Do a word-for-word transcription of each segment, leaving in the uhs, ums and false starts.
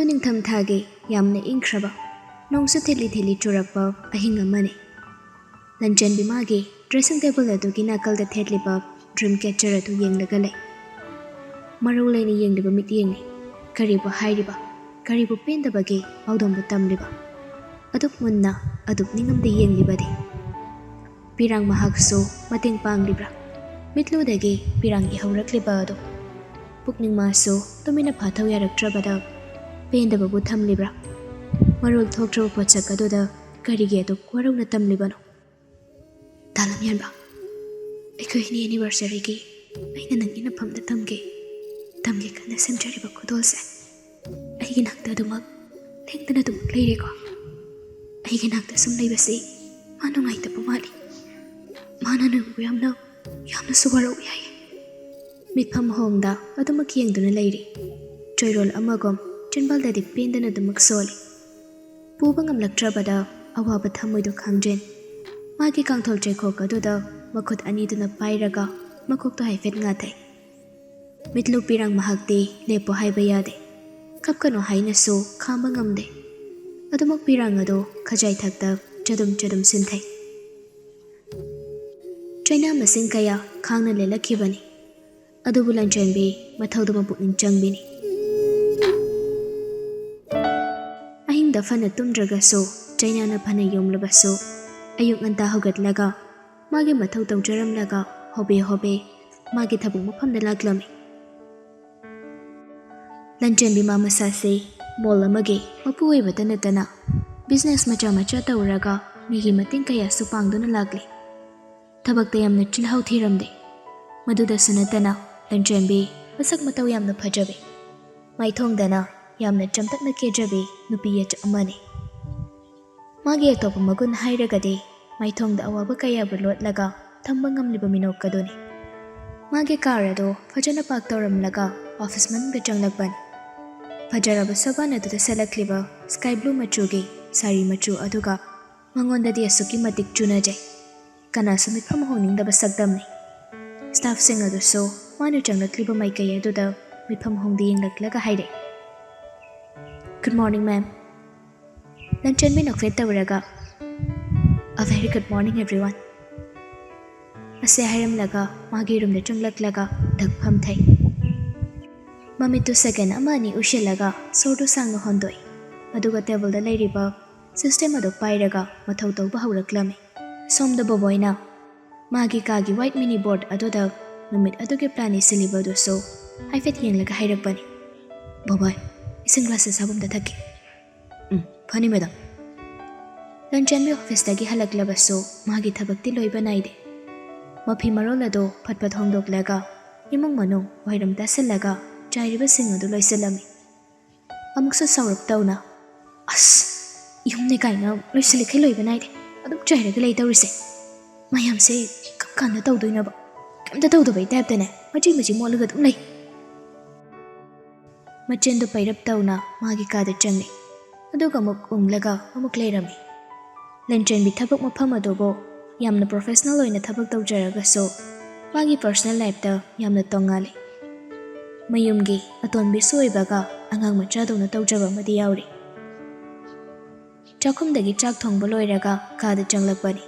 ꯅꯤꯡꯊꯝꯊꯥꯒꯤ ꯌꯥꯝꯅ ꯏꯪꯈ꯭ꯔꯕ, ꯅꯣꯡꯁꯨ ꯊꯤꯠꯂꯤ ꯊꯤꯠꯂꯤ ꯆꯨꯔꯛꯄ ꯑꯍꯤꯡ ꯑꯃꯅꯤ꯫ ꯂꯟꯆꯦꯟꯕꯤ ꯃꯥꯒꯤ dressing table ꯑꯗꯨꯒꯤ ꯅꯥꯀꯜꯗ ꯊꯦꯠꯂꯤꯕ dream catcher ꯑꯗꯨ ꯌꯦꯡꯂꯒ ꯂꯩ꯫ ꯃꯔꯧ ꯂꯩꯅ ꯌꯦꯡꯂꯤꯕ ꯃꯤꯠꯌꯦꯡꯅꯤ꯫ ꯀꯔꯤꯕꯨ ꯍꯥꯏꯔꯤꯕ, ꯀꯔꯤꯕꯨ ꯄꯦꯟꯗꯕꯒꯤ ꯄꯥꯎꯗꯝꯕꯨ ꯇꯝꯂꯤꯕ? ꯑꯗꯨꯛ ꯃꯨꯟꯅ, ꯑꯗꯨꯛ ꯅꯤꯡꯉꯝꯗ ꯌꯦꯡꯂꯤꯕꯗꯤ꯫ ꯄꯤꯔꯥꯡ ꯃꯍꯥꯛꯁꯨ ꯃꯇꯦꯡ ꯄꯥꯡꯂꯤꯕ꯭ꯔꯥ? ꯃꯤꯠꯂꯨꯗꯒꯤ ꯄꯤꯔꯥꯡ ꯏꯍꯧꯔꯛꯂꯤꯕ ꯑꯗꯨ꯫ ꯄꯨꯛꯅꯤꯡ ꯃꯥꯁꯨ ꯇꯨꯃꯤꯟꯅ ꯐꯥꯊꯧ ꯌꯥꯔꯛꯇ꯭ꯔꯕꯗ, ꯄꯦꯟꯗꯕꯕꯨ ꯊꯝꯂꯤꯕ꯭ꯔꯥ? ꯃꯔꯣꯜ ꯊꯣꯛꯇ꯭ꯔꯕ ꯄꯣꯠꯁꯛ ꯑꯗꯨꯗ ꯀꯔꯤꯒꯤ ꯑꯗꯨꯛ ꯋꯥꯔꯧꯅ ꯇꯝꯂꯤꯕꯅꯣ? ꯇꯥꯂꯝ ꯌꯥꯟꯕ, ꯑꯩꯈꯣꯏ ꯑꯅꯤ anniversaryꯒꯤ ꯑꯩꯅ ꯅꯪꯒꯤ ꯅꯐꯝꯗ ꯊꯝꯒꯦ, ꯊꯝꯒꯦ ꯈꯟꯅ ꯁꯦꯝꯖꯔꯤꯕ ꯈꯨꯗꯣꯜꯁꯦ ꯑꯩꯒꯤ ꯅꯥꯛꯇ ꯑꯗꯨꯃꯛ ꯂꯦꯡꯗꯅ ꯑꯗꯨꯃꯛ ꯂꯩꯔꯦꯀꯣ꯫ ꯑꯩꯒꯤ ꯅꯥꯛꯇ ꯁꯨꯝ ꯂꯩꯕꯁꯤ ꯃꯥ ꯅꯨꯡꯉꯥꯏꯇꯕ ꯃꯥꯜꯂꯤ꯫ ꯃꯥꯅ ꯅꯪꯕꯨ ꯌꯥꯝꯅ, ꯌꯥꯝꯅꯁꯨ ꯋꯥꯔꯧꯏ ꯍꯥꯏꯌꯦ꯫ ꯃꯤꯠꯐꯝ ꯍꯣꯡꯗ ꯑꯗꯨꯃꯛ ꯌꯦꯡꯗꯨꯅ ꯂꯩꯔꯤ꯫ ꯆꯣꯏꯔꯣꯜ ꯑꯃꯒꯨꯝ ꯆꯤꯟꯕꯥꯜꯗꯗꯤ ꯄꯦꯟꯗꯅ ꯑꯗꯨꯃꯛ ꯁꯣꯜꯂꯤ꯫ ꯄꯨꯕ ꯉꯝꯂꯛꯇ꯭ꯔꯕꯗ ꯑꯋꯥꯕ ꯊꯃꯣꯏꯗꯣ ꯈꯥꯝꯖꯤꯟ꯫ ꯃꯥꯒꯤ ꯀꯥꯡꯊꯣꯜ ꯆꯩꯈꯣꯛ ꯑꯗꯨꯗ ꯃꯈꯨꯠ ꯑꯅꯤꯗꯨꯅ ꯄꯥꯏꯔꯒ ꯃꯀꯣꯛꯇꯣ ꯍꯥꯏꯐꯦꯠ ꯉꯥꯊꯩ꯫ ꯃꯤꯠꯂꯨ ꯄꯤꯔꯥꯡ ꯃꯍꯥꯛꯇꯤ ꯂꯦꯞꯄꯣ ꯍꯥꯏꯕ ꯌꯥꯗꯦ꯫ ꯀꯞꯀꯅꯨ ꯍꯥꯏꯅꯁꯨ ꯈꯥꯝꯕ ꯉꯝꯗꯦ꯫ ꯑꯗꯨꯃꯛ ꯄꯤꯔꯥꯡ ꯑꯗꯨ ꯈꯖꯥꯏ ꯊꯛꯇ ꯆꯗꯨꯝ ꯆꯗꯨꯝ ꯁꯤꯟꯊꯩ꯫ ꯆꯩꯅꯥ ꯃꯁꯤꯡ ꯀꯌꯥ ꯈꯥꯡꯅ ꯂꯦꯜꯂꯛꯈꯤꯕꯅꯤ꯫ ꯑꯗꯨꯕꯨ ꯂꯟꯆꯦꯟꯕꯤ ꯃꯊꯧꯗꯨ ꯃꯄꯨꯛꯅꯤꯡ ꯆꯪꯕꯤꯅꯤ꯫ ꯑꯍꯤꯡꯗ ꯐꯅ ꯇꯨꯝꯗ꯭ꯔꯒꯁꯨ, ꯆꯩꯅꯥꯅ ꯐꯅ ꯌꯣꯝꯂꯕꯁꯨ, ꯑꯌꯨꯛ ꯉꯟꯇꯥ ꯍꯧꯒꯠꯂꯒ ꯃꯥꯒꯤ ꯃꯊꯧ ꯇꯧꯖꯔꯝꯂꯒ ꯍꯣꯕꯦ ꯍꯣꯕꯦ ꯃꯥꯒꯤ ꯊꯕꯛ ꯃꯐꯝꯗ ꯂꯥꯛꯂꯝꯃꯤ꯫ ꯂꯟꯆꯦꯟꯕꯤ ꯃꯥ ꯃꯁꯥꯁꯦ ꯃꯣꯜ ꯑꯃꯒꯤ ꯃꯄꯨ ꯑꯣꯏꯕꯇ ꯅꯠꯇꯅ business ꯃꯆꯥ ꯃꯆꯥ ꯇꯧꯔꯒ ꯃꯤꯒꯤ ꯃꯇꯦꯡ ꯀꯌꯥꯁꯨ ꯄꯥꯡꯗꯨꯅ ꯂꯥꯛꯂꯤ꯫ ꯊꯕꯛꯇ ꯌꯥꯝꯅ ꯆꯤꯜꯍꯥꯎ ꯊꯤꯔꯝꯗꯦ꯫ ꯃꯗꯨꯗꯁꯨ ꯅꯠꯇꯅ ꯂꯟꯆꯦꯟꯕꯤ ꯃꯁꯛ ꯃꯇꯧ ꯌꯥꯝꯅ ꯐꯖꯕꯤ, ꯃꯥꯏꯊꯣꯡꯗꯅ ꯌꯥꯝꯅ ꯆꯝꯇꯛꯅ ꯀꯦꯖꯕꯤ ꯅꯨꯄꯤ ꯑꯃꯅꯤ꯫ ꯃꯥꯒꯤ ꯑꯇꯣꯞꯄ ꯃꯒꯨꯟ ꯍꯥꯏꯔꯒꯗꯤ ꯃꯥꯏꯊꯣꯡꯗ ꯑꯋꯥꯕ ꯀꯌꯥꯕꯨ ꯂꯣꯠꯂꯒ ꯊꯝꯕ ꯉꯝꯂꯤꯕ ꯃꯤꯅꯣꯛ ꯑꯗꯨꯅꯤ꯫ ꯃꯥꯒꯤ car ꯑꯗꯨ ꯐꯖꯅ park ꯇꯧꯔꯝꯂꯒ office ꯃꯅꯨꯡꯗ ꯆꯪꯂꯛꯄꯅꯤ꯫ ꯐꯖꯔꯕ ꯁꯕꯥꯟ ꯑꯗꯨꯗ ꯁꯦꯠꯂꯛꯂꯤꯕ sky blue ꯃꯆꯨꯒꯤ ꯁꯥꯔꯤ ꯃꯆꯨ ꯑꯗꯨꯒ ꯃꯉꯣꯟꯗꯗꯤ ꯑꯁꯨꯛꯀꯤ ꯃꯇꯤꯛ ꯆꯨꯅꯖꯩ꯫ ꯀꯅꯥꯁꯨ ꯃꯤꯠꯐꯝ ꯍꯣꯡꯅꯤꯡꯗꯕ ꯁꯛꯇꯝꯅꯤ꯫ Staffꯁꯤꯡ ꯑꯗꯨꯁꯨ ꯃꯥꯅ ꯆꯪꯂꯛꯂꯤꯕ ꯃꯥꯏꯀꯩ ꯑꯗꯨꯗ ꯃꯤꯠꯐꯝ ꯍꯣꯡꯗ ꯌꯦꯡꯂꯛꯂꯒ ꯍꯥꯏꯔꯛꯏ, "Good morning, ma'am." ꯂꯟꯆꯦꯟꯕꯤꯅ ꯐ꯭ꯂꯦꯠ ꯇꯧꯔꯒ, "A very good morning, everyone." ꯑꯁꯤ ꯍꯥꯏꯔꯝꯂꯒ ꯃꯥꯒꯤ ꯔꯨꯝꯗ ꯆꯪꯂꯛꯂꯒ ꯙꯛ ꯐꯝꯊꯩ꯫ ꯃꯃꯤꯠꯇꯨ ꯁꯦꯀꯦꯟ ꯑꯃ ꯑꯅꯤ ꯎꯏꯁꯤꯜꯂꯒ ꯁꯣꯔꯗꯨ ꯁꯥꯡꯅ ꯍꯣꯟꯗꯣꯛꯏ꯫ ꯑꯗꯨꯒ ꯇꯦꯕꯜꯗ ꯂꯩꯔꯤꯕ ꯁꯤꯁꯇꯦꯝ ꯑꯗꯨ ꯄꯥꯏꯔꯒ ꯃꯊꯧ ꯇꯧꯕ ꯍꯧꯔꯛꯂꯝꯃꯤ꯫ ꯁꯣꯝꯗ ꯕꯣꯕꯣꯏꯅ ꯃꯥꯒꯤ ꯀꯥꯒꯤ ꯋꯥꯏꯠ ꯃꯤꯅꯤ ꯕꯣꯔꯗ ꯑꯗꯨꯗ ꯅꯨꯃꯤꯠ ꯑꯗꯨꯒꯤ ꯄ꯭ꯂꯥꯟ ꯏꯁꯤꯜꯂꯤꯕ ꯑꯗꯨꯁꯨ ꯍꯥꯏꯐꯦꯠ ꯌꯦꯡꯂꯒ ꯍꯥꯏꯔꯛꯄꯅꯤ, "ꯕꯣꯕꯣꯏ, ꯏꯁꯤꯡ ꯒ꯭ꯂꯥꯁ ꯑꯁꯥꯕ ꯑꯝꯇ ꯊꯛꯀꯦ꯫" "ꯎꯝ, ꯐꯅꯤ, ꯃꯦꯗꯥꯝ꯫" ꯂꯟꯆꯦꯟꯕꯤ ꯑꯣꯐꯤꯁꯇꯒꯤ ꯍꯜꯂꯛꯂꯕꯁꯨ ꯃꯥꯒꯤ ꯊꯕꯛꯇꯤ ꯂꯣꯏꯕ ꯅꯥꯏꯗꯦ꯫ ꯃꯐꯤ ꯃꯔꯣꯜ ꯑꯗꯨ ꯐꯠ ꯐꯠ ꯍꯣꯡꯗꯣꯛꯂꯒ ꯏꯃꯨꯡ ꯃꯅꯨꯡ ꯋꯥꯏꯔꯝ ꯇꯥꯁꯤꯜꯂꯒ ꯆꯥꯏꯔꯤꯕꯁꯤꯡ ꯑꯗꯨ ꯂꯣꯏꯁꯤꯜꯂꯝꯃꯤ꯫ ꯑꯃꯨꯛꯁꯨ ꯁꯥꯎꯔꯞ ꯇꯧꯅ, "ꯑꯁ, ꯌꯨꯝꯅꯦ ꯀꯥꯏꯅ ꯂꯣꯏꯁꯤꯜꯂꯤꯈꯩ ꯂꯣꯏꯕ ꯅꯥꯏꯗꯦ꯫ ꯑꯗꯨꯝ ꯆꯥꯏꯔꯒ ꯂꯩ ꯇꯧꯔꯤꯁꯦ꯫ ꯃꯌꯥꯝꯁꯦ ꯀꯔꯝ ꯀꯥꯟꯗ ꯇꯧꯗꯣꯏꯅꯣꯕ? ꯀꯩꯝꯇ ꯇꯧꯗꯕꯩ ꯇꯥꯏꯞꯇꯅꯦ ꯃꯆꯤ ꯃꯆꯤ ꯃꯣꯠꯂꯒ ꯑꯗꯨꯝ ꯂꯩ꯫" ꯃꯆꯤꯟꯗꯨ ꯄꯩꯔꯞ ꯇꯧꯅ ꯃꯥꯒꯤ ꯀꯥꯗ ꯆꯪꯉꯤ꯫ ꯑꯗꯨꯒ ꯑꯃꯨꯛ ꯎꯪꯂꯒ ꯑꯃꯨꯛ ꯂꯩꯔꯝꯃꯤ꯫ ꯂꯟꯆꯦꯟꯕꯤ ꯊꯕꯛ ꯃꯐꯝ ꯑꯗꯨꯕꯨ ꯌꯥꯝꯅ ꯄ꯭ꯔꯣꯐꯦꯁꯅꯦꯜ ꯑꯣꯏꯅ ꯊꯕꯛ ꯇꯧꯖꯔꯒꯁꯨ ꯃꯥꯒꯤ ꯄꯔꯁꯣꯅꯦꯜ ꯂꯥꯏꯐꯇ ꯌꯥꯝꯅ ꯇꯣꯡꯉꯥꯜꯂꯤ꯫ ꯃꯌꯨꯝꯒꯤ ꯑꯇꯣꯟꯕꯤꯁꯨ ꯑꯣꯏꯕꯒ ꯑꯉꯥꯡ ꯃꯆꯥꯗꯧꯅ ꯇꯧꯖꯕ ꯑꯃꯗꯤ ꯌꯥꯎꯔꯤ꯫ ꯆꯥꯛꯈꯨꯝꯗꯒꯤ ꯆꯥꯛ ꯊꯣꯡꯕ ꯂꯣꯏꯔꯒ ꯀꯥꯗ ꯆꯪꯂꯛꯄꯅꯤ꯫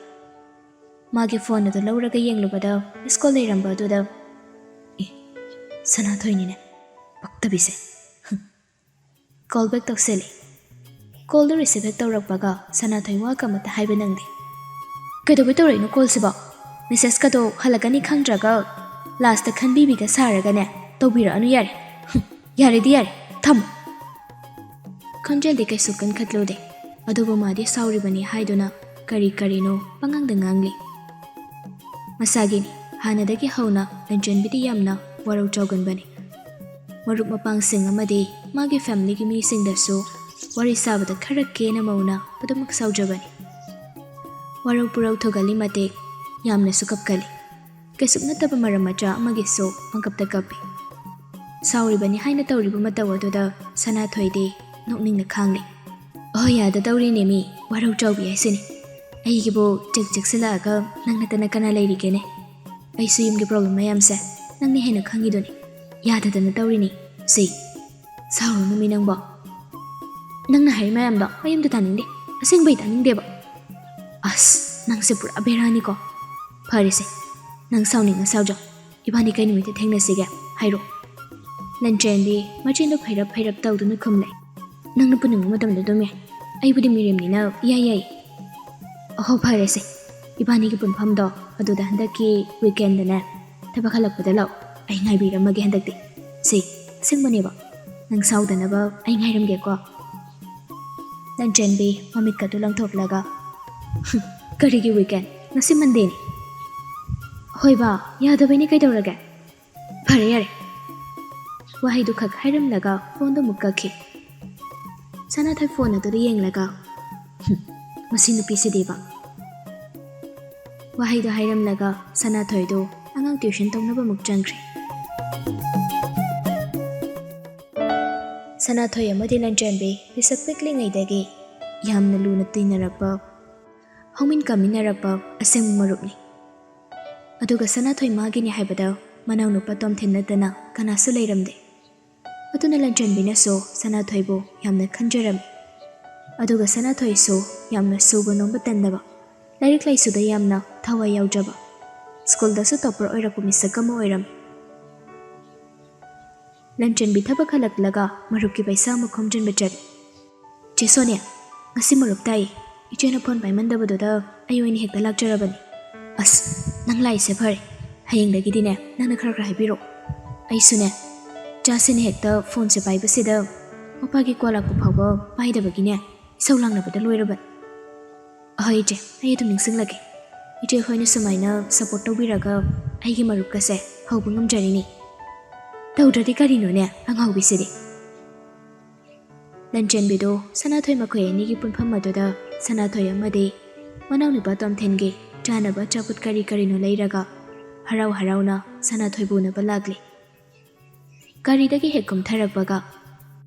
ꯃꯥꯒꯤ ꯐꯣꯟ ꯑꯗꯨ ꯂꯧꯔꯒ ꯌꯦꯡꯂꯨꯕꯗ ꯃꯤꯁ ꯀꯣꯜ ꯂꯩꯔꯝꯕ ꯑꯗꯨꯗ, "ꯑꯦ, ꯁꯅꯥꯊꯣꯏꯅꯤꯅꯦ, ꯄꯛꯇꯕꯤꯁꯦ꯫" ꯀꯣꯜ ꯕꯦꯛ ꯇꯧꯁꯜꯂꯤ꯫ ꯀꯣꯜꯗꯨ ꯔꯤꯁꯤꯚ ꯍꯦꯛ ꯇꯧꯔꯛꯄꯒ ꯁꯅꯥꯊꯣꯏ ꯋꯥ ꯀꯃꯠꯇ ꯍꯥꯏꯕ ꯅꯪꯗꯦ꯫ "ꯀꯩꯗꯧꯕꯩ ꯇꯧꯔꯛꯏꯅꯣ ꯀꯣꯜꯁꯤꯕꯣ? ꯃꯦꯁꯦꯖꯀꯗꯣ ꯍꯜꯂꯛꯀꯅꯤ ꯈꯪꯗ꯭ꯔꯒ ꯂꯥꯁꯇ ꯈꯟꯕꯤꯕꯤꯒ ꯁꯥꯔꯒꯅꯦ ꯇꯧꯕꯤꯔꯛꯑꯅꯨ ꯌꯥꯔꯦ꯫ ꯍꯨꯝ, ꯌꯥꯔꯦꯗꯤ ꯌꯥꯔꯦ, ꯊꯝꯃꯣ꯫" ꯈꯣꯟꯖꯦꯜꯗꯤ ꯀꯩꯁꯨ ꯀꯟꯈꯠꯂꯨꯗꯦ, ꯑꯗꯨꯕꯨ ꯃꯥꯗꯤ ꯁꯥꯎꯔꯤꯕꯅꯤ ꯍꯥꯏꯗꯨꯅ ꯀꯔꯤ ꯀꯔꯤꯅꯣ ꯄꯉꯥꯡꯗ ꯉꯥꯡꯂꯤ꯫ ꯃꯁꯥꯒꯤꯅꯤ, ꯍꯥꯟꯅꯗꯒꯤ ꯍꯧꯅ ꯂꯟꯆꯦꯟꯕꯤꯗꯤ ꯌꯥꯝꯅ ꯋꯥꯔꯧ ꯆꯥꯎꯒꯟꯕꯅꯤ꯫ ꯃꯔꯨꯞ ꯃꯄꯥꯡꯁꯤꯡ ꯑꯃꯗꯤ ꯃꯥꯒꯤ ꯐꯦꯃꯤꯂꯤꯒꯤ ꯃꯤꯁꯤꯡꯗꯁꯨ ꯋꯥꯔꯤ ꯁꯥꯕꯗ ꯈꯔ ꯀꯦꯅ ꯃꯧꯅ ꯑꯗꯨꯃꯛ ꯁꯥꯎꯖꯕꯅꯤ꯫ ꯋꯥꯔꯧ ꯄꯨꯔꯧ ꯊꯨꯒꯜꯂꯤ ꯃꯇꯤꯛ ꯌꯥꯝꯅꯁꯨ ꯀꯞꯀꯜꯂꯤ꯫ ꯀꯩꯁꯨ ꯅꯠꯇꯕ ꯃꯔꯝ ꯃꯆꯥ ꯑꯃꯒꯤꯁꯨ ꯄꯪꯀꯞꯇ ꯀꯞꯄꯤ꯫ ꯁꯥꯎꯔꯤꯕꯅꯤ ꯍꯥꯏꯅ ꯇꯧꯔꯤꯕ ꯃꯇꯧ ꯑꯗꯨꯗ ꯁꯅꯥꯊꯣꯏꯗꯤ ꯅꯣꯛꯅꯤꯡꯅ ꯈꯥꯡꯂꯤ꯫ "ꯑꯣ, ꯌꯥꯗ ꯇꯧꯔꯤꯅꯦ ꯃꯤ, ꯋꯥꯔꯧ ꯆꯥꯎꯕꯤ ꯍꯥꯏꯁꯤꯅꯤ꯫ ꯑꯩꯒꯤꯕꯨ ꯆꯦꯛ ꯆꯦꯛꯁꯤꯜꯂꯛꯑꯒ ꯅꯪ ꯅꯠꯇꯅ ꯀꯅꯥ ꯂꯩꯔꯤꯒꯦꯅꯦ? ꯑꯩꯁꯨ ꯌꯨꯝꯒꯤ ꯄ꯭ꯔꯣꯕ꯭ꯂꯦꯝ ꯃꯌꯥꯝꯁꯦ ꯅꯪꯅ ꯍꯦꯟꯅ ꯈꯪꯉꯤꯗꯨꯅꯤ꯫ ꯌꯥꯗꯗꯅ ꯇꯧꯔꯤꯅꯤ꯫ ꯁꯤ, ꯁꯥꯎꯔꯨꯅꯨ ꯃꯤ ꯅꯪꯕꯣ꯫" ꯅꯪꯅ ꯍꯥꯏꯔꯤ ꯃꯌꯥꯝꯗꯣ ꯑꯩ ꯑꯝꯇ ꯇꯥꯅꯤꯡꯗꯦ꯫ ꯑꯁꯦꯡꯕꯩ ꯇꯥꯅꯤꯡꯗꯦꯕ꯫ ꯑꯁ, ꯅꯪꯁꯦ ꯄꯨꯔꯥ ꯕꯦꯔꯥꯅꯤꯀꯣ꯫ ꯐꯔꯦꯁꯦ, ꯅꯪ ꯁꯥꯎꯅꯤꯡꯉ ꯁꯥꯎꯖꯧ꯫ ꯏꯕꯥꯅꯤ ꯀꯩ ꯅꯨꯃꯤꯠꯇ ꯊꯦꯡꯅꯁꯤꯒꯦ? ꯍꯥꯏꯔꯣ꯫ ꯂꯟꯆꯦꯟꯕꯤ ꯃꯆꯤꯟꯗꯣ ꯐꯩꯔꯞ ꯐꯩꯔꯞ ꯇꯧꯗꯨꯅ ꯈꯨꯝꯂꯦ꯫ ꯅꯪꯅ ꯄꯨꯅꯤꯡꯕ ꯃꯇꯝꯗ ꯑꯗꯨꯝ ꯌꯥꯏ꯫ ꯑꯩꯕꯨꯗꯤ ꯃꯤꯔꯦꯝꯅꯤꯅ ꯏꯌꯥ ꯌꯥꯏ꯫ ꯑꯍꯣ, ꯐꯔꯦꯁꯦ꯫ ꯏꯕꯥꯅꯤꯒꯤ ꯄꯨꯟꯐꯝꯗꯣ ꯑꯗꯨꯗ ꯍꯟꯗꯛꯀꯤ ꯋꯤꯀꯦꯟꯗꯅꯦ, ꯊꯕꯛ ꯍꯜꯂꯛꯄꯗ ꯂꯥꯛꯑꯣ꯫ ꯑꯩ ꯉꯥꯏꯕꯤꯔꯝꯃꯒꯦ ꯍꯟꯗꯛꯇꯤ꯫ ꯁꯤ, ꯑꯁꯦꯡꯕꯅꯦꯕ꯫ ꯅꯪ ꯁꯥꯎꯗꯅꯕ ꯑꯩ ꯉꯥꯏꯔꯝꯒꯦꯀꯣ꯫ ꯂꯟꯆꯦꯟꯕꯤ ꯃꯃꯤꯠꯀꯗꯨ ꯂꯪꯊꯣꯛꯂꯒ, "ꯍꯨꯝ, ꯀꯔꯤꯒꯤ ꯋꯤꯀꯦꯟ? ꯉꯁꯤ ꯃꯟꯗꯦꯅꯤ꯫" "ꯍꯣꯏꯕ, ꯌꯥꯗꯕꯩꯅꯦ, ꯀꯩꯗꯧꯔꯒꯦ?" "ꯐꯔꯦ, ꯌꯥꯔꯦ꯫" ꯋꯥꯍꯩꯗꯨ ꯈꯛ ꯍꯥꯏꯔꯝꯂꯒ ꯐꯣꯟꯗꯨ ꯑꯃꯨꯛ ꯀꯛꯈꯤ꯫ ꯁꯅꯥꯊꯣꯏ ꯐꯣꯟ ꯑꯗꯨꯗ ꯌꯦꯡꯂꯒ, "ꯍꯨꯝ, ꯃꯁꯤ ꯅꯨꯄꯤꯁꯤꯗꯤꯕ꯫" ꯋꯥꯍꯩꯗꯨ ꯍꯥꯏꯔꯝꯂꯒ ꯁꯅꯥꯊꯣꯏꯗꯨ ꯑꯉꯥꯡ ꯇ꯭ꯌꯨꯁꯟ ꯇꯧꯅꯕ ꯑꯃꯨꯛ ꯆꯪꯈ꯭ꯔꯦ꯫ ꯁꯅꯥꯊꯣꯏ ꯑꯃꯗꯤ ꯂꯟꯆꯦꯟꯕꯤ ꯄꯤꯁꯛ ꯄꯤꯛꯂꯤꯉꯩꯗꯒꯤ ꯌꯥꯝꯅ ꯂꯨꯅ ꯇꯤꯟꯅꯔꯛꯄ, ꯍꯧꯃꯤꯟ ꯀꯥꯃꯤꯟꯅꯔꯛꯄ ꯑꯁꯦꯡꯕ ꯃꯔꯨꯞꯅꯤ꯫ ꯑꯗꯨꯒ ꯁꯅꯥꯊꯣꯏ ꯃꯥꯒꯤꯅꯤ ꯍꯥꯏꯕꯗ ꯃꯅꯥꯎꯅꯨꯄꯥ ꯇꯣꯝꯊꯤꯟ ꯅꯠꯇꯅ ꯀꯅꯥꯁꯨ ꯂꯩꯔꯝꯗꯦ꯫ ꯑꯗꯨꯅ ꯂꯟꯆꯦꯟꯕꯤꯅꯁꯨ ꯁꯅꯥꯊꯣꯏꯕꯨ ꯌꯥꯝꯅ ꯈꯟꯖꯔꯝꯃꯤ꯫ ꯑꯗꯨꯒ ꯁꯅꯥꯊꯣꯏꯁꯨ ꯌꯥꯝꯅ ꯁꯨꯕ ꯅꯣꯝꯕ ꯇꯟꯗꯕ, ꯂꯥꯏꯔꯤꯛ ꯂꯥꯏꯁꯨꯗ ꯌꯥꯝꯅ ꯊꯋꯥꯏ ꯌꯥꯎꯖꯕ, ꯁ꯭ꯀꯨꯜꯗꯁꯨ ꯇꯣꯞꯄꯔ ꯑꯣꯏꯔꯛꯄ ꯃꯤꯁꯛ ꯑꯃ ꯑꯣꯏꯔꯝꯃꯤ꯫ ꯂꯟꯆꯦꯟꯕꯤ ꯊꯕꯛ ꯍꯜꯂꯛꯂꯒ ꯃꯔꯨꯞꯀꯤ ꯄꯩꯁꯥ ꯑꯃꯨꯛ ꯈꯣꯝꯖꯤꯟꯕ ꯆꯠꯂꯤ꯫ "ꯆꯦ ꯁꯣꯅꯤꯌꯥ, ꯉꯁꯤ ꯃꯔꯨꯞ ꯇꯥꯏꯌꯦ꯫ ꯏꯆꯦꯅ ꯐꯣꯟ ꯄꯥꯏꯃꯟꯗꯕꯗꯨꯗ ꯑꯩ ꯑꯣꯏꯅ ꯍꯦꯛꯇ ꯂꯥꯛꯆꯔꯕꯅꯤ꯫" "ꯑꯁ, ꯅꯪ ꯂꯥꯛꯏꯁꯦ ꯐꯔꯦ꯫ ꯍꯌꯦꯡꯗꯒꯤꯗꯤꯅꯦ, ꯅꯪꯅ ꯈꯔ ꯈꯔ ꯍꯥꯏꯕꯤꯔꯛꯑꯣ꯫ ꯑꯩꯁꯨꯅꯦ, ꯆꯥꯁꯤꯅ ꯍꯦꯛꯇ ꯐꯣꯟꯁꯦ ꯄꯥꯏꯕꯁꯤꯗ ꯃꯄꯥꯒꯤ ꯀꯣꯜ ꯂꯥꯛꯄ ꯐꯥꯎꯕ ꯄꯥꯏꯗꯕꯒꯤꯅꯦ, ꯏꯁꯧ ꯂꯥꯡꯅꯕꯗ ꯂꯣꯏꯔꯕꯅꯤ꯫" "ꯑꯍꯣꯏ ꯏꯆꯦ, ꯑꯩ ꯑꯗꯨꯝ ꯅꯤꯡꯁꯤꯡꯂꯒꯦ꯫ ꯏꯆꯦ ꯈꯣꯏꯅ ꯁꯨꯃꯥꯏꯅ ꯁꯞꯄꯣꯔꯠ ꯇꯧꯕꯤꯔꯒ ꯑꯩꯒꯤ ꯃꯔꯨꯞꯀꯁꯦ ꯍꯧꯕ ꯉꯝꯖꯔꯤꯅꯤ꯫ ꯇꯧꯗ꯭ꯔꯗꯤ ꯀꯔꯤꯅꯣꯅꯦ, ꯑꯉꯥꯎꯕꯤꯁꯤꯗꯤ꯫" ꯂꯟꯆꯦꯟꯕꯤꯗꯨ ꯁꯅꯥꯊꯣꯏ ꯃꯈꯣꯏ ꯑꯅꯤꯒꯤ ꯄꯨꯟꯐꯝ ꯑꯗꯨꯗ ꯁꯅꯥꯊꯣꯏ ꯑꯃꯗꯤ ꯃꯅꯥꯎꯅꯨꯄꯥ ꯇꯣꯝꯊꯤꯟꯒꯤ ꯆꯥꯅꯕ ꯑꯆꯥꯄꯣꯠ ꯀꯔꯤ ꯀꯔꯤꯅꯣ ꯂꯩꯔꯒ ꯍꯔꯥꯎ ꯍꯔꯥꯎꯅ ꯁꯅꯥꯊꯣꯏꯕꯨ ꯎꯅꯕ ꯂꯥꯛꯂꯤ꯫ ꯒꯥꯔꯤꯗꯒꯤ ꯍꯦꯛ ꯀꯨꯝꯊꯔꯛꯄꯒ,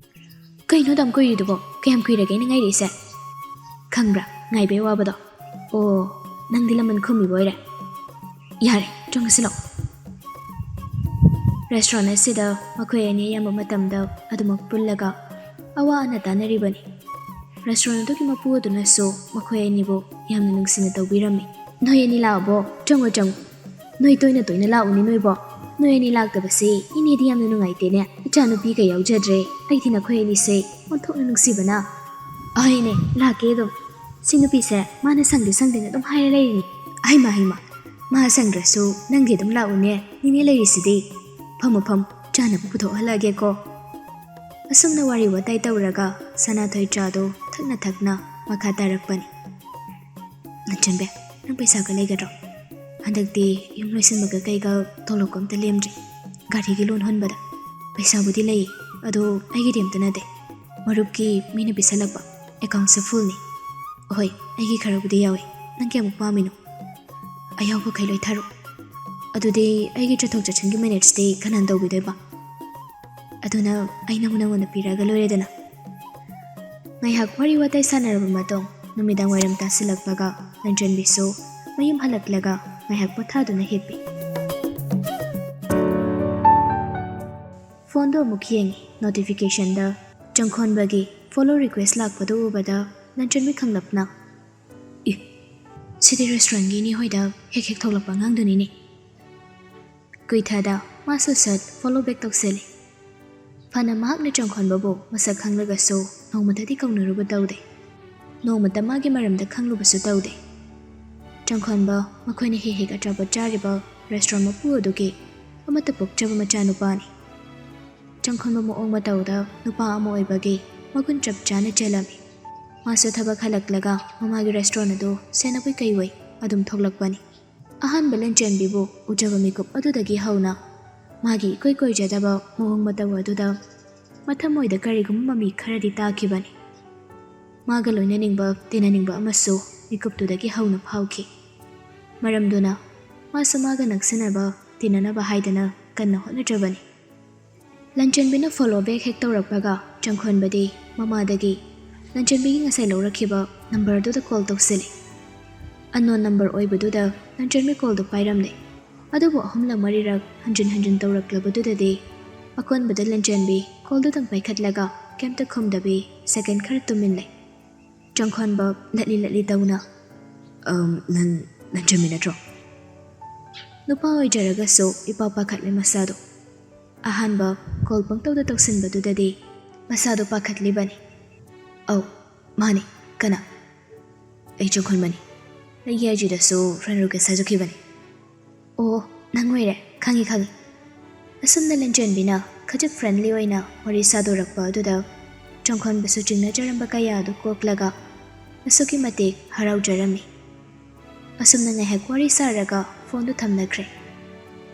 "ꯀꯩꯅꯣ ꯑꯗꯨꯝ ꯀꯨꯏꯔꯤꯗꯨꯕꯣ? ꯀꯌꯥꯝ ꯀꯨꯏꯔꯒꯦ ꯑꯩꯅ ꯉꯥꯏꯔꯛꯏꯁꯦ? ꯈꯪꯕ꯭ꯔꯥ, ꯉꯥꯏꯕꯩ ꯋꯥꯕꯗꯣ? ꯑꯣ, ꯅꯪꯗꯤ ꯂꯃꯟ ꯈꯨꯝꯃꯤꯕ ꯑꯣꯏꯔꯦ꯫ ꯌꯥꯔꯦ, ꯆꯪꯉꯁꯤ ꯂꯥꯛꯑꯣ꯫" ꯔꯦꯁꯇꯨꯔꯦꯟ ꯑꯁꯤꯗ ꯃꯈꯣꯏ ꯑꯅꯤ ꯑꯌꯥꯝꯕ ꯃꯇꯝꯗ ꯑꯗꯨꯃꯛ ꯄꯨꯜꯂꯒ ꯑꯋꯥ ꯑꯅꯥ ꯇꯥꯟꯅꯔꯤꯕꯅꯤ꯫ ꯔꯦꯁꯇꯨꯔꯦꯟ ꯑꯗꯨꯒꯤ ꯃꯄꯨ ꯑꯗꯨꯅꯁꯨ ꯃꯈꯣꯏ ꯑꯅꯤꯕꯨ ꯌꯥꯝꯅ ꯅꯨꯡꯁꯤꯅ ꯇꯧꯕꯤꯔꯝꯃꯤ꯫ "ꯅꯣꯏ ꯑꯅꯤ ꯂꯥꯛꯑꯕꯣ? ꯆꯪꯉꯣ, ꯆꯪꯉꯣ꯫ ꯅꯣꯏ ꯇꯣꯏꯅ ꯇꯣꯏꯅ ꯂꯥꯛꯎꯅꯦ ꯅꯣꯏꯕꯣ꯫ ꯅꯣꯏ ꯑꯅꯤ ꯂꯥꯛꯇꯕꯁꯤ ꯏꯅꯦꯗꯤ ꯌꯥꯝꯅ ꯅꯨꯡꯉꯥꯏꯇꯦꯅꯦ꯫ ꯏꯆꯥꯅꯨꯄꯤꯒ ꯌꯥꯎꯖꯗ꯭ꯔꯦ꯫ ꯑꯩꯗꯤ ꯅꯈꯣꯏ ꯑꯅꯤꯁꯦ ꯑꯣꯟꯊꯣꯛꯅ ꯅꯨꯡꯁꯤꯕꯅ꯫" "ꯑꯍꯩꯅꯦ, ꯂꯥꯛꯀꯦ ꯑꯗꯨꯝ꯫ ꯁꯤ ꯅꯨꯄꯤꯁꯦ ꯃꯥꯅ ꯁꯪꯗꯦ ꯁꯪꯗꯦꯅ ꯑꯗꯨꯝ ꯍꯥꯏꯔ ꯂꯩꯔꯤꯅꯤ꯫ ꯑꯍꯩꯃ, ꯍꯩꯃ, ꯃꯥ ꯁꯪꯗ꯭ꯔꯁꯨ ꯅꯪꯗꯤ ꯑꯗꯨꯝ ꯂꯥꯛꯎꯅꯦ꯫ ꯅꯤꯅꯦ ꯂꯩꯔꯤꯁꯤꯗꯤ꯫ ꯐꯝꯃꯣ, ꯐꯝꯃꯣ, ꯆꯥꯅꯕ ꯄꯨꯊꯣꯛꯍꯜꯂꯛꯑꯒꯦꯀꯣ꯫" ꯑꯁꯨꯝꯅ ꯋꯥꯔꯤ ꯋꯥꯇꯥꯏ ꯇꯧꯔꯒ ꯁꯅꯥꯊꯣꯏ ꯆꯥꯗꯣ ꯊꯛꯅ ꯊꯛꯅ ꯃꯈꯥ ꯇꯥꯔꯛꯄꯅꯤ꯫ "ꯂꯟꯆꯟꯕꯤ, ꯅꯪ ꯄꯩꯁꯥꯒ ꯂꯩꯒꯗ꯭ꯔꯣ? ꯍꯟꯗꯛꯇꯤ ꯌꯨꯝ ꯂꯣꯏꯁꯤꯟꯕꯒ ꯀꯩꯒ ꯇꯣꯂꯣꯞꯀ ꯑꯝꯇ ꯂꯦꯝꯗ꯭ꯔꯤ꯫ ꯒꯥꯔꯤꯒꯤ ꯂꯣꯟ ꯍꯨꯟꯕꯗ ꯄꯩꯁꯥꯕꯨꯗꯤ ꯂꯩ, ꯑꯗꯣ ꯑꯩꯒꯤꯗꯤ ꯑꯝꯇ ꯅꯠꯇꯦ꯫ ꯃꯔꯨꯞꯀꯤ ꯃꯤꯅ ꯄꯤꯁꯜꯂꯛꯄ꯫ ꯑꯦꯀꯥꯎꯟꯁꯦ ꯐꯨꯜꯅꯤ꯫ ꯑꯍꯣꯏ, ꯑꯩꯒꯤ ꯈꯔꯕꯨꯗꯤ ꯌꯥꯎꯏ꯫ ꯅꯪ ꯀꯌꯥꯃꯨꯛ ꯄꯥꯝꯃꯤꯅꯣ?" "ꯑꯌꯥꯎꯕꯈꯩ ꯂꯣꯏ ꯊꯥꯔꯛꯑꯣ꯫" "ꯑꯗꯨꯗꯤ ꯑꯩꯒꯤ ꯆꯠꯊꯣꯛ ꯆꯠꯁꯤꯟꯒꯤ ꯃꯦꯅꯦꯖꯇꯤ ꯀꯅꯥꯅ ꯇꯧꯕꯤꯗꯣꯏꯕ?" "ꯑꯗꯨꯅ ꯑꯩꯅꯕꯨ ꯅꯪꯉꯣꯟꯗ ꯄꯤꯔꯛꯑꯒ ꯂꯣꯏꯔꯦꯗꯅ꯫" ꯉꯥꯏꯍꯥꯛ ꯋꯥꯔꯤ ꯋꯥꯇꯥꯏ ꯁꯥꯟꯅꯔꯕ ꯃꯇꯨꯡ, ꯅꯨꯃꯤꯗꯥꯡ ꯋꯥꯏꯔꯝ ꯇꯥꯁꯤꯜꯂꯛꯄꯒ ꯂꯟꯆꯟꯕꯤꯁꯨ ꯃꯌꯨꯝ ꯍꯜꯂꯛꯂꯒ ꯉꯥꯏꯍꯥꯛ ꯄꯣꯊꯥꯗꯨꯅ ꯍꯤꯞꯄꯤ꯫ ꯐꯣꯟꯗꯣ ꯑꯃꯨꯛ ꯌꯦꯡꯉꯤ꯫ ꯅꯣꯇꯤꯐꯤꯀꯦꯁꯟꯗ ꯆꯪꯈꯣꯟꯕꯒꯤ ꯐꯣꯂꯣ ꯔꯤꯀ꯭ꯋꯦꯁ ꯂꯥꯛꯄꯗꯨ ꯎꯕꯗ ꯂꯟꯆꯟꯕꯤ ꯈꯪꯂꯞꯅ, "ꯏ, ꯁꯤꯗꯤ ꯔꯦꯁꯇꯨꯔꯦꯟꯒꯤ ꯏꯅꯦ ꯍꯣꯏꯗ ꯍꯦꯛ ꯍꯦꯛ ꯊꯣꯛꯂꯛꯄ ꯑꯉꯥꯡꯗꯨꯅꯤꯅꯦ꯫" ꯀꯨꯏꯊꯗ ꯃꯥꯁꯨ ꯁꯠ ꯐꯣꯂꯣ ꯕꯦꯛ ꯇꯧꯁꯤꯜꯂꯤ꯫ ꯐꯅ ꯃꯍꯥꯛꯅ ꯆꯪꯈꯣꯟꯕꯕꯨ ꯃꯁꯛ ꯈꯪꯂꯒꯁꯨ ꯅꯣꯡꯃꯇꯗꯤ ꯀꯧꯅꯔꯨꯕ ꯇꯧꯗꯦ꯫ ꯅꯣꯡꯃꯇ ꯃꯥꯒꯤ ꯃꯔꯝꯗ ꯈꯪꯂꯨꯕꯁꯨ ꯇꯧꯗꯦ꯫ ꯆꯪꯈꯣꯟꯕ ꯃꯈꯣꯏꯅ ꯍꯦꯛ ꯍꯦꯛ ꯑꯆꯥꯄꯣꯠ ꯆꯥꯔꯤꯕ ꯔꯦꯁꯇꯨꯔꯦꯟ ꯃꯄꯨ ꯑꯗꯨꯒꯤ ꯑꯃꯠꯇ ꯄꯣꯛꯆꯕ ꯃꯆꯥꯅꯨꯄꯥꯅꯤ꯫ ꯆꯪꯈꯣꯟꯕ ꯃꯑꯣꯡ ꯃꯇꯧꯗ ꯅꯨꯄꯥ ꯑꯃ ꯑꯣꯏꯕꯒꯤ ꯃꯒꯨꯟ ꯆꯞ ꯆꯥꯅ ꯆꯦꯜꯂꯝꯃꯤ꯫ ꯃꯥꯁꯨ ꯊꯕꯛ ꯍꯜꯂꯛꯂꯒ ꯃꯃꯥꯒꯤ ꯔꯦꯁꯇꯨꯔꯦꯟ ꯑꯗꯨ ꯁꯦꯟꯅꯕꯣꯏ ꯀꯩꯕꯣꯏ ꯑꯗꯨꯝ ꯊꯣꯛꯂꯛꯄꯅꯤ꯫ ꯑꯍꯥꯟꯕ ꯂꯟꯆꯦꯟꯕꯤꯕꯨ ꯎꯖꯕ ꯃꯤꯀꯨꯞ ꯑꯗꯨꯗꯒꯤ ꯍꯧꯅ ꯃꯥꯒꯤ ꯏꯀꯣꯏ ꯀꯣꯏꯖꯗꯕ ꯃꯑꯣꯡ ꯃꯇꯧ ꯑꯗꯨꯗ ꯃꯊꯃꯣꯏꯗ ꯀꯔꯤꯒꯨꯝꯕ ꯃꯃꯤ ꯈꯔꯗꯤ ꯇꯥꯈꯤꯕꯅꯤ꯫ ꯃꯥꯒ ꯂꯣꯏꯅꯅꯤꯡꯕ, ꯇꯤꯟꯅꯅꯤꯡꯕ ꯑꯃꯁꯨ ꯃꯤꯀꯨꯞꯇꯨꯗꯒꯤ ꯍꯧꯅ ꯐꯥꯎꯈꯤ꯫ ꯃꯔꯝꯗꯨꯅ ꯃꯥꯁꯨ ꯃꯥꯒ ꯅꯛꯁꯤꯟꯅꯕ, ꯇꯤꯟꯅꯅꯕ ꯍꯥꯏꯗꯅ ꯀꯟꯅ ꯍꯣꯠꯅꯖꯕꯅꯤ꯫ ꯂꯟꯆꯦꯟꯕꯤꯅ ꯐꯣꯂꯣ ꯕꯦꯛ ꯍꯦꯛ ꯇꯧꯔꯛꯄꯒ ꯆꯪꯈꯣꯟꯕꯗꯤ ꯃꯃꯥꯗꯒꯤ ꯂꯟꯆꯦꯟꯕꯤꯒꯤ ꯉꯁꯥꯏ ꯂꯧꯔꯛꯈꯤꯕ ꯅꯝꯕꯔꯗꯨꯗ ꯀꯣꯜ ꯇꯧꯁꯤꯜꯂꯤ꯫ ꯑꯟꯅꯣꯟ ꯅꯝꯕꯔ ꯑꯣꯏꯕꯗꯨꯗ ꯂꯟꯆꯦꯟꯕꯤ ꯀꯣꯜꯗꯨ ꯄꯥꯏꯔꯝꯂꯦ꯫ ꯑꯗꯨꯕꯨ ꯑꯍꯨꯝꯂꯛ ꯃꯔꯤꯔꯛ ꯍꯟꯖꯤꯟ ꯍꯟꯖꯤꯟ ꯇꯧꯔꯛꯂꯕꯗꯨꯗꯗꯤ ꯑꯀꯣꯟꯕꯗ ꯂꯟꯆꯦꯟꯕꯤ ꯀꯣꯜꯗꯨꯗꯪ ꯄꯥꯏꯈꯠꯂꯒ ꯀꯩꯝꯇ ꯈꯨꯝꯗꯕꯤ ꯁꯦꯀꯦꯟ ꯈꯔ ꯇꯨꯃꯤꯟ ꯂꯩ꯫ ꯆꯪꯈꯣꯟꯕ ꯂꯠꯂꯤ ꯂꯠꯂꯤ ꯇꯧꯅ, "ꯑꯝ, ꯅꯪ ꯂꯟꯆꯟꯕꯤ ꯅꯠꯇ꯭ꯔꯣ?" ꯅꯨꯄꯥ ꯑꯣꯏꯖꯔꯒꯁꯨ ꯏꯄꯥ ꯄꯥꯈꯠꯂꯦ ꯃꯁꯥꯗꯣ꯫ ꯑꯍꯥꯟꯕ ꯀꯣꯜ ꯄꯪꯇꯧꯗ ꯇꯧꯁꯤꯟꯕꯗꯨꯗꯗꯤ ꯃꯁꯥꯗꯣ ꯄꯥꯈꯠꯂꯤꯕꯅꯤ꯫ "ꯑꯧ, ꯃꯥꯅꯤ꯫ ꯀꯅꯥ?" "ꯑꯩ ꯆꯪꯈꯣꯟꯕꯅꯤ꯫ ꯑꯩꯒꯤ ꯑꯥꯏ ꯖꯤꯗꯁꯨ ꯐ꯭ꯔꯦꯟ ꯔꯤꯀ꯭ꯋꯦꯁ ꯊꯥꯖꯈꯤꯕꯅꯤ꯫" "ꯑꯣ, ꯅꯪ ꯑꯣꯏꯔꯦ꯫ ꯈꯪꯉꯤ, ꯈꯪꯉꯤ꯫" ꯑꯁꯨꯝꯅ ꯂꯟꯆꯟꯕꯤꯅ ꯈꯖꯤꯛ ꯐ꯭ꯔꯦꯟꯂꯤ ꯑꯣꯏꯅ ꯋꯥꯔꯤ ꯁꯥꯗꯣꯔꯛꯄ ꯑꯗꯨꯗ ꯆꯪꯈꯣꯟꯕꯁꯨ ꯆꯤꯡꯅꯖꯔꯝꯕ ꯀꯌꯥ ꯑꯗꯨ ꯀꯣꯛꯂꯒ ꯑꯁꯨꯛꯀꯤ ꯃꯇꯤꯛ ꯍꯔꯥꯎꯖꯔꯝꯃꯤ꯫ ꯑꯁꯨꯝꯅ ꯉꯥꯏꯍꯥꯛ ꯋꯥꯔꯤ ꯁꯥꯔꯒ ꯐꯣꯟꯗꯨ ꯊꯝꯅꯈ꯭ꯔꯦ꯫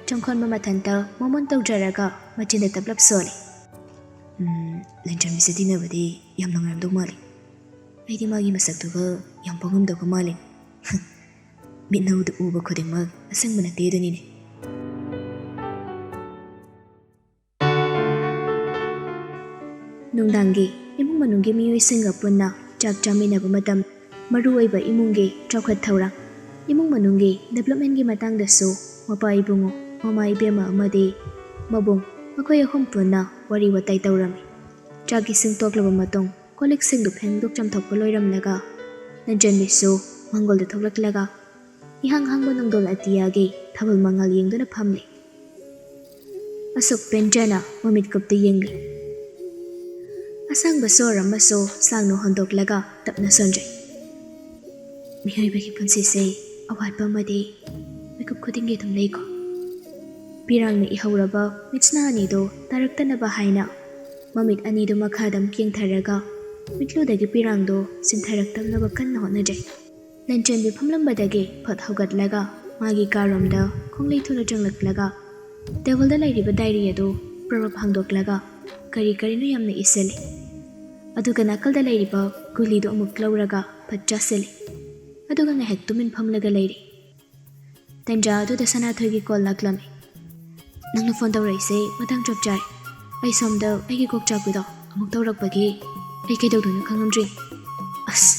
ꯆꯪꯈꯣꯟꯕ ꯃꯊꯟꯇ ꯃꯣꯃꯣꯟ ꯇꯧꯖꯔꯒ ꯃꯆꯤꯟꯗ ꯇꯞꯂꯞ ꯁꯣꯜꯂꯤ꯫ "ꯎꯝ, ꯂꯟꯆꯟꯕꯤꯁꯦ ꯇꯤꯟꯅꯕꯗꯤ ꯌꯥꯝ ꯅꯨꯡꯉꯥꯏꯔꯝꯗꯧ ꯃꯥꯜꯂꯤ꯫ ꯑꯩꯗꯤ ꯃꯥꯒꯤ ꯃꯁꯛꯇꯨꯒ ꯌꯥꯝ ꯄꯣꯡꯉꯝꯗꯧꯒ ꯃꯥꯜꯂꯤ꯫" ꯃꯤꯠꯅꯧꯗ ꯎꯕ ꯈꯨꯗꯤꯡꯃꯛ ꯑꯁꯦꯡꯕ ꯅꯠꯇꯦ ꯑꯗꯨꯅꯤꯅꯦ꯫ ꯅꯨꯡꯗꯥꯡꯒꯤ ꯏꯃꯨꯡ ꯃꯅꯨꯡꯒꯤ ꯃꯤꯑꯣꯏꯁꯤꯡꯒ ꯄꯨꯟꯅ ꯆꯥꯛ ꯆꯥꯃꯤꯟꯅꯕ ꯃꯇꯝ, ꯃꯔꯨꯑꯣꯏꯕ ꯏꯃꯨꯡꯒꯤ ꯆꯥꯎꯈꯠ ꯊꯧꯔꯥꯡ, ꯏꯃꯨꯡ ꯃꯅꯨꯡꯒꯤ ꯗꯦꯕꯂꯞꯃꯦꯟꯒꯤ ꯃꯇꯥꯡꯗꯁꯨ ꯃꯄꯥ ꯏꯕꯨꯡꯉꯣ, ꯃꯃꯥ ꯏꯕꯦꯝꯃ ꯑꯃꯗꯤ ꯃꯕꯨꯡ, ꯃꯈꯣꯏ ꯑꯍꯨꯝ ꯄꯨꯟꯅ ꯋꯥꯔꯤ ꯋꯥꯇꯥꯏ ꯇꯧꯔꯝꯃꯤ꯫ ꯆꯥꯛ ꯏꯁꯤꯡ ꯇꯣꯛꯂꯕ ꯃꯇꯨꯡ ꯀꯣꯜ ꯂꯤꯛꯁꯤꯡꯗꯨ ꯐꯦꯡꯗꯣꯛ ꯆꯥꯝꯊꯣꯛꯄ ꯂꯣꯏꯔꯝꯂꯒ ꯂꯟꯆꯟꯕꯤꯁꯨ ꯃꯪꯒꯣꯜꯗ ꯊꯣꯛꯂꯛꯂꯒ ꯏꯍꯥꯡ ꯍꯥꯡꯕ ꯅꯣꯡꯗꯣꯜ ꯑꯇꯤꯌꯥꯒꯤ ꯊꯥꯕꯜ ꯃꯉꯥꯜ ꯌꯦꯡꯗꯨꯅ ꯐꯝꯂꯤ꯫ ꯑꯁꯨꯛ ꯄꯦꯟꯖꯅ ꯃꯃꯤꯠꯀꯨꯞꯇ ꯌꯦꯡꯂꯤ꯫ ꯑꯁꯥꯡꯕ ꯁꯣꯔ ꯑꯃꯁꯨ ꯁꯥꯡꯅ ꯍꯣꯟꯗꯣꯛꯂꯒ ꯇꯞꯅ ꯁꯣꯟꯖꯩ꯫ ꯃꯤꯑꯣꯏꯕꯒꯤ ꯄꯨꯟꯁꯤꯁꯦ ꯑꯋꯥꯠꯄ ꯑꯃꯗꯤ ꯃꯤꯀꯨꯞ ꯈꯨꯗꯤꯡꯒꯤ ꯑꯗꯨꯝ ꯂꯩꯀꯣ꯫ ꯄꯤꯔꯥꯡꯅ ꯏꯍꯧꯔꯕ ꯃꯤꯠꯁꯅꯥ ꯑꯅꯤꯗꯣ ꯇꯥꯔꯛꯇꯅꯕ ꯍꯥꯏꯅ ꯃꯃꯤꯠ ꯑꯅꯤꯗꯨ ꯃꯈꯥꯗ ꯑꯃꯨꯛ ꯌꯦꯡꯊꯔꯒ ꯃꯤꯠꯂꯨꯗꯒꯤ ꯄꯤꯔꯥꯡꯗꯣ ꯆꯤꯡꯊꯔꯛꯇꯅꯕ ꯀꯟꯅ ꯍꯣꯠꯅꯖꯩ꯫ ꯂꯟꯆꯦꯟꯕꯤ ꯐꯝꯂꯝꯕꯗꯒꯤ ꯐꯠ ꯍꯧꯒꯠꯂꯒ ꯃꯥꯒꯤ ꯀꯥꯔꯣꯝꯗ ꯈꯣꯡꯂꯩ ꯊꯨꯅ ꯆꯪꯂꯛꯂꯒ ꯇꯦꯕꯜꯗ ꯂꯩꯔꯤꯕ ꯗꯥꯏꯔꯤ ꯑꯗꯨ ꯄ꯭ꯔꯞ ꯄ꯭ꯔꯞ ꯍꯥꯡꯗꯣꯛꯂꯒ ꯀꯔꯤ ꯀꯔꯤꯅꯣ ꯌꯥꯝꯅ ꯏꯁꯤꯜꯂꯤ꯫ ꯑꯗꯨꯒ ꯅꯥꯀꯜꯗ ꯂꯩꯔꯤꯕ ꯒꯨꯂꯤꯗꯨ ꯑꯃꯨꯛ ꯂꯧꯔꯒ ꯐꯠ ꯆꯥꯁꯤꯜꯂꯤ꯫ ꯑꯗꯨꯒ ꯉꯥꯏꯍꯥꯛ ꯇꯨꯃꯤꯟ ꯐꯝꯂꯒ ꯂꯩꯔꯤ꯫ ꯇꯟꯖꯥ ꯑꯗꯨꯗ ꯁꯅꯥꯊꯣꯏꯒꯤ ꯀꯣꯜ ꯂꯥꯛꯂꯝꯃꯤ꯫ "ꯅꯪꯅ ꯐꯣꯟ ꯇꯧꯔꯛꯏꯁꯦ ꯃꯇꯥꯡ ꯆꯞ ꯆꯥꯔꯦ꯫ ꯑꯩ ꯁꯣꯝꯗ ꯑꯩꯒꯤ ꯀꯣꯛ ꯆꯥꯛꯄꯤꯗꯣ ꯑꯃꯨꯛ ꯇꯧꯔꯛꯄꯒꯤ ꯑꯩ ꯀꯩꯗꯧꯗꯣꯏꯅꯣ ꯈꯪꯉꯝꯗ꯭ꯔꯤ꯫" "ꯑꯁ,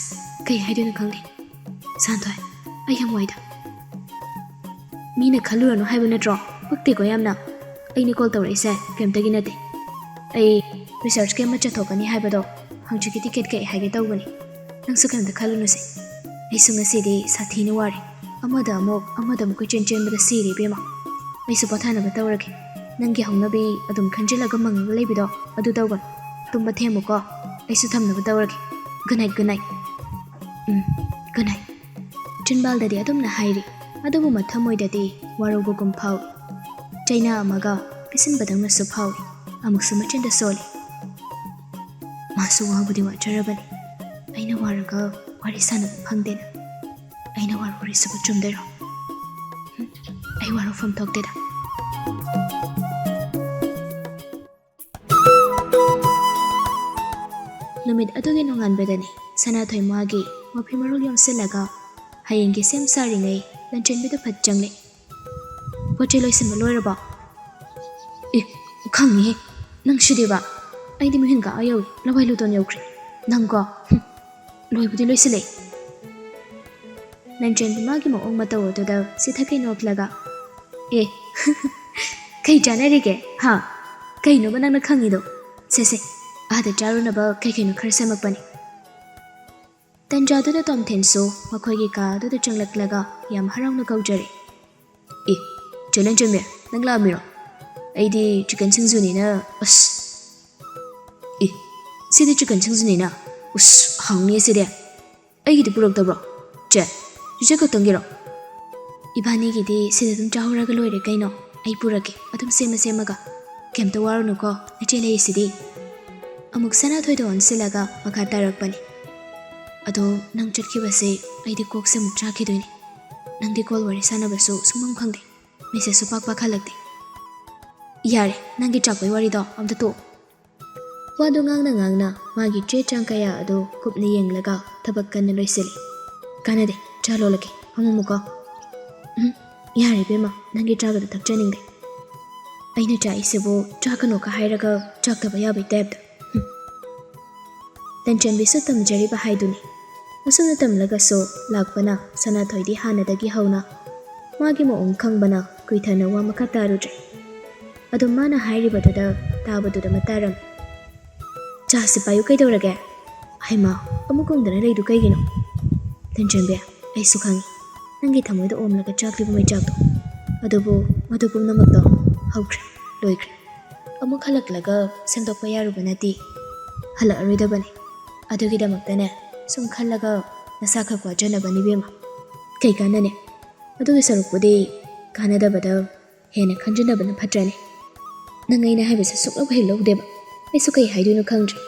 ꯀꯩ ꯍꯥꯏꯗꯣꯏꯅꯣ ꯈꯪꯗꯦ꯫ ꯁꯅꯥꯊꯣꯏ, ꯑꯩ ꯌꯥꯝ ꯋꯥꯏꯗ꯫" "ꯃꯤꯅ ꯈꯜꯂꯨꯔꯅꯨ ꯍꯥꯏꯕ ꯅꯠꯇ꯭ꯔꯣ? ꯄꯛꯇꯦꯀꯣ ꯌꯥꯝꯅ꯫ ꯑꯩꯅ ꯀꯣꯜ ꯇꯧꯔꯛꯏꯁꯦ ꯀꯩꯝꯇꯒꯤ ꯅꯠꯇꯦ꯫ ꯑꯩ ꯔꯤꯁꯔꯆꯀꯤ ꯑꯃ ꯆꯠꯊꯣꯛꯀꯅꯤ ꯍꯥꯏꯕꯗꯣ ꯍꯪꯆꯤꯠꯀꯤꯗꯤ ꯀꯦꯠ ꯀꯛꯑꯦ ꯍꯥꯏꯒꯦ ꯇꯧꯕꯅꯤ꯫ ꯅꯪꯁꯨ ꯀꯩꯝꯇ ꯈꯜꯂꯨꯅꯨꯁꯦ꯫ ꯑꯩꯁꯨ ꯉꯁꯤꯗꯤ ꯁꯥꯊꯤꯅ ꯋꯥꯔꯦ꯫ ꯑꯃꯗ ꯑꯃꯨꯛ, ꯑꯃꯗ ꯑꯃꯨꯛ ꯀꯣꯏꯆꯦꯟ ꯆꯦꯟꯕꯗ ꯁꯤꯔꯦ ꯏꯕꯦꯝꯃ꯫ ꯑꯩꯁꯨ ꯄꯣꯊꯥꯅꯕ ꯇꯧꯔꯒꯦ꯫ ꯅꯪꯒꯤ ꯍꯧꯅꯕꯤ ꯑꯗꯨꯝ ꯈꯟꯖꯤꯜꯂꯒ ꯃꯪꯉꯒ ꯂꯩꯕꯗꯣ ꯑꯗꯨ ꯇꯧꯒꯅꯨ꯫ ꯇꯨꯝꯕ ꯊꯦꯝꯃꯨꯀꯣ꯫ ꯑꯩꯁꯨ ꯊꯝꯅꯕ ꯇꯧꯔꯒꯦ꯫ Good night, good night꯫ ꯎꯝ, good night꯫ ꯆꯤꯟꯕꯥꯜꯗꯗꯤ ꯑꯗꯨꯝꯅ ꯍꯥꯏꯔꯤ, ꯑꯗꯨꯕꯨ ꯃꯊꯃꯣꯏꯗꯗꯤ ꯋꯥꯔꯧꯕꯒꯨꯝ ꯐꯥꯎꯏ꯫ ꯆꯩꯅꯥ ꯑꯃꯒ ꯄꯤꯁꯤꯟꯕꯗꯧꯅꯁꯨ ꯐꯥꯎꯏ꯫ ꯑꯃꯨꯛꯁꯨ ꯃꯆꯤꯟꯗ ꯁꯣꯜꯂꯤ꯫ ꯃꯥꯁꯨ ꯋꯥꯕꯨꯗꯤ ꯋꯥꯖꯔꯕꯅꯤ꯫ ꯑꯩꯅ ꯋꯥꯔꯒ ꯋꯥꯔꯤ ꯁꯥꯟꯅꯕ ꯐꯪꯗꯦꯅ꯫ ꯑꯩꯅ ꯋꯥꯔꯧꯔꯤꯁꯤꯕꯨ ꯆꯨꯝꯗꯣꯏꯔꯣ? ꯍꯨꯝ, ꯑꯩ ꯋꯥꯔꯧꯐꯝ ꯊꯣꯛꯇꯦꯗ꯫ ꯅꯨꯃꯤꯠ ꯑꯗꯨꯒꯤ ꯅꯣꯡꯉꯥꯟꯕꯗꯅꯤ ꯁꯅꯥꯊꯣꯏ ꯃꯥꯒꯤ ꯃꯐꯤ ꯃꯔꯣꯜ ꯌꯣꯝꯁꯤꯜꯂꯒ ꯍꯌꯦꯡꯒꯤ ꯁꯦꯝ ꯁꯥꯔꯤꯉꯩ ꯂꯟꯆꯦꯟꯕꯤꯗꯨ ꯐꯠ ꯆꯪꯂꯦ꯫ "ꯄꯣꯠ ꯆꯩ ꯂꯣꯏꯁꯤꯟꯕ ꯂꯣꯏꯔꯕꯣ?" "ꯑꯦ, ꯈꯪꯉꯤꯍꯦ, ꯅꯪ ꯁꯤꯗꯤꯕ꯫ ꯑꯩꯗꯤ ꯃꯤꯍꯨꯟ ꯀꯥ ꯌꯧꯏ, ꯂꯋꯥꯏ ꯂꯨꯇꯣꯟ ꯌꯧꯈ꯭ꯔꯦ꯫ ꯅꯪꯀꯣ, ꯍꯨꯝ, ꯂꯣꯏꯕꯨꯗꯤ ꯂꯣꯏꯁꯤꯜꯂꯦ꯫" ꯂꯟꯆꯦꯟꯕꯤ ꯃꯥꯒꯤ ꯃꯑꯣꯡ ꯃꯇꯧ ꯑꯗꯨꯗ ꯁꯤꯊꯛꯀꯩ ꯅꯣꯛꯂꯒ, "ꯑꯦ, ꯀꯩ ꯆꯥꯟꯅꯔꯤꯒꯦ? ꯍꯥ? ꯀꯩꯅꯣꯕ ꯅꯪꯅ ꯈꯪꯉꯤꯗꯣ? ꯁꯦ, ꯁꯦ, ꯑꯥꯗ ꯆꯥꯔꯨꯅꯕ ꯀꯩ ꯀꯩꯅꯣ ꯈꯔ ꯁꯦꯝꯃꯛꯄꯅꯤ꯫" ꯇꯟꯖꯥꯗꯨꯗ ꯇꯣꯝꯊꯤꯟꯁꯨ ꯃꯈꯣꯏꯒꯤ ꯀꯥ ꯑꯗꯨꯗ ꯆꯪꯂꯛꯂꯒ ꯌꯥꯝ ꯍꯔꯥꯎꯅ ꯀꯧꯖꯔꯦ꯫ "ꯑꯦ, ꯆꯦ ꯂꯟꯆꯦꯟꯕꯤ, ꯅꯪ ꯂꯥꯛꯑꯝꯃꯤꯔꯣ? ꯑꯩꯗꯤ ꯆꯤꯀꯟ ꯁꯤꯡꯖꯨꯅꯤꯅ, ꯑꯁ꯫ ꯑꯦ, ꯁꯤꯗꯤ ꯆꯤꯀꯟ ꯁꯤꯡꯖꯨꯅꯤꯅ꯫ ꯎꯁ, ꯍꯥꯎꯅꯤꯌꯦ ꯁꯤꯗꯤ꯫ ꯑꯩꯒꯤꯗꯤ ꯄꯨꯔꯛꯇꯕ꯭ꯔꯣ? ꯆꯦ, ꯆꯤꯆꯦ ꯈꯛꯇꯪꯒꯤꯔꯣ?" "ꯏꯕꯥꯅꯤꯒꯤꯗꯤ ꯁꯤꯗ ꯑꯗꯨꯝ ꯆꯥꯍꯧꯔꯒ ꯂꯣꯏꯔꯦ ꯀꯩꯅꯣ꯫ ꯑꯩ ꯄꯨꯔꯛꯀꯦ, ꯑꯗꯨꯝ ꯁꯦꯝꯃ ꯁꯦꯝꯃꯒ꯫ ꯀꯩꯝꯇ ꯋꯥꯔꯨꯅꯨꯀꯣ, ꯅꯆꯦ ꯂꯩꯔꯤꯁꯤꯗꯤ꯫" ꯑꯃꯨꯛ ꯁꯅꯥꯊꯣꯏꯗ ꯑꯣꯟꯁꯤꯜꯂꯒ ꯃꯈꯥ ꯇꯥꯔꯛꯄꯅꯤ꯫ "ꯑꯗꯣ ꯅꯪ ꯆꯠꯈꯤꯕꯁꯦ ꯑꯩꯗꯤ ꯀꯣꯛꯁꯦ ꯑꯃꯨꯛ ꯆꯥꯛꯈꯤꯗꯣꯏꯅꯤ꯫ ꯅꯪꯗꯤ ꯀꯣꯜ ꯋꯥꯔꯤ ꯁꯥꯟꯅꯕꯁꯨ ꯁꯨꯡꯐꯪ ꯐꯪꯗꯦ꯫ ꯃꯦꯁꯦꯖꯁꯨ ꯄꯥꯛ ꯄꯥꯛ ꯍꯜꯂꯛꯇꯦ꯫" "ꯌꯥꯔꯦ, ꯅꯪꯒꯤ ꯆꯥꯛꯄꯩ ꯋꯥꯔꯤꯗꯣ ꯑꯝꯇ ꯇꯣꯛꯑꯣ꯫" ꯋꯥꯗꯨ ꯉꯥꯡꯅ ꯉꯥꯡꯅ ꯃꯥꯒꯤ ꯆꯦ ꯆꯥꯡ ꯀꯌꯥ ꯑꯗꯨ ꯀꯨꯞꯅ ꯌꯦꯡꯂꯒ ꯊꯕꯛ ꯀꯟꯅ ꯂꯣꯏꯁꯤꯜꯂꯤ꯫ "ꯀꯥꯟꯅꯗꯦ, ꯆꯥ ꯂꯣꯜꯂꯒꯦ, ꯐꯝꯃꯝꯃꯨꯀꯣ꯫" "ꯎꯝ, ꯌꯥꯔꯦ ꯏꯕꯦꯝꯃ, ꯅꯪꯒꯤ ꯆꯥꯒꯗꯣ ꯊꯛꯆꯅꯤꯡꯗꯦ꯫" "ꯑꯩꯅ ꯆꯥꯛꯏꯁꯤꯕꯨ ꯆꯥꯒꯅꯣꯀ ꯍꯥꯏꯔꯒ ꯆꯥꯛꯇꯕ ꯌꯥꯕꯩ ꯇꯥꯏꯞꯇ꯫ ꯍꯨꯝ꯫" ꯂꯟꯆꯦꯟꯕꯤꯁꯨ ꯇꯝꯖꯔꯤꯕ ꯍꯥꯏꯗꯨꯅꯤ꯫ ꯑꯁꯨꯝꯅ ꯇꯝꯂꯒꯁꯨ ꯂꯥꯛꯄꯅ ꯁꯅꯥꯊꯣꯏꯗꯤ ꯍꯥꯟꯅꯗꯒꯤ ꯍꯧꯅ ꯃꯥꯒꯤ ꯃꯑꯣꯡ ꯈꯪꯕꯅ ꯀꯨꯏꯊꯅ ꯋꯥ ꯃꯈꯥ ꯇꯥꯔꯨꯗ꯭ꯔꯦ꯫ ꯑꯗꯨꯝ ꯃꯥꯅ ꯍꯥꯏꯔꯤꯕꯗꯨꯗ ꯇꯥꯕꯗꯨꯗ ꯃꯇꯥꯔꯝꯃꯤ꯫ "ꯆꯥꯁꯤ ꯄꯥꯏꯌꯨ ꯀꯩꯗꯧꯔꯒꯦ?" "ꯍꯩꯃꯥ, ꯑꯃꯨꯛ ꯈꯨꯝꯗꯅ ꯂꯩꯗꯨ ꯀꯩꯒꯤꯅꯣ? ꯂꯟꯆꯦꯟꯕꯤ, ꯑꯩꯁꯨ ꯈꯪꯉꯤ, ꯅꯪꯒꯤ ꯊꯃꯣꯏꯗ ꯑꯣꯝꯂꯒ ꯆꯥꯛꯂꯤꯕ ꯃꯩꯆꯥꯛꯇꯣ꯫ ꯑꯗꯨꯕꯨ ꯃꯗꯨ ꯄꯨꯝꯅꯃꯛꯇꯣ ꯍꯧꯈ꯭ꯔꯦ, ꯂꯣꯏꯈ꯭ꯔꯦ꯫ ꯑꯃꯨꯛ ꯍꯜꯂꯛꯂꯒ ꯁꯦꯝꯗꯣꯛꯄ ꯌꯥꯔꯨꯕ ꯅꯠꯇꯦ, ꯍꯜꯂꯛꯑꯔꯣꯏꯗꯕꯅꯤ꯫ ꯑꯗꯨꯒꯤꯗꯃꯛꯇꯅꯦ, ꯁꯨꯝ ꯈꯜꯂꯒ ꯅꯁꯥ ꯈꯛ ꯋꯥꯖꯅꯕꯅꯤ ꯏꯕꯦꯝꯃ꯫ ꯀꯩ ꯀꯥꯟꯅꯅꯤ? ꯑꯗꯨꯒꯤ ꯁꯔꯨꯛꯄꯨꯗꯤ ꯀꯥꯟꯅꯗꯕꯗ ꯍꯦꯟꯅ ꯈꯟꯖꯤꯟꯅꯕꯅ ꯐꯠꯇ꯭ꯔꯅꯦ? ꯅꯪ ꯑꯩꯅ ꯍꯥꯏꯕꯁꯦ ꯁꯨꯛꯂꯧ ꯍꯦꯛ ꯂꯧꯗꯦꯕ꯫ ꯑꯩꯁꯨ ꯀꯩ ꯍꯥꯏꯗꯣꯏꯅꯣ ꯈꯪꯗ꯭ꯔꯦ꯫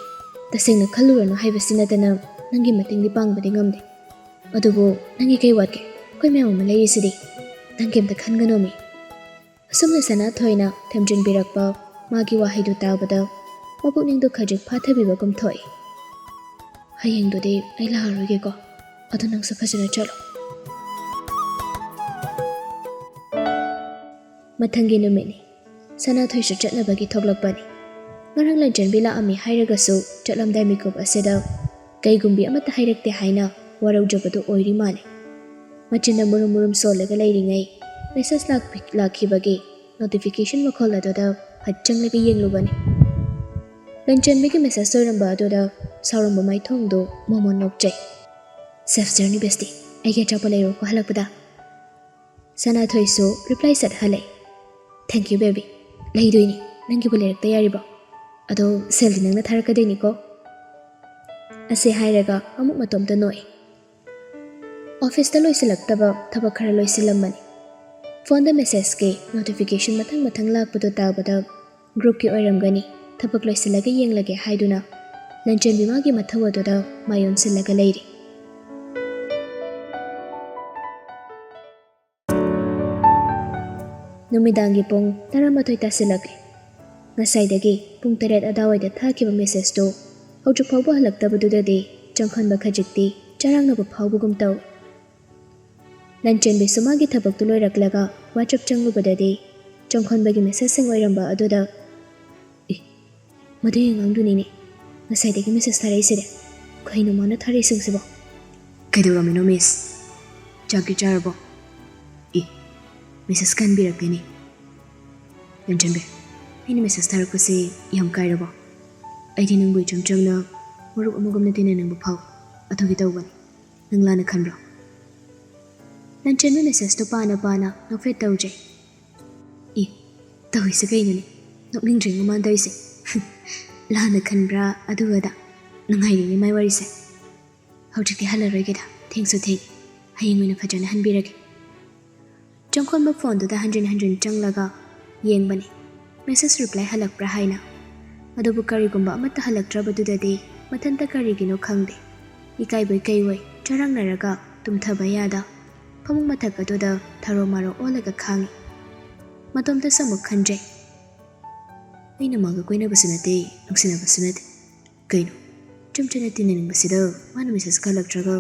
ꯇꯁꯦꯡꯅ ꯈꯜꯂꯨꯔꯅꯨ ꯍꯥꯏꯕꯁꯤ ꯅꯠꯇꯅ ꯅꯪꯒꯤ ꯃꯇꯦꯡꯗꯤ ꯄꯥꯡꯕꯗꯤ ꯉꯝꯗꯦ꯫ ꯑꯗꯨꯕꯨ ꯅꯪꯒꯤ ꯀꯩ ꯋꯥꯠꯀꯦ? ꯑꯩꯈꯣꯏ ꯃꯌꯥꯝ ꯑꯃ ꯂꯩꯔꯤꯁꯤꯗꯤ꯫ ꯅꯪ ꯀꯩꯝꯇ ꯈꯟꯒꯅꯣꯃꯤ꯫ ꯑꯁꯨꯝꯅ ꯁꯅꯥꯊꯣꯏꯅ ꯊꯦꯝꯖꯤꯟꯕꯤꯔꯛꯄ ꯃꯥꯒꯤ ꯋꯥꯍꯩꯗꯨ ꯇꯥꯕꯗ ꯃꯄꯨꯛꯅꯤꯡꯗꯨ ꯈꯖꯤꯛ ꯐꯥꯊꯕꯤꯕꯒꯨꯝ ꯊꯣꯛꯏ꯫ ꯍꯌꯦꯡꯗꯨꯗꯤ ꯑꯩ ꯂꯥꯛꯑꯔꯣꯏꯒꯦꯀꯣ, ꯑꯗꯨ ꯅꯪꯁꯨ ꯐꯖꯅ ꯆꯠꯂꯣ꯫ ꯃꯊꯪꯒꯤ ꯅꯨꯃꯤꯠꯅꯤ꯫ ꯁꯅꯥꯊꯣꯏꯁꯨ ꯆꯠꯅꯕꯒꯤ ꯊꯣꯛꯂꯛꯄꯅꯤ꯫ ꯉꯔꯥꯡ ꯂꯟꯆꯦꯟꯕꯤ ꯂꯥꯛꯑꯝꯃꯤ ꯍꯥꯏꯔꯒꯁꯨ ꯆꯠꯂꯝꯗꯥꯏ ꯃꯤꯀꯨꯞ ꯑꯁꯤꯗ ꯀꯩꯒꯨꯝꯕꯤ ꯑꯃꯠꯇ ꯍꯥꯏꯔꯛꯇꯦ ꯍꯥꯏꯅ ꯋꯥꯔꯧꯖꯕꯗꯨ ꯑꯣꯏꯔꯤ ꯃꯥꯜꯂꯤ꯫ ꯃꯆꯤꯟꯗ ꯃꯨꯔꯨꯝ ꯃꯨꯔꯨꯝ ꯁꯣꯜꯂꯒ ꯂꯩꯔꯤꯉꯩ message ꯂꯥꯛꯄꯤ-, ꯂꯥꯛꯈꯤꯕꯒꯤ notification ꯃꯈꯣꯜ ꯑꯗꯨꯗ ꯐꯠ ꯆꯪꯂꯒ ꯌꯦꯡꯂꯨꯕꯅꯤ꯫ ꯂꯟꯆꯦꯟꯕꯤꯒꯤ message ꯑꯣꯏꯔꯝꯕ ꯑꯗꯨꯗ ꯁꯥꯎꯔꯝꯕ ꯃꯥꯏꯊꯣꯡꯗꯨ ꯃꯣꯃꯣꯟ ꯅꯣꯛꯆꯩ꯫ "Safe journey bestie, ꯑꯩꯒꯤ ꯑꯆꯥꯄꯣꯠ ꯂꯩꯔꯨꯀꯣ ꯍꯜꯂꯛꯄꯗ"꯫ ꯁꯅꯥꯊꯣꯏꯁꯨ reply ꯁꯠ ꯍꯜꯂꯛꯏ꯫ "Thank you baby, ꯂꯩꯗꯣꯏꯅꯤ, ꯅꯪꯒꯤꯕꯨ ꯂꯩꯔꯛꯇ ꯌꯥꯔꯤꯕꯣ? ꯑꯗꯣ ꯁꯦꯜꯗꯤ ꯅꯪꯅ ꯊꯥꯔꯛꯀꯗꯣꯏꯅꯤꯀꯣ?" ꯑꯁꯤ ꯍꯥꯏꯔꯒ ꯑꯃꯨꯛ ꯃꯇꯣꯝꯇ ꯅꯣꯛꯏ꯫ Officeꯇ ꯂꯣꯏꯁꯤꯜꯂꯛꯇꯕ ꯊꯕꯛ ꯈꯔ ꯂꯣꯏꯁꯤꯜꯂꯝꯕꯅꯤ꯫ Phoneꯗ messageꯀꯤ notification ꯃꯊꯪ ꯃꯊꯪ ꯂꯥꯛꯄꯗꯨ ꯇꯥꯕꯗ groupꯀꯤ ꯑꯣꯏꯔꯝꯒꯅꯤ, ꯊꯕꯛ ꯂꯣꯏꯁꯤꯜꯂꯒ ꯌꯦꯡꯂꯒꯦ ꯍꯥꯏꯗꯨꯅ ꯂꯟꯆꯦꯟꯕꯤ ꯃꯥꯒꯤ ꯃꯊꯧ ꯑꯗꯨꯗ ꯃꯥꯏ ꯑꯣꯟꯁꯤꯜꯂꯒ ꯂꯩꯔꯤ꯫ ꯅꯨꯃꯤꯗꯥꯡꯒꯤ ꯄꯨꯡ ꯇꯔꯥꯃꯥꯊꯣꯏ ꯇꯥꯁꯤꯜꯂꯛꯂꯦ꯫ ꯉꯁꯥꯏꯗꯒꯤ ꯄꯨꯡ ꯇꯔꯦꯠ ꯑꯗꯥꯋꯥꯏꯗ ꯊꯥꯈꯤꯕ messageꯇꯨ ꯍꯧꯖꯤꯛ ꯐꯥꯎꯕ ꯍꯜꯂꯛꯇꯕꯗꯨꯗꯗꯤ ꯆꯪꯈꯟꯕ ꯈꯖꯤꯛꯇꯤ ꯆꯔꯥꯡꯅꯕ ꯐꯥꯎꯕꯒꯨꯝ ꯇꯧꯏ꯫ ꯂꯟꯆꯦꯟꯕꯤꯁꯨ ꯃꯥꯒꯤ ꯊꯕꯛꯇꯨ ꯂꯣꯏꯔꯛꯂꯒ WhatsApp ꯆꯪꯂꯨꯕꯗꯗꯤ ꯆꯪꯈꯟꯕꯒꯤ messageꯁꯤꯡ ꯑꯣꯏꯔꯝꯕ ꯑꯗꯨꯗ, "ꯑꯦ, ꯃꯗꯨꯒꯤ ꯑꯉꯥꯡꯗꯨꯅꯤꯅꯦ ꯉꯁꯥꯏꯗꯒꯤ message ꯊꯥꯔꯛꯏꯁꯤꯗꯤ꯫ ꯀꯩꯅꯣ ꯃꯥꯅ ꯊꯥꯔꯛꯏꯁꯤꯡꯁꯤꯕꯣ?" "ꯀꯩꯗꯧꯔꯝꯃꯤꯅꯣ miss? ꯆꯥꯛꯇꯤ ꯆꯥꯔꯕꯣ?" "ꯑꯦ, message ꯀꯟꯕꯤꯔꯛꯀꯅꯤ꯫ ꯂꯟꯆꯦꯟꯕꯤ, ꯑꯩꯅ message ꯊꯥꯔꯛꯄꯁꯤ ꯌꯥꯝ ꯀꯥꯏꯔꯕꯣ? ꯑꯩꯗꯤ ꯅꯪꯕꯨ ꯏꯆꯝ ꯆꯝꯅ ꯃꯔꯨꯞ ꯑꯃꯒꯨꯝꯅ ꯇꯤꯟꯅꯅꯤꯡꯕ ꯐꯥꯎꯏ꯫ ꯑꯗꯨꯒꯤ ꯇꯧꯕꯅꯤ꯫ ꯅꯪ ꯂꯥꯟꯅ ꯈꯟꯕ꯭ꯔꯣ? ꯂꯟꯆꯦꯟꯕꯤ ꯃꯦꯁꯦꯖꯇꯣ ꯄꯥꯅ ꯄꯥꯅ ꯅꯣꯛꯐꯦꯠ ꯇꯧꯖꯩ꯫ ꯏ, ꯇꯧꯔꯤꯁꯦ ꯀꯩꯅꯣꯅꯦ? ꯅꯣꯛꯅꯤꯡꯗ꯭ꯔꯤ ꯃꯃꯥꯟ ꯇꯧꯔꯤꯁꯦ꯫ ꯂꯥꯟꯅ ꯈꯟꯕ꯭ꯔꯥ ꯑꯗꯨ ꯑꯗꯥ? ꯅꯨꯡꯉꯥꯏꯔꯤꯅꯦ ꯃꯥꯏ ꯋꯥꯔꯤꯁꯦ꯫ ꯍꯧꯖꯤꯛꯇꯤ ꯍꯜꯂꯔꯣꯏꯒꯦꯗ, ꯊꯦꯡꯁꯨ ꯊꯦꯡ꯫ ꯍꯌꯦꯡ ꯑꯣꯏꯅ ꯐꯖꯅ ꯍꯟꯕꯤꯔꯒꯦ꯫ ꯆꯪꯈꯣꯟꯕ ꯐꯣꯟꯗꯨꯗ ꯍꯟꯖꯤꯟ ꯍꯟꯖꯤꯟ ꯆꯪꯂꯒ ꯌꯦꯡꯕꯅꯤ, ꯃꯦꯁꯦꯖ ꯔꯤꯄ꯭ꯂꯥꯏ ꯍꯜꯂꯛꯄ꯭ꯔꯥ ꯍꯥꯏꯅ꯫ ꯑꯗꯨꯕꯨ ꯀꯔꯤꯒꯨꯝꯕ ꯑꯃꯠꯇ ꯍꯜꯂꯛꯇ꯭ꯔꯕꯗꯨꯗꯗꯤ ꯃꯊꯟꯇ ꯀꯔꯤꯒꯤꯅꯣ ꯈꯪꯗꯦ, ꯏꯀꯥꯏꯕꯣꯏ ꯀꯩꯋꯣꯏ ꯆꯔꯥꯡꯅꯔꯒ ꯇꯨꯝꯊꯕ ꯌꯥꯗ ꯐꯃꯨꯡ ꯃꯊꯛ ꯑꯗꯨꯗ ꯊꯔꯣ ꯃꯥꯔꯣ ꯑꯣꯜꯂꯒ ꯈꯥꯡꯉꯤ꯫ ꯃꯇꯣꯝꯇꯁꯨ ꯑꯃꯨꯛ ꯈꯟꯖꯩ, "ꯑꯩꯅ ꯃꯥꯒ ꯀꯣꯏꯅꯕꯁꯨ ꯅꯠꯇꯦ, ꯅꯨꯡꯁꯤꯅꯕꯁꯨ ꯅꯠꯇꯦ꯫ ꯀꯩꯅꯣ, ꯏꯆꯝ ꯆꯝꯅ ꯇꯤꯟꯅꯅꯤꯡꯕꯁꯤꯗ ꯃꯥꯅ ꯃꯦꯁꯦꯖ ꯍꯜꯂꯛꯇ꯭ꯔꯒ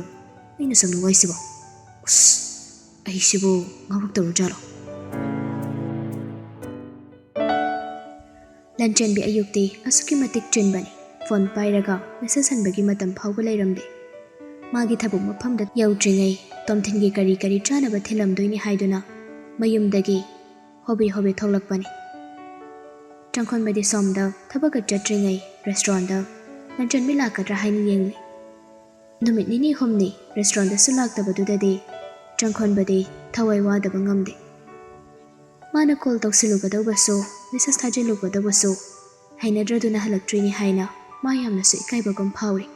ꯑꯩꯅ ꯁꯪꯅ ꯋꯥꯏꯁꯤꯕꯣ? ꯎꯁ, ꯑꯩꯁꯤꯕꯨ ꯉꯥꯎꯔꯛꯇꯧꯔꯖꯥꯠꯂꯣ?" ꯂꯟꯆꯦꯟꯕꯤ ꯑꯌꯨꯛꯇꯤ ꯑꯁꯨꯛꯀꯤ ꯃꯇꯤꯛ ꯆꯤꯟꯕꯅꯤ, ꯐꯣꯟ ꯄꯥꯏꯔꯒ ꯃꯦꯁꯦꯖ ꯍꯟꯕꯒꯤ ꯃꯇꯝ ꯐꯥꯎꯕ ꯂꯩꯔꯝꯗꯦ꯫ ꯃꯥꯒꯤ ꯊꯕꯛ ꯃꯐꯝꯗ ꯌꯧꯗ꯭ꯔꯤꯉꯩ ꯇꯣꯝꯊꯤꯟꯒꯤ ꯀꯔꯤ ꯀꯔꯤ ꯆꯥꯅꯕ ꯊꯤꯜꯂꯝꯗꯣꯏꯅꯤ ꯍꯥꯏꯗꯨꯅ ꯃꯌꯨꯝꯗꯒꯤ ꯍꯣꯕꯦ ꯍꯣꯕꯦ ꯊꯣꯛꯂꯛꯄꯅꯤ꯫ ꯆꯪꯈꯣꯟꯕꯗꯤ ꯁꯣꯝꯗ ꯊꯕꯛꯀ ꯆꯠꯇ꯭ꯔꯤꯉꯩ ꯔꯦꯁꯇꯨꯔꯦꯟꯗ ꯂꯟꯆꯦꯟꯕꯤ ꯂꯥꯛꯀꯗ꯭ꯔꯥ ꯍꯥꯏꯅ ꯌꯦꯡꯂꯤ꯫ ꯅꯨꯃꯤꯠ ꯅꯤꯅꯤ ꯍꯨꯝꯅꯤ ꯔꯦꯁꯇꯨꯔꯦꯟꯗꯁꯨ ꯂꯥꯛꯇꯕꯗꯨꯗꯗꯤ ꯆꯪꯈꯣꯟꯕꯗꯤ ꯊꯋꯥꯏ ꯋꯥꯗꯕ ꯉꯝꯗꯦ꯫ ꯃꯥꯅ ꯀꯣꯜ ꯇꯧꯁꯤꯜꯂꯨꯒꯗꯧꯕꯁꯨ, ꯃꯦꯁꯦꯖ ꯊꯥꯖꯤꯜꯂꯨꯒꯗꯧꯕꯁꯨ ꯍꯩꯅꯗ꯭ꯔꯗꯨꯅ ꯍꯜꯂꯛꯇ꯭ꯔꯤꯅꯤ ꯍꯥꯏꯅ ꯃꯥ ꯌꯥꯝꯅꯁꯨ ꯏꯀꯥꯏꯕꯒꯨꯝ ꯐꯥꯎꯔꯤ꯫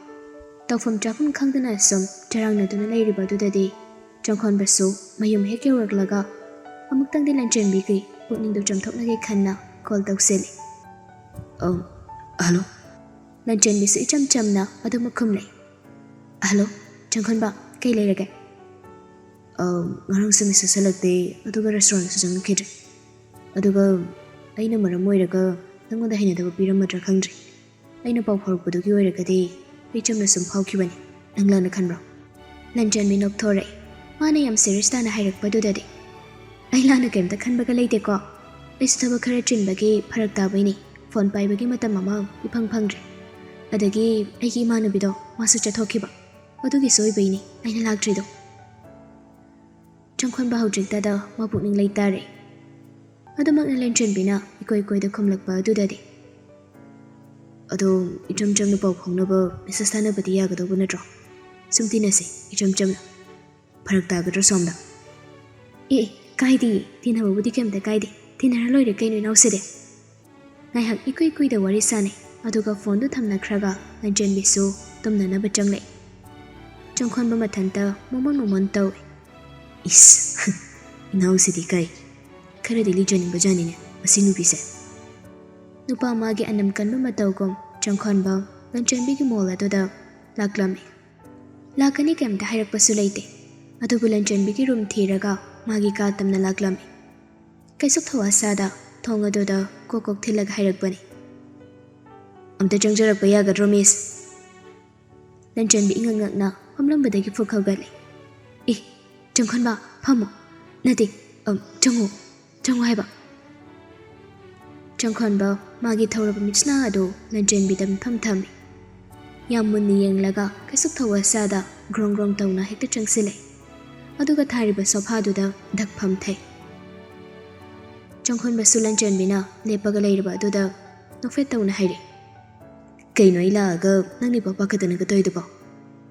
ꯇꯧꯐꯝ ꯆꯥꯐꯝ ꯈꯪꯗꯅ ꯁꯨꯝ ꯆꯔꯥꯡꯅꯗꯨꯅ ꯂꯩꯔꯤꯕ ꯑꯗꯨꯗꯗꯤ ꯆꯪꯈꯣꯟꯕꯁꯨ ꯃꯌꯨꯝ ꯍꯦꯛ ꯌꯧꯔꯛꯂꯒ ꯑꯃꯨꯛꯇꯪꯗꯤ ꯂꯟꯆꯦꯟꯕꯤꯒꯤ ꯄꯨꯛꯅꯤꯡꯗꯨ ꯆꯝꯊꯣꯛꯅꯒꯦ ꯈꯟꯅ ꯀꯣꯜ ꯇꯧꯁꯤꯜꯂꯤ꯫ "ꯑꯝ, ꯍꯜꯂꯣ?" ꯂꯟꯆꯦꯟꯕꯤꯁꯨ ꯏꯆꯝ ꯆꯝꯅ ꯑꯗꯨꯃꯛ ꯈꯨꯝꯂꯦ꯫ "ꯍꯜꯂꯣ, ꯆꯪꯈꯣꯟꯕ, ꯀꯩ ꯂꯩꯔꯒꯦ?" "ꯑꯝ, ꯉꯔꯥꯡꯁꯨ ꯃꯦꯁꯦꯖ ꯍꯜꯂꯛꯇꯦ, ꯑꯗꯨꯒ ꯔꯦꯁꯇꯨꯔꯦꯟꯗꯁꯨ ꯆꯪꯉꯛꯈꯤꯗ꯭ꯔꯦ꯫ ꯑꯗꯨꯒ ꯑꯩꯅ ꯃꯔꯝ ꯑꯣꯏꯔꯒ ꯅꯪꯉꯣꯟꯗ ꯍꯩꯅꯗꯕ ꯄꯤꯔꯝꯃꯗ꯭ꯔꯥ ꯈꯪꯗ꯭ꯔꯦ꯫ ꯑꯩꯅ ꯄꯥꯎ ꯐꯥꯎꯔꯛꯄꯗꯨꯒꯤ ꯑꯣꯏꯔꯒꯗꯤ ꯑꯩ ꯆꯝꯅ ꯁꯨꯝ ꯐꯥꯎꯈꯤꯕꯅꯤ, ꯅꯪ ꯂꯥꯟꯅ ꯈꯟꯕ꯭ꯔꯣ?" ꯂꯟꯆꯦꯟꯕꯤ ꯅꯣꯛꯊꯣꯔꯛꯏ꯫ ꯃꯥꯅ ꯌꯥꯝ ꯁꯤꯔꯤꯌꯁ ꯇꯥꯅ ꯍꯥꯏꯔꯛꯄꯗꯨꯗꯗꯤ꯫ "ꯑꯩ ꯂꯥꯟꯅ ꯀꯩꯝꯇ ꯈꯟꯕꯒ ꯂꯩꯇꯦꯀꯣ꯫ ꯑꯩꯁꯨ ꯊꯕꯛ ꯈꯔ ꯆꯤꯟꯕꯒꯤ ꯐꯔꯛ ꯇꯥꯕꯩꯅꯤ꯫ ꯐꯣꯟ ꯄꯥꯏꯕꯒꯤ ꯃꯇꯝ ꯑꯃ ꯏꯐꯪ ꯐꯪꯗ꯭ꯔꯦ꯫ ꯑꯗꯒꯤ ꯑꯩꯒꯤ ꯏꯃꯥꯟꯅꯕꯤꯗꯣ ꯃꯥꯁꯨ ꯆꯠꯊꯣꯛꯈꯤꯕ꯫ ꯑꯗꯨꯒꯤꯁꯨ ꯑꯣꯏꯕꯩꯅꯤ ꯑꯩꯅ ꯂꯥꯛꯇ꯭ꯔꯤꯗꯣ꯫" ꯆꯪꯈꯣꯟꯕ ꯍꯧꯖꯤꯛꯇꯗ ꯃꯄꯨꯛꯅꯤꯡ ꯂꯩꯇꯥꯔꯦ꯫ ꯑꯗꯨꯃꯛꯅ ꯂꯟꯆꯦꯟꯕꯤꯅ ꯏꯀꯣꯏ ꯀꯣꯏꯗ ꯈꯨꯝꯂꯛꯄ ꯑꯗꯨꯗꯗꯤ꯫ "ꯑꯗꯣ ꯏꯆꯝ ꯆꯝꯅ ꯄꯥꯎ ꯐꯥꯎꯅꯕ, ꯃꯦꯁꯦꯖ ꯊꯥꯅꯕꯗꯤ ꯌꯥꯒꯗꯧꯕ ꯅꯠꯇ꯭ꯔꯣ? ꯁꯨꯝ ꯇꯤꯟꯅꯁꯦ, ꯏꯆꯝ ꯆꯝꯅ꯫ ꯐꯔꯛ ꯇꯥꯒꯗ꯭ꯔꯣ ꯁꯣꯝꯗ? ꯑꯦ, ꯑꯦ, ꯀꯥꯏꯗꯦ, ꯇꯤꯟꯅꯕꯕꯨꯗꯤ ꯀꯩꯝꯇ ꯀꯥꯏꯗꯦ, ꯇꯤꯟꯅꯔ ꯂꯣꯏꯔꯦ ꯀꯩꯅꯣ ꯏꯅꯥꯎꯁꯤꯗꯤ꯫ ꯉꯥꯏꯍꯥꯛ ꯏꯀꯨꯏ ꯀꯨꯏꯗ ꯋꯥꯔꯤ ꯁꯥꯟꯅꯩ, ꯑꯗꯨꯒ ꯐꯣꯟꯗꯨ ꯊꯝꯅꯈ꯭ꯔꯒ ꯂꯟꯆꯦꯟꯕꯤꯁꯨ ꯇꯨꯝꯅꯅꯕ ꯆꯪꯂꯛꯏ꯫ ꯆꯪꯈꯣꯟꯕ ꯃꯊꯟꯇ ꯃꯣꯃꯣꯟ ꯃꯣꯃꯣꯟ ꯇꯧꯏ꯫ "ꯏꯁ, ꯏꯅꯥꯎꯁꯤꯗꯤ ꯀꯩ, ꯈꯔꯗꯤ ꯂꯤꯖꯅꯤꯡꯕ ꯖꯥꯅꯤꯅꯦ ꯃꯁꯤ ꯅꯨꯄꯤꯁꯦ"꯫ ꯅꯨꯄꯥ ꯃꯥꯒꯤ ꯑꯅꯝ ꯀꯟꯕ ꯃꯇꯧꯒꯨꯝ ꯆꯪꯈꯣꯟꯕ ꯂꯟꯆꯦꯟꯕꯤꯒꯤ ꯃꯣꯜ ꯑꯗꯨꯗ ꯂꯥꯛꯂꯝꯃꯤ꯫ ꯂꯥꯛꯀꯅꯤ ꯀꯩꯝꯇ ꯍꯥꯏꯔꯛꯄꯁꯨ ꯂꯩꯇꯦ꯫ ꯑꯗꯨꯕꯨ ꯂꯟꯆꯦꯟꯕꯤꯒꯤ ꯔꯨꯝ ꯊꯤꯔꯒ ꯃꯥꯒꯤ ꯀꯥ ꯇꯝꯅ ꯂꯥꯛꯂꯝꯃꯤ꯫ ꯀꯩꯁꯨꯛ ꯊꯧꯋꯥ ꯁꯥꯗ ꯊꯣꯡ ꯑꯗꯨꯗ ꯀꯣꯛ ꯀꯣꯛ ꯊꯤꯜꯂꯒ ꯍꯥꯏꯔꯛꯄꯅꯤ꯫ "ꯑꯝꯇ ꯆꯪꯖꯔꯛꯄ ꯌꯥꯒꯗ꯭ꯔꯣ, ꯃꯤꯁ?" ꯂꯟꯆꯦꯟꯕꯤ ꯏꯉꯛ ꯉꯛꯅ ꯐꯝꯂꯝꯕꯗꯒꯤ ꯐꯨꯛ ꯍꯧꯒꯠꯂꯦ꯫ "ꯑꯦ, ꯆꯪꯈꯣꯟꯕ, ꯐꯝꯃꯣ꯫ ꯅꯠꯇꯦ, ꯑꯝ, ꯆꯪꯉꯣ, ꯆꯪꯉꯣ ꯍꯥꯏꯕ"꯫ ꯆꯪꯈꯣꯟꯕ ꯃꯥꯒꯤ ꯊꯧꯔꯕ ꯃꯤꯠꯁꯅꯥ ꯑꯗꯨ ꯂꯟꯆꯦꯟꯕꯤꯗ ꯃꯤꯠꯐꯝ ꯊꯝꯃꯤ꯫ ꯌꯥꯝ ꯃꯨꯟꯅ ꯌꯦꯡꯂꯒ ꯀꯩꯁꯨꯛ ꯊꯧꯋꯥ ꯁꯥꯗ ꯒ꯭ꯔꯣꯡ ꯒ꯭ꯔꯣꯡ ꯇꯧꯅ ꯍꯦꯛꯇ ꯆꯪꯁꯤꯜꯂꯦ꯫ ꯑꯗꯨꯒ ꯊꯥꯔꯤꯕ ꯁꯣꯐꯥꯗꯨꯗ ꯙꯛ ꯐꯝꯊꯩ꯫ ꯆꯪꯈꯣꯟꯕꯁꯨ ꯂꯟꯆꯦꯟꯕꯤꯅ ꯂꯦꯞꯄꯒ ꯂꯩꯔꯤꯕ ꯑꯗꯨꯗ ꯅꯣꯛꯐꯦꯠ ꯇꯧꯅ ꯍꯥꯏꯔꯛꯏ꯫ "ꯀꯩꯅꯣ, ꯑꯩ ꯂꯥꯛꯑꯒ ꯅꯪꯅ ꯏꯄꯥ ꯄꯥꯈꯠꯇꯅꯒ ꯇꯧꯔꯤꯗꯨꯕꯣ?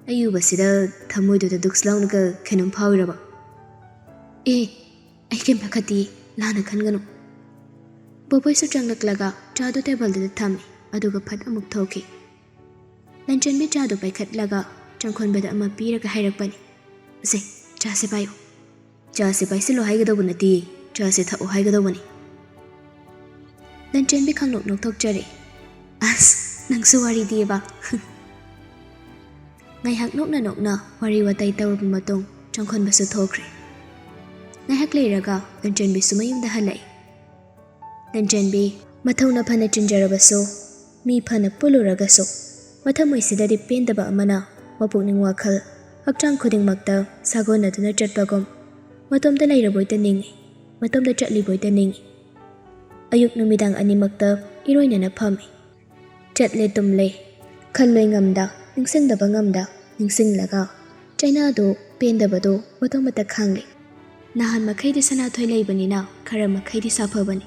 ꯑꯩ ꯎꯕꯁꯤꯗ ꯊꯃꯣꯏꯗꯨꯗ ꯗꯨꯛꯁ ꯂꯥꯎꯅꯒ ꯀꯩꯅꯣꯝ ꯐꯥꯎꯔꯤꯔꯕ?" "ꯑꯦ, ꯑꯩ ꯀꯩꯝ ꯄꯥꯈꯠꯇꯤꯌꯦ, ꯂꯥꯟꯅ ꯈꯟꯒꯅꯨ"꯫ ꯕꯣꯕꯣꯏꯁꯨ ꯆꯪꯂꯛꯂꯒ ꯆꯥꯗꯨ ꯇꯦꯕꯜꯗꯨꯗ ꯊꯝꯃꯤ, ꯑꯗꯨꯒ ꯐꯠ ꯑꯃꯨꯛ ꯊꯣꯛꯈꯤ꯫ ꯂꯟꯆꯦꯟꯕꯤ ꯆꯥꯗꯨ ꯄꯥꯏꯈꯠꯂꯒ ꯆꯪꯈꯣꯟꯕꯗ ꯑꯃ ꯄꯤꯔꯒ ꯍꯥꯏꯔꯛꯄꯅꯤ, "ꯁꯦ, ꯆꯥꯁꯦ ꯄꯥꯏꯌꯨ"꯫ "ꯆꯥꯁꯦ ꯄꯥꯏꯁꯤꯜꯂꯣ ꯍꯥꯏꯒꯗꯧꯕ ꯅꯠꯇꯦ, ꯆꯥꯁꯦ ꯊꯛꯑꯣ ꯍꯥꯏꯒꯗꯧꯕꯅꯤ"꯫ ꯂꯟꯆꯦꯟꯕꯤ ꯈꯪꯅꯣꯛ ꯅꯣꯛꯊꯣꯛꯆꯔꯦ꯫ "ꯑꯁ, ꯅꯪꯁꯨ ꯋꯥꯔꯤꯗꯤꯕ"꯫ ꯉꯥꯏꯍꯥꯛ ꯅꯣꯛꯅ ꯅꯣꯛꯅ ꯋꯥꯔꯤ ꯋꯥꯇꯥꯏ ꯇꯧꯔꯕ ꯃꯇꯨꯡ ꯆꯪꯈꯣꯟꯕꯁꯨ ꯊꯣꯛꯈ꯭ꯔꯦ꯫ ꯉꯥꯏꯍꯥꯛ ꯂꯩꯔꯒ ꯂꯟꯆꯦꯟꯕꯤꯁꯨ ꯃꯌꯨꯝꯗ ꯍꯜꯂꯛꯏ꯫ ꯂꯟꯆꯦꯟꯕꯤ ꯃꯊꯧꯅ ꯐꯅ ꯆꯤꯟꯖꯔꯕꯁꯨ, ꯃꯤ ꯐꯅ ꯄꯨꯜꯂꯨꯔꯒꯁꯨ, ꯃꯊꯃꯣꯏꯁꯤꯗꯗꯤ ꯄꯦꯟꯗꯕ ꯑꯃꯅ ꯃꯄꯨꯛꯅꯤꯡ, ꯋꯥꯈꯜ, ꯍꯛꯆꯥꯡ ꯈꯨꯗꯤꯡꯃꯛꯇ ꯁꯥꯒꯣꯟꯅꯗꯨꯅ ꯆꯠꯄꯒꯨꯝ, ꯃꯇꯣꯝꯇ ꯂꯩꯔꯕꯣꯏꯇ ꯅꯤꯡꯏ, ꯃꯇꯣꯝꯇ ꯆꯠꯂꯤꯕꯣꯏꯇ ꯅꯤꯡꯏ꯫ ꯑꯌꯨꯛ ꯅꯨꯃꯤꯗꯥꯡ ꯑꯅꯤꯃꯛꯇ ꯏꯔꯣꯏꯅꯅ ꯐꯝꯃꯤ꯫ ꯆꯠꯂꯦ ꯇꯨꯝꯂꯦ, ꯈꯜꯂꯣꯏ ꯉꯝꯗ, ꯅꯤꯡꯁꯤꯡꯗꯕ ꯉꯝꯗ, ꯅꯤꯡꯁꯤꯡꯂꯒ ꯆꯩꯅꯥꯗꯨ, ꯄꯦꯟꯗꯕꯗꯨ ꯃꯇꯣꯝꯇ ꯈꯥꯡꯂꯦ꯫ ꯅꯍꯥꯟ ꯃꯈꯩꯗꯤ ꯁꯅꯥꯊꯣꯏ ꯂꯩꯕꯅꯤꯅ ꯈꯔ ꯃꯈꯩꯗꯤ ꯁꯥꯐꯕꯅꯤ꯫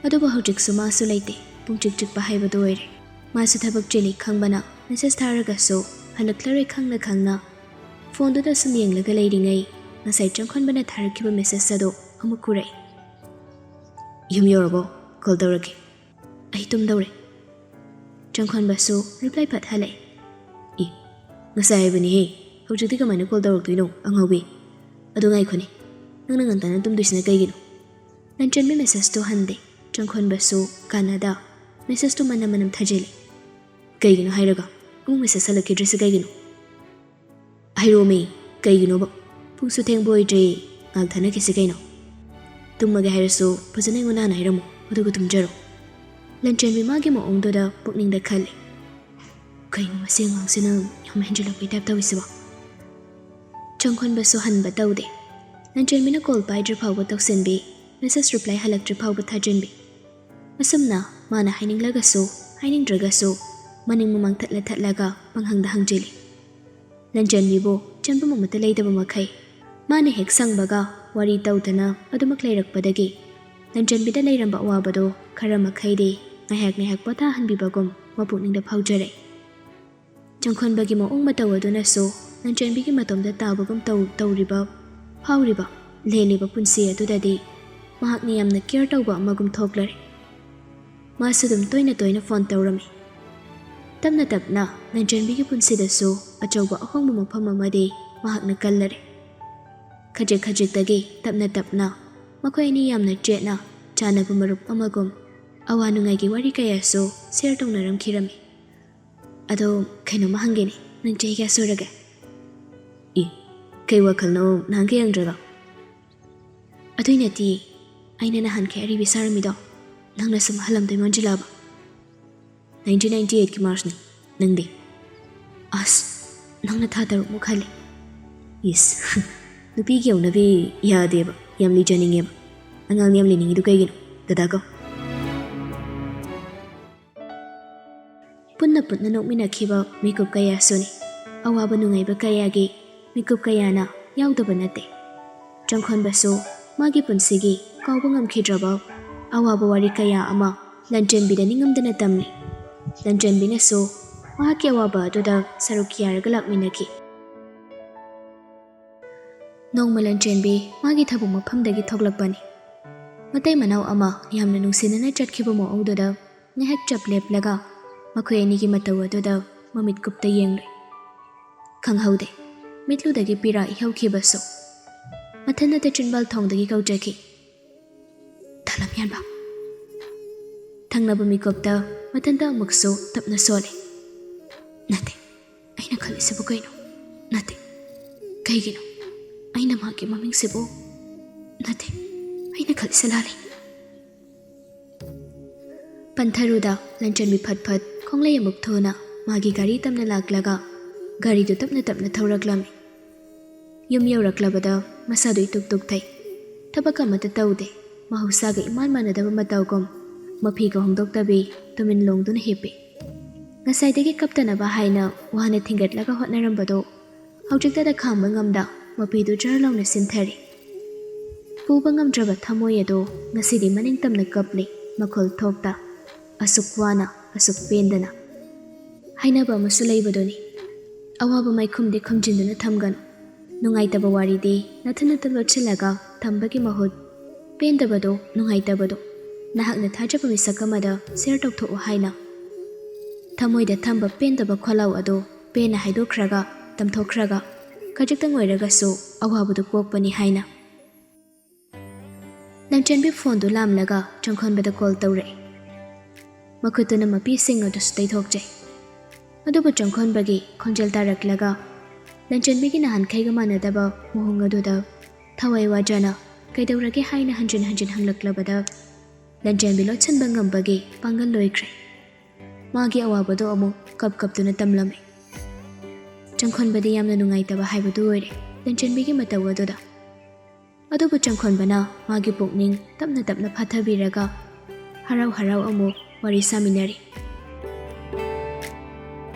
ꯑꯗꯨꯕꯨ ꯍꯧꯖꯤꯛꯁꯨ ꯃꯥꯁꯨ ꯂꯩꯇꯦ, ꯄꯨꯡꯆꯤꯛ ꯆꯤꯛꯄ ꯍꯥꯏꯕꯗꯨ ꯑꯣꯏꯔꯦ꯫ ꯃꯥꯁꯨ ꯊꯕꯛ ꯆꯤꯜꯂꯤ ꯈꯪꯕꯅ ꯃꯦꯁꯦꯖ ꯊꯥꯔꯒꯁꯨ ꯍꯜꯂꯛꯂꯔꯣꯏ ꯈꯪꯅ ꯈꯪꯅ ꯐꯣꯟꯗꯨꯗ ꯁꯨꯝ ꯌꯦꯡꯂꯒ ꯂꯩꯔꯤꯉꯩ, ꯉꯁꯥꯏ ꯆꯪꯈꯣꯟꯕꯅ ꯊꯥꯔꯛꯈꯤꯕ ꯃꯦꯁꯦꯖ ꯑꯗꯣ ꯑꯃꯨꯛ ꯎꯔꯛꯏ꯫ "ꯌꯨꯝ ꯌꯧꯔꯕꯣ? ꯀꯣꯜ ꯇꯧꯔꯛꯀꯦ꯫ ꯑꯩ ꯇꯨꯝꯗꯧꯔꯦ꯫" ꯆꯪꯈꯣꯟꯕꯁꯨ ꯔꯤꯄ꯭ꯂꯥꯏ ꯐꯠ ꯍꯜꯂꯛꯑꯦ꯫ "ꯏ, ꯉꯁꯥꯏ ꯍꯥꯏꯕꯅꯤꯍꯦ, ꯍꯧꯖꯤꯛꯇꯤ ꯀꯃꯥꯏꯅ ꯀꯣꯜ ꯇꯧꯔꯛꯇꯣꯏꯅꯣ, ꯑꯉꯥꯎꯕꯤ? ꯑꯗꯨ ꯉꯥꯏꯈꯣꯅꯦ, ꯅꯪꯅ ꯉꯟꯇꯥꯅ ꯇꯨꯝꯗꯣꯏꯁꯤꯅ ꯀꯩꯒꯤꯅꯣ?" ꯂꯟꯆꯦꯟꯕꯤ ꯃꯦꯁꯦꯖꯇꯣ ꯍꯟꯗꯦ꯫ ꯆꯪꯈꯣꯟꯕꯁꯨ ꯀꯥꯟꯅꯗ ꯃꯦꯁꯦꯖꯇꯣ ꯃꯅꯝ ꯃꯅꯝ ꯊꯥꯖꯤꯜꯂꯤ꯫ "ꯀꯩꯒꯤꯅꯣ ꯍꯥꯏꯔꯒ ꯑꯃꯨꯛ ꯃꯦꯁꯦꯖ ꯍꯜꯂꯛꯈꯤꯗ꯭ꯔꯤꯁꯦ ꯀꯩꯒꯤꯅꯣ? ꯍꯥꯏꯔꯛꯑꯣꯃꯤ, ꯀꯩꯒꯤꯅꯣꯕ? ꯄꯨꯡꯁꯨ ꯊꯦꯡꯕ ꯑꯣꯏꯗ꯭ꯔꯤ, ꯉꯥꯏꯍꯥꯛ ꯊꯥꯅꯈꯤꯁꯤ ꯀꯩꯅꯣ꯫ ꯇꯨꯝꯃꯒꯦ ꯍꯥꯏꯔꯁꯨ ꯐꯖꯅ ꯑꯩꯉꯣꯟꯗ ꯍꯥꯟꯅ ꯍꯥꯏꯔꯝꯃꯣ, ꯑꯗꯨꯒ ꯇꯨꯝꯖꯔꯣ꯫" ꯂꯟꯆꯦꯟꯕꯤ ꯃꯥꯒꯤ ꯃꯑꯣꯡꯗꯨꯗ ꯄꯨꯛꯅꯤꯡꯗ ꯈꯜꯂꯤ, "ꯀꯩꯅꯣ ꯃꯁꯤ ꯑꯉꯥꯡꯁꯤꯅ ꯌꯥꯝ ꯍꯦꯟꯖꯤꯜꯂꯛꯄꯩ ꯇꯥꯏꯞ ꯇꯧꯔꯤꯁꯤꯕꯣ?" ꯆꯪꯈꯣꯟꯕꯁꯨ ꯍꯟꯕ ꯇꯧꯗꯦ꯫ ꯂꯟꯆꯦꯟꯕꯤꯅ ꯀꯣꯜ ꯄꯥꯏꯗ꯭ꯔꯤ ꯐꯥꯎꯕ ꯇꯧꯁꯤꯟꯕꯤ, ꯃꯦꯁꯦꯖ ꯔꯤꯄ꯭ꯂꯥꯏ ꯍꯜꯂꯛꯇ꯭ꯔꯤ ꯐꯥꯎꯕ ꯊꯥꯖꯤꯟꯕꯤ꯫ ꯑꯁꯨꯝꯅ ꯃꯥꯅ ꯍꯥꯏꯅꯤꯡꯂꯒꯁꯨ ꯍꯥꯏꯅꯤꯡꯗ꯭ꯔꯒꯁꯨ ꯃꯅꯤꯡ ꯃꯃꯥꯡ ꯊꯠꯂ ꯊꯠꯂꯒ ꯄꯪꯍꯪꯗ ꯍꯪꯖꯤꯜꯂꯤ꯫ ꯂꯟꯆꯦꯟꯕꯤꯕꯨ ꯆꯦꯟꯐꯝ ꯑꯃꯠꯇ ꯂꯩꯇꯕ ꯃꯈꯩ ꯃꯥꯅ ꯍꯦꯛ ꯁꯪꯕꯒ ꯋꯥꯔꯤ ꯇꯧꯗꯅ ꯑꯗꯨꯃꯛ ꯂꯩꯔꯛꯄꯗꯒꯤ ꯂꯟꯆꯦꯟꯕꯤꯗ ꯂꯩꯔꯝꯕ ꯑꯋꯥꯕꯗꯣ ꯈꯔ ꯃꯈꯩꯗꯤ ꯉꯥꯏꯍꯥꯛ ꯉꯥꯏꯍꯥꯛ ꯄꯣꯊꯥꯍꯟꯕꯤꯕꯒꯨꯝ ꯃꯄꯨꯛꯅꯤꯡꯗ ꯐꯥꯎꯖꯔꯛꯏ꯫ ꯆꯪꯈꯣꯟꯕꯒꯤ ꯃꯑꯣꯡ ꯃꯇꯧ ꯑꯗꯨꯅꯁꯨ ꯂꯟꯆꯦꯟꯕꯤꯒꯤ ꯃꯇꯣꯝꯇ ꯇꯥꯕꯒꯨꯝ ꯇꯧ ꯇꯧꯔꯤꯕ, ꯐꯥꯎꯔꯤꯕ, ꯂꯦꯜꯂꯤꯕ ꯄꯨꯟꯁꯤ ꯑꯗꯨꯗꯗꯤ ꯃꯍꯥꯛꯅ ꯌꯥꯝꯅ ꯀꯤꯌꯔ ꯇꯧꯕ ꯑꯃꯒꯨꯝ ꯊꯣꯛꯂꯔꯦ꯫ ꯃꯥꯁꯨ ꯑꯗꯨꯝ ꯇꯣꯏꯅ ꯇꯣꯏꯅ ꯐꯣꯟ ꯇꯧꯔꯝꯃꯤ꯫ ꯇꯞꯅ ꯇꯞꯅ ꯂꯟꯆꯦꯟꯕꯤꯒꯤ ꯄꯨꯟꯁꯤꯗꯁꯨ ꯑꯆꯧꯕ ꯑꯍꯣꯡꯕ ꯃꯐꯝ ꯑꯃꯗꯤ ꯃꯍꯥꯛꯅ ꯀꯜꯂꯔꯦ꯫ ꯈꯖꯤꯛ ꯈꯖꯤꯛꯇꯒꯤ ꯇꯞꯅ ꯇꯞꯅ ꯃꯈꯣꯏ ꯑꯅꯤ ꯌꯥꯝꯅ ꯆꯦꯠꯅ ꯆꯥꯟꯅꯕ ꯃꯔꯨꯞ ꯑꯃꯒꯨꯝ ꯑꯋꯥ ꯅꯨꯡꯉꯥꯏꯒꯤ ꯋꯥꯔꯤ ꯀꯌꯥꯁꯨ ꯁꯤꯌꯔ ꯇꯧꯅꯔꯝꯈꯤꯔꯝꯃꯤ꯫ "ꯑꯗꯣ ꯀꯩꯅꯣꯝꯃ ꯍꯪꯒꯦꯅꯦ, ꯅꯪ ꯆꯍꯤ ꯀꯌꯥ ꯁꯨꯔꯒꯦ?" "ꯏ, ꯀꯩ ꯋꯥꯈꯜꯅꯣ ꯅꯍꯥꯟꯒ ꯌꯦꯡꯗ꯭ꯔꯒ?" "ꯑꯗꯨꯏ ꯅꯠꯇꯦ, ꯑꯩꯅ ꯅꯍꯥꯟꯈꯩ ꯑꯔꯤꯕꯤ ꯁꯥꯔꯝꯃꯤꯗꯣ ꯅꯪꯅ ꯁꯨꯝ ꯍꯜꯂꯝꯗꯣꯏ ꯃꯥꯟꯁꯤꯜꯂꯛꯑꯕ꯫" "ꯅꯥꯏꯟꯇꯤꯟ ꯅꯥꯏꯟꯇꯤ ꯑꯩꯠꯀꯤ ꯃꯥꯔꯆꯅꯤ, ꯅꯪꯗꯤ?" "ꯑꯁ, ꯅꯪꯅ ꯊꯥ ꯇꯔꯨꯛꯃꯨꯛ ꯍꯜꯂꯦ꯫" "ꯏꯁ, ꯅꯨꯄꯤꯒꯤ ꯌꯧꯅꯕꯤ ꯌꯥꯗꯦꯕ, ꯌꯥꯝ ꯂꯤꯖꯅꯤꯡꯉꯦꯕ꯫ ꯑꯉꯥꯡ ꯌꯥꯝ ꯂꯤꯅꯤꯡꯉꯤꯗꯨ ꯀꯩꯒꯤꯅꯣ? ꯗꯗꯥ ꯀꯧ꯫" ꯄꯨꯟꯅ ꯄꯨꯟꯅ ꯅꯣꯛꯃꯤꯟꯅꯈꯤꯕ ꯃꯤꯀꯨꯞ ꯀꯌꯥꯁꯨꯅꯤ꯫ ꯑꯋꯥꯕ ꯅꯨꯡꯉꯥꯏꯕ ꯀꯌꯥꯒꯤ ꯃꯤꯀꯨꯞ ꯀꯌꯥꯅ ꯌꯥꯎꯗꯕ ꯅꯠꯇꯦ꯫ ꯆꯪꯈꯣꯟꯕꯁꯨ ꯃꯥꯒꯤ ꯄꯨꯟꯁꯤꯒꯤ ꯀꯥꯎꯕ ꯉꯝꯈꯤꯗ꯭ꯔꯕ ꯑꯋꯥꯕ ꯋꯥꯔꯤ ꯀꯌꯥ ꯑꯃ ꯂꯟꯆꯦꯟꯕꯤꯗ ꯅꯤꯡꯉꯝꯗꯅ ꯇꯝꯂꯤ꯫ ꯂꯟꯆꯦꯟꯕꯤꯅꯁꯨ ꯃꯍꯥꯛꯀꯤ ꯑꯋꯥꯕ ꯑꯗꯨꯗ ꯁꯔꯨꯛ ꯌꯥꯔꯒ ꯂꯥꯛꯃꯤꯟꯅꯈꯤ꯫ ꯅꯣꯡꯃ ꯂꯟꯆꯦꯟꯕꯤ ꯃꯥꯒꯤ ꯊꯕꯛ ꯃꯐꯝꯗꯒꯤ ꯊꯣꯛꯂꯛꯄꯅꯤ꯫ ꯃꯇꯩ ꯃꯅꯥꯎ ꯑꯃ ꯌꯥꯝꯅ ꯅꯨꯡꯁꯤꯅꯅ ꯆꯠꯈꯤꯕ ꯃꯑꯣꯡꯗꯨꯗ ꯉꯥꯏꯍꯥꯛ ꯆꯞ ꯂꯦꯞꯂꯒ ꯃꯈꯣꯏ ꯑꯅꯤꯒꯤ ꯃꯇꯧ ꯑꯗꯨꯗ ꯃꯃꯤꯠ ꯀꯨꯞꯇ ꯌꯦꯡꯂꯨꯏ꯫ ꯈꯪꯍꯧꯗꯦ, ꯃꯤꯠꯂꯨꯗꯒꯤ ꯄꯤꯔꯥ ꯏꯍꯧꯈꯤꯕꯁꯨ꯫ ꯃꯊꯟꯅꯇ ꯆꯤꯟꯕꯥꯜ ꯊꯣꯡꯗꯒꯤ ꯀꯧꯖꯈꯤ, "ꯇꯥꯂꯝ ꯌꯥꯟꯕ!" ꯊꯪꯅꯕ ꯃꯤꯀꯨꯞꯇ ꯃꯊꯟꯇ ꯑꯃꯨꯛꯁꯨ ꯇꯞꯅ ꯁꯣꯜꯂꯦ, "ꯅꯠꯇꯦ, ꯑꯩꯅ ꯈꯜꯂꯤꯁꯤꯕꯨ ꯀꯩꯅꯣ? ꯅꯠꯇꯦ, ꯀꯩꯒꯤꯅꯣ? ꯑꯩꯅ ꯃꯍꯥꯛꯀꯤ ꯃꯃꯤꯡꯁꯤꯕꯨ, ꯅꯠꯇꯦ, ꯑꯩꯅ ꯈꯜꯂꯤꯁꯦ ꯂꯥꯜꯂꯤ!" ꯄꯟꯊꯔꯨꯗ ꯂꯟꯆꯟꯕꯤ ꯐꯠ ꯐꯠ ꯈꯣꯡꯂꯩ ꯑꯃꯨꯛ ꯊꯨꯅ ꯃꯥꯒꯤ ꯒꯥꯔꯤ ꯇꯝꯅ ꯂꯥꯛꯂꯒ ꯒꯥꯔꯤꯗꯨ ꯇꯞꯅ ꯇꯞꯅ ꯊꯧꯔꯛꯂꯝꯃꯤ꯫ ꯌꯨꯝ ꯌꯧꯔꯛꯂꯕꯗ ꯃꯁꯥꯗꯨ ꯏꯇꯨꯛ ꯇꯨꯛꯊꯩ꯫ ꯊꯕꯛ ꯑꯃꯠꯇ ꯇꯧꯗꯦ꯫ ꯃꯍꯧꯁꯥꯒ ꯏꯃꯥꯟ ꯃꯥꯟꯅꯗꯕ ꯃꯇꯧꯒꯨꯝ ꯃꯐꯤꯒ ꯍꯣꯡꯗꯣꯛꯇꯕꯤ ꯇꯨꯃꯤꯟ ꯂꯣꯡꯗꯨꯅ ꯍꯤꯞꯄꯤ꯫ ꯉꯁꯥꯏꯗꯒꯤ ꯀꯞꯇꯅꯕ ꯍꯥꯏꯅ ꯋꯥꯅ ꯊꯤꯡꯒꯠꯂꯒ ꯍꯣꯠꯅꯔꯝꯕꯗꯣ ꯍꯧꯖꯤꯛꯇꯗ ꯈꯥꯡꯕ ꯉꯝꯗ ꯃꯄꯤꯗꯨ ꯖꯔ ꯂꯥꯎꯅ ꯁꯤꯟꯊꯔꯦ꯫ ꯄꯨꯕ ꯉꯝꯗ꯭ꯔꯕ ꯊꯃꯣꯏ ꯑꯗꯨ ꯉꯁꯤꯗꯤ ꯃꯅꯤꯡ ꯇꯝꯅ ꯀꯞꯂꯤ, ꯃꯈꯣꯜ ꯊꯣꯛꯇ꯫ ꯑꯁꯨꯛ ꯋꯥꯅ, ꯑꯁꯨꯛ ꯄꯦꯟꯗꯅ꯫ ꯍꯥꯏꯅꯕ ꯑꯃꯁꯨ ꯂꯩꯕꯗꯨꯅꯤ, "ꯑꯋꯥꯕ ꯃꯥꯏꯈꯨꯝꯗꯤ ꯈꯨꯝꯖꯤꯟꯗꯨꯅ ꯊꯝꯒꯅꯨ꯫ ꯅꯨꯡꯉꯥꯏꯇꯕ ꯋꯥꯔꯤꯗꯤ ꯅꯊꯟꯅꯇ ꯂꯣꯠꯁꯤꯜꯂꯒ ꯊꯝꯕꯒꯤ ꯃꯍꯨꯠ, ꯄꯦꯟꯗꯕꯗꯣ, ꯅꯨꯡꯉꯥꯏꯇꯕꯗꯣ ꯅꯍꯥꯛꯅ ꯊꯥꯖꯕ ꯃꯤꯁꯛ ꯑꯃꯗ ꯁꯤꯌꯔ ꯇꯧꯊꯣꯛꯎ" ꯍꯥꯏꯅ꯫ ꯊꯃꯣꯏꯗ ꯊꯝꯕ ꯄꯦꯟꯗꯕ ꯈꯣꯜꯂꯥꯎ ꯑꯗꯨ ꯄꯦꯟꯅ ꯍꯥꯏꯗꯣꯛꯈ꯭ꯔꯒ, ꯇꯝꯊꯣꯛꯈ꯭ꯔꯒ, ꯈꯖꯤꯛꯇꯪ ꯑꯣꯏꯔꯒꯁꯨ ꯑꯋꯥꯕꯗꯨ ꯀꯣꯛꯄꯅꯤ ꯍꯥꯏꯅ꯫ ꯂꯟꯆꯦꯟꯕꯤ ꯐꯣꯟꯗꯨ ꯂꯥꯝꯂꯒ ꯆꯪꯈꯣꯟꯕꯗ ꯀꯣꯜ ꯇꯧꯔꯛꯏ꯫ ꯃꯈꯨꯠꯇꯨꯅ ꯃꯄꯤꯁꯤꯡ ꯑꯗꯨꯁꯨ ꯇꯩꯊꯣꯛꯆꯩ꯫ ꯑꯗꯨꯕꯨ ꯆꯪꯈꯣꯟꯕꯒꯤ ꯈꯣꯟꯖꯦꯜ ꯇꯥꯔꯛꯂꯒ ꯂꯟꯆꯦꯟꯕꯤꯒꯤ ꯅꯍꯥꯟꯈꯩꯒ ꯃꯥꯟꯅꯗꯕ ꯃꯑꯣꯡ ꯑꯗꯨꯗ ꯊꯋꯥꯏ ꯋꯥꯖꯅ "ꯀꯩꯗꯧꯔꯒꯦ?" ꯍꯥꯏꯅ ꯍꯟꯖꯤꯟ ꯍꯟꯖꯤꯟ ꯍꯪꯂꯛꯂꯕꯗ ꯂꯟꯆꯦꯟꯕꯤ ꯂꯣꯠꯁꯤꯟꯕ ꯉꯝꯕꯒꯤ ꯄꯥꯡꯒꯜ ꯂꯣꯏꯈ꯭ꯔꯦ꯫ ꯃꯥꯒꯤ ꯑꯋꯥꯕꯗꯣ ꯑꯃꯨꯛ ꯀꯞ ꯀꯞꯇꯨꯅ ꯇꯝꯂꯝꯃꯤ꯫ ꯆꯪꯈꯣꯟꯕꯗꯤ ꯌꯥꯝꯅ ꯅꯨꯡꯉꯥꯏꯇꯕ ꯍꯥꯏꯕꯗꯨ ꯑꯣꯏꯔꯦ ꯂꯟꯆꯦꯟꯕꯤꯒꯤ ꯃꯇꯧ ꯑꯗꯨꯗ꯫ ꯑꯗꯨꯕꯨ ꯆꯪꯈꯣꯟꯕꯅ ꯃꯥꯒꯤ ꯄꯨꯛꯅꯤꯡ ꯇꯞꯅ ꯇꯞꯅ ꯐꯥꯊꯕꯤꯔꯒ ꯍꯔꯥꯎ ꯍꯔꯥꯎ ꯑꯃꯨꯛ ꯋꯥꯔꯤ ꯁꯥꯃꯤꯟꯅꯔꯤ꯫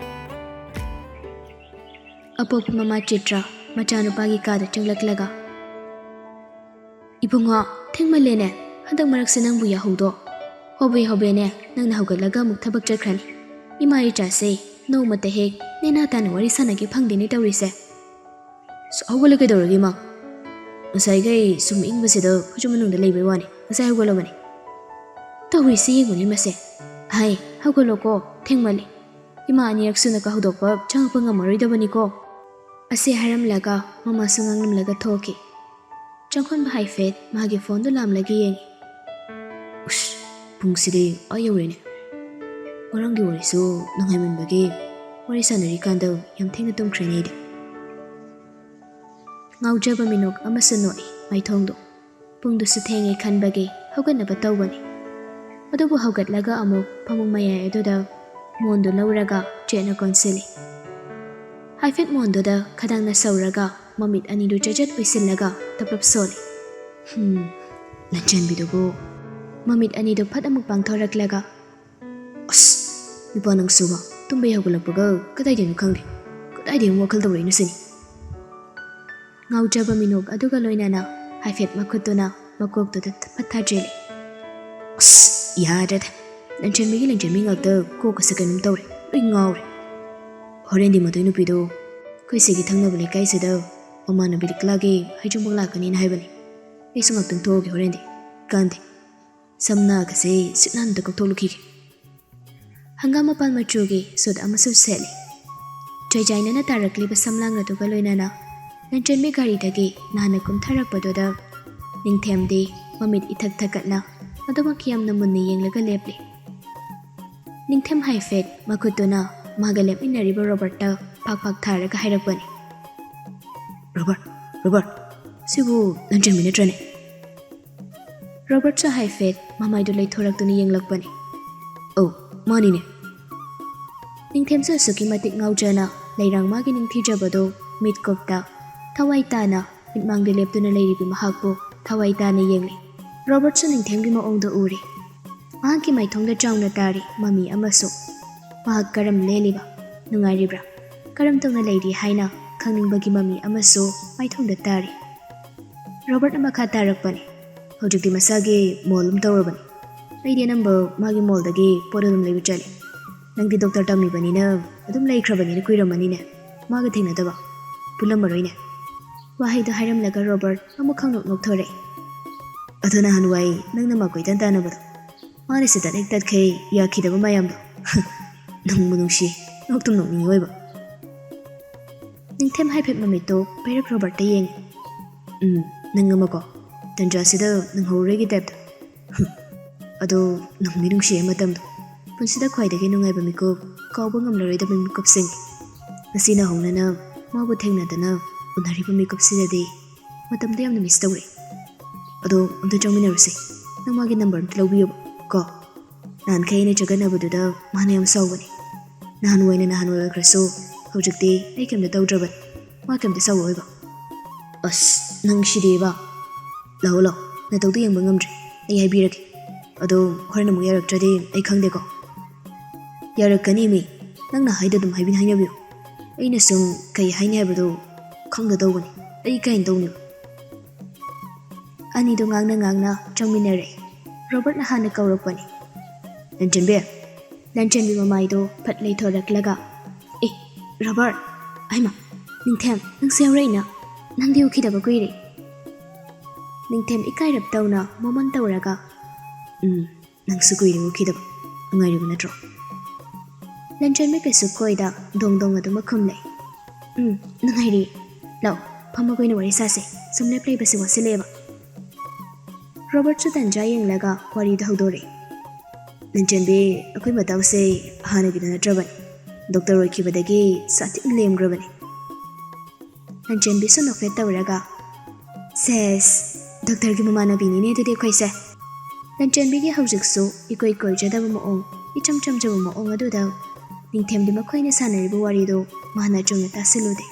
ꯑꯄꯣꯛꯄ ꯃꯃꯥ ꯆꯤꯇ꯭ꯔ ꯃꯆꯥꯅꯨꯄꯥꯒꯤ ꯀꯥꯗ ꯆꯪꯂꯛꯂꯒ, "ꯏꯕꯨꯡꯉꯣ, ꯊꯦꯡꯃꯜꯂꯦꯅꯦ, ꯍꯟꯗꯛ ꯃꯔꯛꯁꯦ ꯅꯪꯕꯨ ꯌꯥꯍꯧꯗꯣ ꯍꯣꯕꯦ ꯍꯣꯕꯦꯅꯦ, ꯅꯪꯅ ꯍꯧꯒꯠꯂꯒ ꯑꯃꯨꯛ ꯊꯕꯛ ꯆꯠꯈ꯭ꯔꯅꯤ꯫ ꯏꯃꯥ ꯏꯆꯥꯁꯦ ꯅꯣꯡꯃꯇ ꯍꯦꯛ ꯅꯦꯅꯥ ꯇꯥꯅ ꯋꯥꯔꯤ ꯁꯥꯟꯅꯒꯦ ꯐꯪꯗꯦꯅꯦ ꯇꯧꯔꯤꯁꯦ꯫ ꯑꯁ, ꯍꯧꯒꯠꯂꯦ ꯀꯩꯗꯧꯔꯒꯦ, ꯏꯃꯥ? ꯉꯁꯥꯏꯈꯩ ꯁꯨꯝ ꯏꯪꯕꯁꯤꯗ ꯈꯨꯖꯨ ꯃꯅꯨꯡꯗ ꯂꯩꯕꯩ ꯋꯥꯅꯤ꯫ ꯉꯁꯥꯏ ꯍꯧꯒꯠꯂꯕꯅꯤ꯫ ꯇꯧꯔꯤꯁꯤ ꯌꯦꯡꯉꯨꯅꯦ ꯃꯁꯦ꯫ ꯍꯥꯏ, ꯍꯧꯒꯠꯂꯣꯀꯣ, ꯊꯦꯡꯃꯜꯂꯤ꯫ ꯏꯃꯥ ꯑꯅꯤꯔꯛ ꯁꯨꯅ ꯀꯧꯍꯧꯗꯣꯛꯄ ꯆꯪꯉꯛꯄ ꯉꯝꯃꯔꯣꯏꯗꯕꯅꯤꯀꯣ꯫ ꯑꯁꯤ ꯍꯥꯏꯔꯝꯂꯒ ꯃꯃꯥꯁꯨ ꯉꯥꯡꯂꯝꯂꯒ ꯊꯣꯛꯈꯤ꯫ ꯆꯪꯈꯣꯟꯕ ꯍꯥꯏꯐꯦꯠ ꯃꯥꯒꯤ ꯐꯣꯟꯗꯨ ꯂꯥꯝꯂꯒ ꯌꯦꯡꯉꯤ꯫ ꯎꯁ, ꯄꯨꯡꯁꯤꯗꯤ ꯑꯥ ꯌꯧꯔꯦꯅꯦ꯫ ꯉꯔꯥꯡꯒꯤ ꯋꯥꯔꯤꯁꯨ ꯅꯨꯡꯉꯥꯏꯃꯟꯕꯒꯤ ꯋꯥꯔꯤ ꯁꯥꯟꯅꯔꯤꯀꯥꯟꯗ ꯌꯥꯝ ꯊꯦꯡꯅ ꯇꯨꯝꯈ꯭ꯔꯦꯅꯦ ꯑꯩꯗꯤ꯫ ꯉꯥꯎꯖꯕ ꯃꯤꯅꯣꯛ ꯑꯃꯁꯨ ꯅꯣꯛꯏ ꯃꯥꯏꯊꯣꯡꯗꯣ꯫ ꯄꯨꯡꯗꯨꯁꯨ ꯊꯦꯡꯉꯦ ꯈꯟꯕꯒꯤ ꯍꯧꯒꯠꯅꯕ ꯇꯧꯕꯅꯤ꯫ ꯑꯗꯨꯕꯨ ꯍꯧꯒꯠꯂꯒ ꯑꯃꯨꯛ ꯐꯃꯨꯡ ꯃꯌꯥꯏ ꯑꯗꯨꯗ ꯃꯣꯟꯗꯨ ꯂꯧꯔꯒ ꯆꯦꯠꯅ ꯀꯣꯟꯁꯤꯜꯂꯤ꯫ ꯍꯥꯏꯐꯦꯠ ꯃꯣꯟꯗꯨꯗ ꯈꯗꯥꯡꯅ ꯁꯧꯔꯒ ꯃꯃꯤꯠ ꯑꯅꯤꯗꯨ ꯆꯖꯠ ꯑꯣꯏꯁꯤꯜꯂꯒ ꯇꯞꯂꯞ ꯁꯣꯜꯂꯤ꯫ ꯍꯝ, ꯂꯟꯆꯦꯟꯕꯤꯗꯨꯕꯨ꯫ ꯃꯃꯤꯠ ꯑꯅꯤꯗꯨ ꯐꯠ ꯑꯃꯨꯛ ꯄꯥꯡꯊꯣꯔꯛꯂꯒ, ꯑꯁ, ꯅꯨꯄꯥ ꯅꯪꯁꯨꯕ, ꯇꯨꯝꯕ ꯍꯧꯒꯠꯂꯛꯄꯒ ꯀꯗꯥꯏꯗꯩꯅꯣ ꯈꯪꯗꯦ, ꯀꯗꯥꯏꯗꯩ ꯑꯃꯨꯛ ꯋꯥꯈꯜ ꯇꯧꯔꯛꯏꯅꯣ ꯁꯤꯅꯤ꯫ ꯉꯥꯎꯖꯕ ꯃꯤꯅꯣꯛ ꯑꯗꯨꯒ ꯂꯣꯏꯅꯅ ꯍꯥꯏꯐꯦꯠ ꯃꯈꯨꯠꯇꯨꯅ ꯃꯀꯣꯛꯇꯨꯗ ꯐꯠ ꯊꯥꯖꯤꯜꯂꯤ꯫ ꯑꯁ, ꯌꯥꯗ꯭ꯔꯦꯗ, ꯂꯟꯆꯦꯟꯕꯤꯒꯤ ꯂꯟꯆꯦꯟꯕꯤ ꯉꯥꯛꯇ ꯀꯣꯛꯀꯁꯦ ꯀꯩꯅꯣꯝ ꯇꯧꯔꯦ, ꯂꯣꯏ ꯉꯥꯎꯔꯦ꯫ ꯍꯣꯔꯦꯟꯗꯤ ꯃꯗꯨꯏ ꯅꯨꯄꯤꯗꯣ ꯑꯩꯈꯣꯏ ꯁꯤꯒꯤ ꯊꯪꯅꯕ ꯂꯩꯀꯥꯏꯁꯤꯗ ꯃꯃꯥꯟꯅꯕꯤ ꯂꯤꯛꯂꯥꯒꯤ ꯍꯩꯖꯤꯡꯄꯣꯠ ꯂꯥꯛꯀꯅꯤꯅ ꯍꯥꯏꯕꯅꯤ꯫ ꯑꯩꯁꯨ ꯉꯥꯛꯇꯪ ꯊꯣꯛꯑꯒꯦ ꯍꯣꯔꯦꯟꯗꯤ꯫ ꯀꯥꯟꯗꯦ꯫ ꯁꯝ ꯅꯥꯒꯁꯦ ꯁꯤꯠ ꯅꯥꯟꯅ ꯀꯛꯊꯣꯛꯂꯨꯈꯤꯒꯦ꯫ ꯍꯪꯒꯥꯝ ꯃꯄꯥꯟ ꯃꯆꯨꯒꯤ ꯁꯨꯠ ꯑꯃꯁꯨ ꯁꯦꯠꯂꯤ꯫ ꯆꯩꯖꯥꯏꯅꯅ ꯇꯥꯔꯛꯂꯤꯕ ꯁꯝꯂꯥꯡ ꯑꯗꯨꯒ ꯂꯣꯏꯅꯅ ꯂꯟꯆꯦꯟꯕꯤ ꯒꯥꯔꯤꯗꯒꯤ ꯅꯥꯟꯅ ꯀꯨꯝꯊꯔꯛꯄꯗꯨꯗ ꯅꯤꯡꯊꯦꯝꯗꯤ ꯃꯃꯤꯠ ꯏꯊꯛ ꯊꯛꯀꯠꯅ ꯃꯗꯨꯃꯛ ꯌꯥꯝꯅ ꯃꯨꯟꯅ ꯌꯦꯡꯂꯒ ꯂꯦꯞꯂꯤ꯫ ꯅꯤꯡꯊꯦꯝ ꯍꯥꯏꯐꯦꯠ ꯃꯈꯨꯠꯇꯨꯅ ꯃꯥꯒ ꯂꯦꯞꯃꯤꯟꯅꯔꯤꯕ ꯔꯣꯕꯔꯠꯇ ꯐꯥꯛ ꯐꯥꯛ ꯊꯥꯔꯒ ꯍꯥꯏꯔꯛꯄꯅꯤ꯫ "ꯔꯣꯕꯔꯠ, ꯔꯣꯕꯔꯠ, ꯁꯤꯕꯨ ꯂꯟꯆꯦꯟꯕꯤ ꯅꯠꯇ꯭ꯔꯅꯦ?" ꯔꯣꯕꯔꯠꯁꯨ ꯍꯥꯏꯐꯦꯠ ꯃꯃꯥꯏꯗꯨ ꯂꯩꯊꯣꯔꯛꯇꯨꯅ ꯌꯦꯡꯂꯛꯄꯅꯤ꯫ "ꯑꯧ, ꯃꯥꯅꯤꯅꯦ꯫" ꯅꯤꯡꯊꯦꯝꯁꯨ ꯑꯁꯨꯛꯀꯤ ꯃꯇꯤꯛ ꯉꯥꯎꯖꯅ ꯂꯩꯔꯥꯡ ꯃꯥꯒꯤ ꯅꯤꯡꯊꯤꯖꯕꯗꯨ ꯃꯤꯠꯀꯨꯞꯇ ꯊꯋꯥꯏ ꯇꯥꯅ ꯃꯤꯠꯃꯥꯡꯗ ꯂꯦꯞꯇꯨꯅ ꯂꯩꯔꯤꯕꯤ ꯃꯍꯥꯛꯄꯨ ꯊꯋꯥꯏ ꯇꯥꯅ ꯌꯦꯡꯂꯤ꯫ ꯔꯣꯕꯔꯠꯁꯨ ꯅꯤꯡꯊꯦꯝꯒꯤ ꯃꯑꯣꯡꯗꯨ ꯎꯔꯤ꯫ ꯃꯍꯥꯛꯀꯤ ꯃꯥꯏꯊꯣꯡꯗ ꯆꯥꯎꯅ ꯇꯥꯔꯤ ꯃꯃꯤ ꯑꯃꯁꯨ꯫ ꯃꯍꯥꯛ ꯀꯔꯝ ꯂꯦꯜꯂꯤꯕ? ꯅꯨꯡꯉꯥꯏꯔꯤꯕ꯭ꯔꯥ? ꯀꯔꯝ ꯇꯧꯅ ꯂꯩꯔꯤ ꯍꯥꯏꯅ ꯈꯪꯅꯤꯡꯕꯒꯤ ꯃꯃꯤ ꯑꯃꯁꯨ ꯃꯥꯏꯊꯣꯡꯗ ꯇꯥꯔꯤ꯫ ꯔꯣꯕꯔꯠꯅ ꯃꯈꯥ ꯇꯥꯔꯛꯄꯅꯤ꯫ "ꯍꯧꯖꯤꯛꯇꯤ ꯃꯁꯥꯒꯤ ꯃꯣꯜ ꯑꯃ ꯇꯧꯔꯕꯅꯤ꯫ ꯑꯩꯗꯤ ꯑꯅꯝꯕ ꯃꯥꯒꯤ ꯃꯣꯜꯗꯒꯤ ꯄꯣꯠ ꯑꯗꯨꯝ ꯂꯩꯕ ꯆꯠꯂꯤ꯫ "ꯅꯪꯗꯤ ꯗꯣꯛꯇꯔ ꯇꯝꯃꯤꯕꯅꯤꯅ ꯑꯗꯨꯝ ꯂꯩꯈ꯭ꯔꯕꯅꯤꯅ ꯀꯨꯏꯔꯝꯃꯅꯤꯅꯦ ꯃꯥꯒ ꯊꯦꯡꯅꯗꯕ꯫ ꯄꯨꯜꯂꯝꯃꯔꯣꯏꯅꯦ?" ꯋꯥꯍꯩꯗꯣ ꯍꯥꯏꯔꯝꯂꯒ ꯔꯣꯕꯔꯠ ꯑꯃꯨꯛ ꯈꯪꯅꯣꯛ ꯅꯣꯛꯊꯣꯔꯛꯏ꯫ "ꯑꯗꯨ ꯅꯍꯥꯟꯋꯥꯏ ꯅꯪꯅ ꯃꯥ ꯀꯣꯏꯇꯥꯟ ꯇꯥꯟꯅꯕꯗꯣ, ꯃꯥꯅ ꯁꯤꯗ ꯍꯦꯛ ꯇꯠꯈꯩ ꯌꯥꯈꯤꯗꯕ ꯃꯌꯥꯝꯗꯣ꯫ ꯅꯨꯡꯕꯨ ꯅꯨꯡꯁꯤ, ꯅꯣꯛꯇꯨꯝ ꯅꯣꯛꯅꯤꯡꯉꯤ ꯑꯣꯏꯕ꯫" ꯅꯤꯡꯊꯦꯝ ꯍꯥꯏꯐꯦꯠ ꯃꯃꯤꯠꯇꯣ ꯄꯩꯔꯞ ꯔꯣꯕꯔꯠꯇ ꯌꯦꯡꯉꯤ꯫ "ꯎꯝ, ꯅꯪ ꯑꯃꯀꯣ, ꯇꯟꯖꯥꯁꯤꯗ ꯅꯪꯍꯧꯔꯣꯏꯒꯤ ꯇꯥꯏꯞꯇ꯫ ꯍꯨꯝ, ꯑꯗꯣ ꯅꯨꯡꯗꯤ ꯅꯨꯡꯁꯤꯌꯦ ꯃꯇꯝꯗꯣ꯫ ꯄꯨꯟꯁꯤꯗ ꯈ꯭ꯋꯥꯏꯗꯒꯤ ꯅꯨꯡꯉꯥꯏꯕ ꯃꯤꯀꯨꯞ, ꯀꯥꯎꯕ ꯉꯝꯂꯔꯣꯏꯗꯕ ꯃꯤꯀꯨꯞꯁꯤꯡ꯫ ꯉꯁꯤꯅ ꯍꯧꯅꯅ ꯃꯥꯕꯨ ꯊꯦꯡꯅꯗꯅ ꯎꯅꯔꯤꯕ ꯃꯤꯀꯨꯞꯁꯤꯗꯗꯤ ꯃꯇꯝꯗꯣ ꯌꯥꯝꯅ ꯃꯤꯁ ꯇꯧꯔꯦ꯫ ꯑꯗꯣ ꯑꯝꯇ ꯆꯪꯃꯤꯟꯅꯔꯨꯁꯦ꯫ ꯅꯪ ꯃꯥꯒꯤ ꯅꯝꯕꯔ ꯑꯝꯇ ꯂꯧꯕꯤꯌꯣꯕ ꯀꯣ꯫ ꯅꯍꯥꯟꯈꯩ ꯑꯩꯅ ꯆꯒꯠꯅꯕꯗꯨꯗ ꯃꯥꯅ ꯌꯥꯝ ꯁꯥꯎꯕꯅꯦ꯫ ꯅꯍꯥꯟꯋꯥꯏꯅ ꯅꯍꯥꯟꯋꯥꯏ ꯑꯣꯏꯈ꯭ꯔꯁꯨ ꯍꯧꯖꯤꯛꯇꯤ ꯑꯩ ꯀꯩꯝꯇ ꯇꯧꯗ꯭ꯔꯕꯅꯤ꯫ ꯃꯥ ꯀꯩꯝꯇ ꯁꯥꯎꯔꯛꯑꯣꯏꯕ꯫" "ꯑꯁ, ꯅꯪ ꯁꯤꯗꯤꯕ꯫ ꯂꯥꯛꯑꯣ, ꯂꯥꯛꯑꯣ, ꯅꯇꯧꯗꯣ ꯌꯦꯡꯕ ꯉꯝꯗ꯭ꯔꯦ꯫ ꯑꯩ ꯍꯥꯏꯕꯤꯔꯒꯦ꯫ ꯑꯗꯣ ꯍꯣꯔꯦꯟ ꯑꯃꯨꯛ ꯌꯥꯔꯛꯇ꯭ꯔꯗꯤ ꯑꯩ ꯈꯪꯗꯦꯀꯣ꯫" "ꯌꯥꯔꯛꯀꯅꯤ ꯃꯤ, ꯅꯪꯅ ꯍꯥꯏꯗꯣ ꯑꯗꯨꯝ ꯍꯥꯏꯕꯤ ꯍꯥꯏꯅꯕꯤꯌꯨ꯫ ꯑꯩꯅ ꯁꯨꯝ ꯀꯩ ꯍꯥꯏꯅꯤ ꯍꯥꯏꯕꯗꯣ ꯈꯪꯗ ꯇꯧꯕꯅꯤ꯫ ꯑꯩ ꯀꯩꯅ ꯇꯧꯅꯤ?" ꯑꯅꯤꯗꯣ ꯉꯥꯡꯅ ꯉꯥꯡꯅ ꯆꯪꯃꯤꯟꯅꯔꯛꯏ꯫ ꯔꯣꯕꯔꯠꯅ ꯍꯥꯟꯅ ꯀꯧꯔꯛꯄꯅꯤ꯫ "ꯂꯟꯆꯦꯟꯕꯤ꯫" ꯂꯟꯆꯦꯟꯕꯤ ꯃꯃꯥꯏꯗꯣ ꯐꯠ ꯂꯩꯊꯣꯔꯛꯂꯒ, "ꯑꯦ, ꯔꯣꯕꯔꯠ! ꯑꯩꯃ, ꯅꯤꯡꯊꯦꯝ, ꯅꯪꯁꯨ ꯌꯥꯎꯔꯛꯏꯅ? ꯅꯪꯗꯤ ꯎꯈꯤꯗꯕ ꯀꯨꯏꯔꯦ꯫" ꯅꯤꯡꯊꯦꯝ ꯏꯀꯥꯏꯔꯞ ꯇꯧꯅ ꯃꯃꯟ ꯇꯧꯔꯒ, "ꯎꯝ, ꯅꯪꯁꯨ ꯀꯨꯏꯔꯦ ꯎꯈꯤꯗꯕ꯫ ꯅꯨꯡꯉꯥꯏꯔꯤꯕ ꯅꯠꯇ꯭ꯔꯣ?" ꯂꯟꯆꯦꯟꯕꯤ ꯀꯩꯁꯨ ꯀꯣꯏꯗ ꯗꯣꯡ ꯗꯣꯡ ꯑꯗꯨꯃꯛ ꯈꯨꯝꯂꯦ꯫ "ꯎꯝ, ꯅꯨꯡꯉꯥꯏꯔꯤ꯫ ꯂꯥꯛꯑꯣ, ꯐꯝꯃꯒ ꯑꯣꯏꯅ ꯋꯥꯔꯤ ꯁꯥꯁꯦ꯫ ꯁꯨꯝ ꯂꯦꯞ ꯂꯩꯕꯁꯦ ꯋꯥꯁꯤꯜꯂꯛꯑꯦꯕ꯫" ꯔꯣꯕꯔꯠꯁꯨ ꯇꯟꯖꯥ ꯌꯦꯡꯂꯒ ꯋꯥꯔꯤꯗ ꯍꯧꯗꯣꯔꯛꯏ꯫ "ꯂꯟꯆꯦꯟꯕꯤ, ꯑꯩꯈꯣꯏ ꯃꯇꯥꯎꯁꯦ ꯍꯥꯟꯅꯒꯤꯗꯨ ꯅꯠꯇ꯭ꯔꯕꯅꯤ꯫ ꯗꯣꯛꯇꯔ ꯑꯣꯏꯈꯤꯕꯗꯒꯤ ꯁꯥꯊꯤꯅ ꯂꯦꯝꯈ꯭ꯔꯕꯅꯤ꯫" ꯂꯟꯆꯦꯟꯕꯤꯁꯨ ꯅꯣꯛꯐꯦꯠ ꯇꯧꯔꯒ, "ꯁꯦꯁ, ꯗꯣꯛꯇꯔꯒꯤ ꯃꯃꯥꯟꯅꯕꯤꯅꯤꯅꯦ ꯑꯗꯨꯗꯤ ꯑꯩꯈꯣꯏꯁꯦ꯫" ꯂꯟꯆꯦꯟꯕꯤꯒꯤ ꯍꯧꯖꯤꯛꯁꯨ ꯏꯀꯣꯏ ꯀꯣꯏꯖꯗꯕ ꯃꯑꯣꯡ, ꯏꯆꯝ ꯆꯝꯖꯕ ꯃꯑꯣꯡ ꯑꯗꯨꯗ ꯅꯤꯡꯊꯦꯝꯗꯤ ꯃꯈꯣꯏꯅ ꯁꯥꯟꯅꯔꯤꯕ ꯋꯥꯔꯤꯗꯨ ꯃꯥꯅ ꯆꯨꯝꯅ ꯇꯥꯁꯤꯜꯂꯨꯗꯦ꯫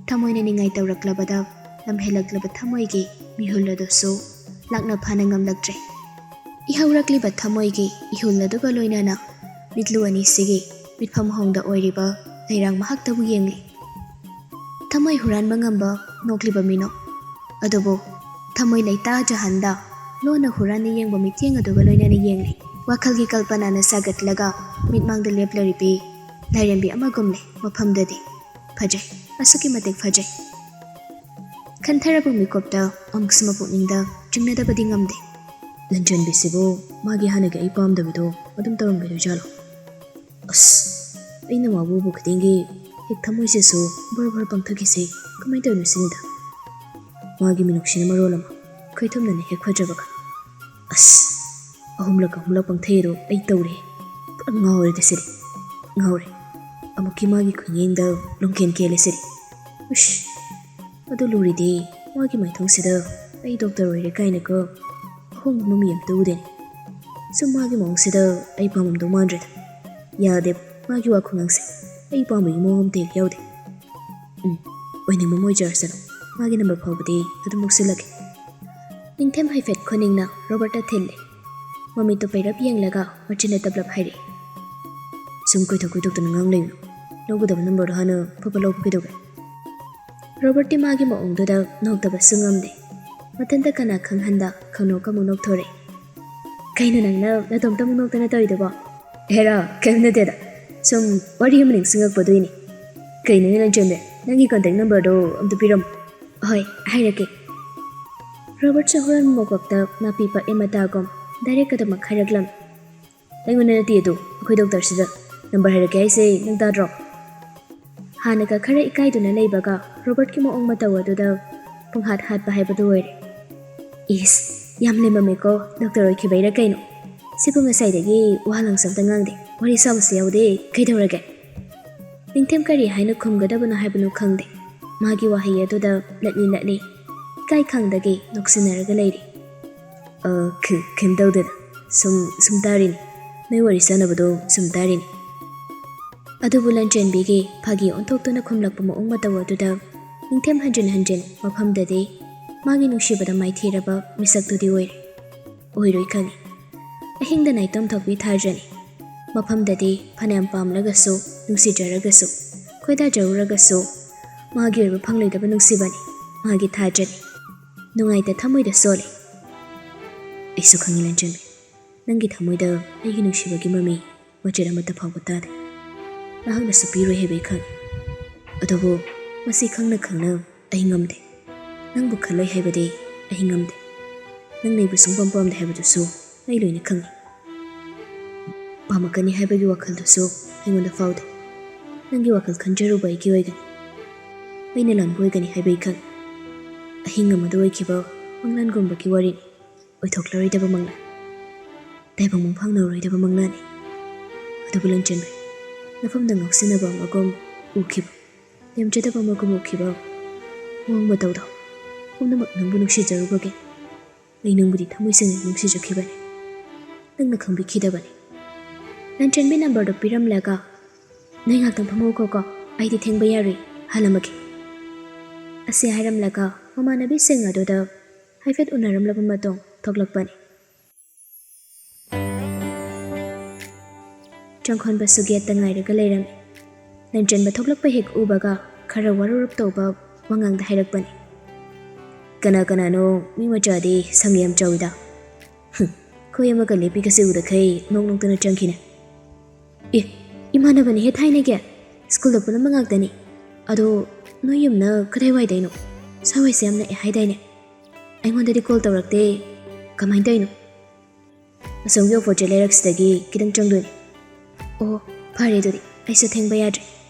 ꯊꯃꯣꯏꯅ ꯅꯤꯡꯉꯥꯏ ꯇꯧꯔꯛꯂꯕꯗ ꯂꯝꯍꯦꯜꯂꯛꯂꯕ ꯊꯃꯣꯏꯒꯤ ꯃꯤꯍꯨꯜ ꯑꯗꯨꯁꯨ ꯂꯥꯛꯅ ꯐꯥꯅ ꯉꯝꯂꯛꯇ꯭ꯔꯦ꯫ ꯏꯍꯧꯔꯛꯂꯤꯕ ꯊꯃꯣꯏꯒꯤ ꯏꯍꯨꯜ ꯑꯗꯨꯒ ꯂꯣꯏꯅꯅ ꯃꯤꯠꯂꯨ ꯑꯅꯤꯁꯤꯒꯤ ꯃꯤꯠꯐꯝ ꯍꯣꯡꯗ ꯑꯣꯏꯔꯤꯕ ꯂꯩꯔꯥꯡ ꯃꯍꯥꯛꯇꯕꯨ ꯌꯦꯡꯂꯤ꯫ ꯊꯃꯣꯏ ꯍꯨꯔꯥꯟꯕ ꯉꯝꯕ ꯅꯣꯛꯂꯤꯕ ꯃꯤꯅꯣꯛ ꯑꯗꯨꯕꯨ ꯊꯃꯣꯏ ꯂꯩꯇꯥ ꯖꯍꯥꯟꯗ ꯂꯣꯟꯅ ꯍꯨꯔꯥꯟꯅ ꯌꯦꯡꯕ ꯃꯤꯠꯌꯦꯡ ꯑꯗꯨꯒ ꯂꯣꯏꯅꯅ ꯌꯦꯡꯂꯤ꯫ ꯋꯥꯈꯜꯒꯤ ꯀꯜꯄꯅꯥꯅ ꯁꯥꯒꯠꯂꯒ ꯃꯤꯠꯃꯥꯡꯗ ꯂꯦꯞꯂꯔꯤꯕꯤ ꯂꯥꯏꯔꯦꯝꯕꯤ ꯑꯃꯒꯨꯝꯂꯦ ꯃꯐꯝꯗꯗꯤ꯫ ꯐꯖꯩ, ꯑꯁꯨꯛꯀꯤ ꯃꯇꯤꯛ ꯐꯖꯩ꯫ ꯈꯟꯊꯔꯕ ꯃꯤꯀꯨꯞꯇ ꯑꯃꯨꯛꯁꯨ ꯃꯄꯨꯛꯅꯤꯡꯗ ꯆꯤꯡꯅꯗꯕꯗꯤ ꯉꯝꯗꯦ꯫ ꯂꯟꯆꯦꯟꯕꯤꯁꯤꯕꯨ ꯃꯥꯒꯤ ꯍꯥꯟꯅꯒꯤ ꯑꯩ ꯄꯥꯝꯗꯕꯗꯣ ꯑꯗꯨꯝ ꯇꯧꯔꯝꯒꯗꯣꯏꯖꯥꯠꯂꯣ? ꯑꯁ, ꯑꯩꯅ ꯃꯥꯕꯨ ꯎꯕ ꯈꯨꯗꯤꯡꯒꯤ ꯍꯦꯛ ꯊꯃꯣꯏꯁꯤꯁꯨ ꯕꯔ ꯕꯔ ꯄꯪꯊꯈꯤꯁꯦ꯫ ꯀꯃꯥꯏꯅ ꯇꯧꯔꯤꯅꯣ ꯁꯤꯅꯤꯗ? ꯃꯥꯒꯤ ꯃꯤꯅꯨꯡꯁꯤꯅ ꯃꯔꯣꯜ ꯑꯃ, ꯈꯣꯏꯊꯨꯝꯅꯅ ꯍꯦꯛ ꯐꯖꯕꯒ꯫ ꯑꯁ, ꯑꯍꯨꯝꯂꯛ ꯑꯍꯨꯝꯂꯛ ꯄꯪꯊꯩ ꯑꯗꯣ ꯑꯩ ꯇꯧꯔꯦ꯫ ꯄꯨꯔꯥ ꯉꯥꯎꯔꯦꯗ ꯁꯤꯗꯤ꯫ ꯉꯥꯎꯔꯦ꯫ ꯑꯃꯨꯛꯀꯤ ꯃꯥꯒꯤ ꯈꯨꯌꯦꯡꯗ ꯂꯣꯡꯀꯦꯟ ꯀꯦꯜꯂꯦ ꯁꯤꯗꯤ꯫ ꯎꯁ, ꯑꯗꯨ ꯂꯨꯔꯤꯗꯤ ꯃꯥꯒꯤ ꯃꯥꯏꯊꯣꯡꯁꯤꯗ ꯑꯩ ꯗꯣꯛꯇꯔ ꯑꯣꯏꯔꯦ ꯀꯥꯏꯅꯀꯣ ꯑꯍꯣꯡꯕ ꯃꯃꯤ ꯑꯝꯇ ꯎꯗꯦꯅꯦ꯫ ꯁꯨꯝ ꯃꯥꯒꯤ ꯃꯑꯣꯡꯁꯤꯗ ꯑꯩ ꯄꯥꯝꯃꯝꯗꯧ ꯃꯥꯟꯗ꯭ꯔꯦꯗ꯫ ꯌꯥꯗꯦ, ꯃꯥꯒꯤ ꯋꯥ ꯈꯨꯉꯥꯡꯁꯦ ꯑꯩ ꯄꯥꯝꯕꯒꯤ ꯃꯑꯣꯡ ꯑꯝꯇ ꯍꯦꯛ ꯌꯥꯎꯗꯦ꯫ ꯎꯝ, ꯑꯣꯏꯅꯤꯡꯕ ꯑꯃ ꯑꯣꯏꯖꯔꯁꯅꯨ꯫ ꯃꯥꯒꯤ ꯅꯝꯕꯔ ꯐꯥꯎꯕꯗꯤ ꯑꯗꯨꯝ ꯂꯧꯁꯤꯜꯂꯒꯦ꯫ ꯅꯤꯡꯊꯦꯝ ꯍꯥꯏꯐꯦꯠ ꯈꯨꯅꯤꯡꯅ ꯔꯣꯕꯔꯠꯇ ꯊꯤꯜꯂꯦ꯫ ꯃꯃꯤꯠꯇꯣ ꯄꯩꯔꯞ ꯌꯦꯡꯂꯒ ꯃꯆꯤꯟꯅ ꯇꯞꯂꯞ ꯍꯥꯏꯔꯛꯏ, "ꯁꯨꯝ ꯀꯣꯏꯊꯣꯛ ꯀꯣꯏꯊꯣꯛꯇꯅ ꯉꯥꯡ ꯂꯩꯅꯨ꯫ ꯂꯧꯒꯗꯕ ꯅꯝꯕꯔꯗꯣ ꯍꯥꯟꯅ ꯐꯠ ꯐꯠ ꯂꯧꯕ ꯀꯩꯗꯧꯒꯦ?" ꯔꯣꯕꯔꯠꯇꯤ ꯃꯥꯒꯤ ꯃꯑꯣꯡꯗꯨꯗ ꯅꯣꯛꯇꯕꯁꯨ ꯉꯝꯗꯦ꯫ ꯃꯊꯟꯇ ꯀꯅꯥ ꯈꯪꯍꯟꯗ ꯈꯪꯅꯣꯛ ꯑꯃꯨꯛ ꯅꯣꯛꯊꯣꯔꯛꯏ꯫ "ꯀꯩꯅꯣ ꯅꯪꯅ ꯅꯇꯣꯝꯇ ꯑꯃꯨꯛ ꯅꯣꯛꯇꯅ ꯇꯧꯔꯤꯗꯨꯕꯣ?" "ꯍꯦꯔꯥ, ꯀꯩꯝ ꯅꯠꯇꯦꯗ꯫ ꯁꯨꯝ ꯋꯥꯔꯤ ꯑꯃ ꯅꯤꯡꯁꯤꯡꯉꯛꯄꯗꯨꯏꯅꯤ꯫ ꯀꯩꯅꯣꯅꯦ ꯂꯟꯆꯦꯟꯕꯤ, ꯅꯪꯒꯤ ꯀꯟꯇꯦꯛ ꯅꯝꯕꯔꯗꯣ ꯑꯝꯇ ꯄꯤꯔꯝꯃꯨ꯫" "ꯍꯣꯏ, ꯍꯥꯏꯔꯛꯀꯦ꯫" ꯔꯣꯕꯔꯠꯁꯨ ꯍꯨꯔꯥꯟꯕ ꯃꯀꯣꯛꯇ ꯅꯥꯄꯤ ꯄꯛꯑꯦ ꯃꯇꯥꯒꯨꯝ ꯗꯥꯏꯔꯦꯛ ꯑꯗꯨꯃꯛ ꯍꯥꯏꯔꯛꯂꯝꯃꯤ꯫ "ꯑꯩꯉꯣꯟꯗ ꯅꯠꯇꯦ ꯑꯗꯨ, ꯑꯩꯈꯣꯏ ꯗꯣꯛꯇꯔꯁꯤꯗ꯫ ꯅꯝꯕꯔ ꯍꯥꯏꯔꯛꯀꯦ ꯍꯥꯏꯁꯦ ꯅꯪ ꯇꯥꯗ꯭ꯔꯣ?" ꯍꯥꯟꯅꯒ ꯈꯔ ꯏꯀꯥꯏꯗꯨꯅ ꯂꯩꯕꯒ ꯔꯣꯕꯔꯠꯀꯤ ꯃꯑꯣꯡ ꯃꯇꯧ ꯑꯗꯨꯗ ꯄꯨꯡꯍꯥꯠ ꯍꯥꯠꯄ ꯍꯥꯏꯕꯗꯨ ꯑꯣꯏꯔꯦ꯫ "ꯏꯁ, ꯌꯥꯝ ꯂꯦꯝꯃꯝꯃꯦꯀꯣ, ꯗꯣꯛꯇꯔ ꯑꯣꯏꯈꯤꯕꯩꯔꯥ ꯀꯩꯅꯣ? ꯁꯤꯕꯨ ꯉꯁꯥꯏꯗꯒꯤ ꯋꯥ ꯂꯪꯁꯨ ꯑꯝꯇ ꯉꯥꯡꯗꯦ, ꯋꯥꯔꯤ ꯁꯥꯕꯁꯨ ꯌꯥꯎꯗꯦ, ꯀꯩꯗꯧꯔꯒꯦ?" ꯅꯤꯡꯊꯦꯝ ꯀꯔꯤ ꯍꯥꯏꯅ ꯈꯨꯝꯒꯗꯕꯅꯣ ꯍꯥꯏꯕꯅꯣ ꯈꯪꯗꯦ꯫ ꯃꯥꯒꯤ ꯋꯥꯍꯩ ꯑꯗꯨꯗ ꯂꯠꯂꯤ ꯂꯠꯂꯤ ꯏꯀꯥꯏ ꯈꯪꯗꯒꯩ ꯅꯣꯛꯁꯤꯟꯅꯔꯒ ꯂꯩꯔꯤ꯫ "ꯑ, ꯈꯤ-, ꯀꯩꯝ ꯇꯧꯗꯦꯗ꯫ ꯁꯨꯝ, ꯁꯨꯝ ꯇꯥꯔꯤꯅꯤ꯫ ꯅꯣꯏ ꯋꯥꯔꯤ ꯁꯥꯟꯅꯕꯗꯣ ꯁꯨꯝ ꯇꯥꯔꯤꯅꯤ꯫" ꯑꯗꯨꯕꯨ ꯂꯟꯆꯦꯟꯕꯤꯒꯤ ꯐꯥꯒꯤ ꯑꯣꯟꯊꯣꯛꯇꯨꯅ ꯈꯨꯝꯂꯛꯄ ꯃꯑꯣꯡ ꯃꯇꯧ ꯑꯗꯨꯗ ꯅꯤꯡꯊꯦꯝ ꯍꯟꯖꯤꯟ ꯍꯟꯖꯤꯟ ꯃꯐꯝꯗꯗꯤ ꯃꯥꯒꯤ ꯅꯨꯡꯁꯤꯕꯗ ꯃꯥꯏꯊꯤꯔꯕ ꯃꯤꯁꯛꯇꯨꯗꯤ ꯑꯣꯏꯔꯦ꯫ ꯑꯣꯏꯔꯣꯏ ꯈꯪꯉꯤ꯫ ꯑꯍꯤꯡꯗ ꯅꯥꯏꯇꯣꯝ ꯊꯣꯛꯄꯤ ꯊꯥꯖꯅꯤ꯫ ꯃꯐꯝꯗꯗꯤ ꯐꯅꯌꯥꯝ ꯄꯥꯝꯂꯒꯁꯨ, ꯅꯨꯡꯁꯤꯖꯔꯒꯁꯨ, ꯈꯣꯏꯗꯥꯖꯔꯨꯔꯒꯁꯨ, ꯃꯥꯒꯤ ꯑꯣꯏꯕ ꯐꯪꯂꯣꯏꯗꯕ ꯅꯨꯡꯁꯤꯕꯅꯤ ꯃꯥꯒꯤ ꯊꯥꯖꯅꯤ꯫ ꯅꯨꯡꯉꯥꯏꯇ ꯊꯃꯣꯏꯗ ꯁꯣꯜꯂꯤ꯫ ꯑꯩꯁꯨ ꯈꯪꯉꯤ ꯂꯟꯆꯦꯟꯕꯤ, ꯅꯪꯒꯤ ꯊꯃꯣꯏꯗ ꯑꯩꯒꯤ ꯅꯨꯡꯁꯤꯕꯒꯤ ꯃꯃꯤ ꯃꯆꯦꯠ ꯑꯃꯠꯇ ꯐꯥꯎꯕ ꯇꯥꯗꯦ꯫ ꯅꯍꯥꯛꯅꯁꯨ ꯄꯤꯔꯣꯏ ꯍꯥꯏꯕ ꯑꯩ ꯈꯪꯏ꯫ ꯑꯗꯨꯕꯨ ꯃꯁꯤ ꯈꯪꯅ ꯈꯪꯅ ꯑꯩ ꯉꯝꯗꯦ꯫ ꯅꯪꯕꯨ ꯈꯜꯂꯣꯏ ꯍꯥꯏꯕꯗꯤ ꯑꯩ ꯉꯝꯗꯦ꯫ ꯅꯪꯅ ꯑꯩꯕꯨ ꯁꯨꯡꯄꯥꯝ ꯄꯥꯝꯗꯦ ꯍꯥꯏꯕꯗꯨꯁꯨ ꯑꯩ ꯂꯣꯏꯅ ꯈꯪꯏ꯫ ꯄꯥꯝꯃꯛꯀꯅꯤ ꯍꯥꯏꯕꯒꯤ ꯋꯥꯈꯜꯗꯨꯁꯨ ꯑꯩꯉꯣꯟꯗ ꯐꯥꯎꯗꯦ꯫ ꯅꯪꯒꯤ ꯋꯥꯈꯜ ꯈꯟꯖꯔꯨꯕ ꯑꯩꯒꯤ ꯑꯣꯏꯒꯅꯤ꯫ ꯑꯩꯅ ꯂꯥꯟꯕ ꯑꯣꯏꯒꯅꯤ ꯍꯥꯏꯕ ꯑꯩ ꯈꯪꯏ꯫ ꯑꯍꯤꯡ ꯑꯃꯗ ꯑꯣꯏꯈꯤꯕ ꯃꯪꯂꯥꯟꯒꯨꯝꯕꯒꯤ ꯋꯥꯔꯤꯅꯤ꯫ ꯑꯣꯏꯊꯣꯛꯂꯔꯣꯏꯗꯕ ꯃꯪꯂꯥꯟ꯫ ꯇꯥꯏꯕꯪ ꯃꯪꯐꯥꯡꯅꯔꯣꯏꯗꯕ ꯃꯪꯂꯥꯟꯅꯤ꯫ ꯑꯗꯨꯕꯨ ꯂꯟꯆꯦꯟꯕꯤ, ꯅꯐꯝꯗ ꯉꯥꯎꯁꯤꯟꯅꯕ ꯑꯃꯒꯨꯝ ꯎꯈꯤꯕ, ꯂꯦꯝꯖꯗꯕ ꯑꯃꯒꯨꯝ ꯎꯈꯤꯕ ꯃꯑꯣꯡ ꯃꯇꯧꯗꯣ, ꯄꯨꯝꯅꯃꯛ ꯅꯪꯕꯨ ꯅꯨꯡꯁꯤꯖꯔꯨꯕꯒꯤ꯫ ꯑꯩ ꯅꯪꯕꯨꯗꯤ ꯊꯃꯣꯏ ꯁꯦꯡꯅ ꯅꯨꯡꯁꯤꯖꯈꯤꯕꯅꯤ꯫ ꯅꯪꯅ ꯈꯪꯕꯤꯈꯤꯗꯕꯅꯤ꯫ ꯂꯟꯆꯦꯟꯕꯤ ꯅꯝꯕꯔꯗꯣ ꯄꯤꯔꯝꯂꯒ, "ꯅꯣꯏ ꯉꯥꯛꯇꯪ ꯐꯝꯍꯧꯈꯣꯀꯣ, ꯑꯩꯗꯤ ꯊꯦꯡꯕ ꯌꯥꯔꯣꯏ, ꯍꯜꯂꯝꯃꯒꯦ" ꯑꯁꯤ ꯍꯥꯏꯔꯝꯂꯒ ꯃꯃꯥꯟꯅꯕꯤꯁꯤꯡ ꯑꯗꯨꯗ ꯍꯥꯏꯐꯦꯠ ꯎꯅꯔꯝꯂꯕ ꯃꯇꯨꯡ ꯊꯣꯛꯂꯛꯄꯅꯤ꯫ ꯆꯪꯈꯣꯟꯕꯁꯨ ꯒꯦꯠꯇ ꯉꯥꯏꯔꯒ ꯂꯩꯔꯝꯃꯤ꯫ ꯂꯟꯆꯦꯟꯕ ꯊꯣꯛꯂꯛꯄ ꯍꯦꯛ ꯎꯕꯒ ꯈꯔ ꯋꯥꯔꯧꯔꯞ ꯇꯧꯕ ꯋꯥꯉꯥꯡꯗ ꯍꯥꯏꯔꯛꯄꯅꯤ꯫ "ꯀꯅꯥ ꯀꯅꯥꯅꯣ? ꯃꯤ ꯃꯆꯥꯗꯤ ꯁꯪ ꯌꯥꯝ ꯆꯥꯎꯏꯗ꯫ ꯍꯨꯝ, ꯈꯣꯏ ꯑꯃꯒ ꯂꯦꯞꯄꯤꯒꯁꯦ ꯎꯗꯈꯩ ꯅꯣꯛ ꯅꯣꯛꯇꯅ ꯆꯪꯈꯤꯅꯦ꯫ ꯑꯦ, ꯏꯃꯥꯟꯅꯕꯅꯤꯍꯦ ꯊꯥꯏꯅꯒꯤ꯫ ꯁ꯭ꯀꯨꯜꯗ ꯄꯨꯜꯂꯝꯕ ꯉꯥꯛꯇꯅꯤ꯫ ꯑꯗꯣ ꯅꯣꯏ ꯌꯨꯝꯅ ꯀꯗꯥꯏꯋꯥꯏꯗꯩꯅꯣ? ꯁ꯭ꯋꯥꯏꯋꯥꯏꯁꯦ ꯌꯥꯝ ꯅꯛꯑꯦ ꯍꯥꯏꯗꯥꯏꯅꯦ? ꯑꯩꯉꯣꯟꯗꯗꯤ ꯀꯣꯜ ꯇꯧꯔꯛꯇꯦ꯫ ꯀꯃꯥꯏꯅ ꯇꯧꯔꯤꯅꯣ?" "ꯑꯁꯣꯝꯒꯤ ꯑꯣꯄꯣꯖꯤꯠ ꯂꯩꯔꯛꯁꯤꯗꯒꯤ ꯈꯤꯇꯪ ꯆꯪꯗꯣꯏꯅꯤ꯫ ꯑꯣ, ꯐꯔꯦ ꯑꯗꯨꯗꯤ, ꯑꯩꯁꯨ ꯊꯦꯡꯕ ꯌꯥꯗ꯭ꯔꯦ꯫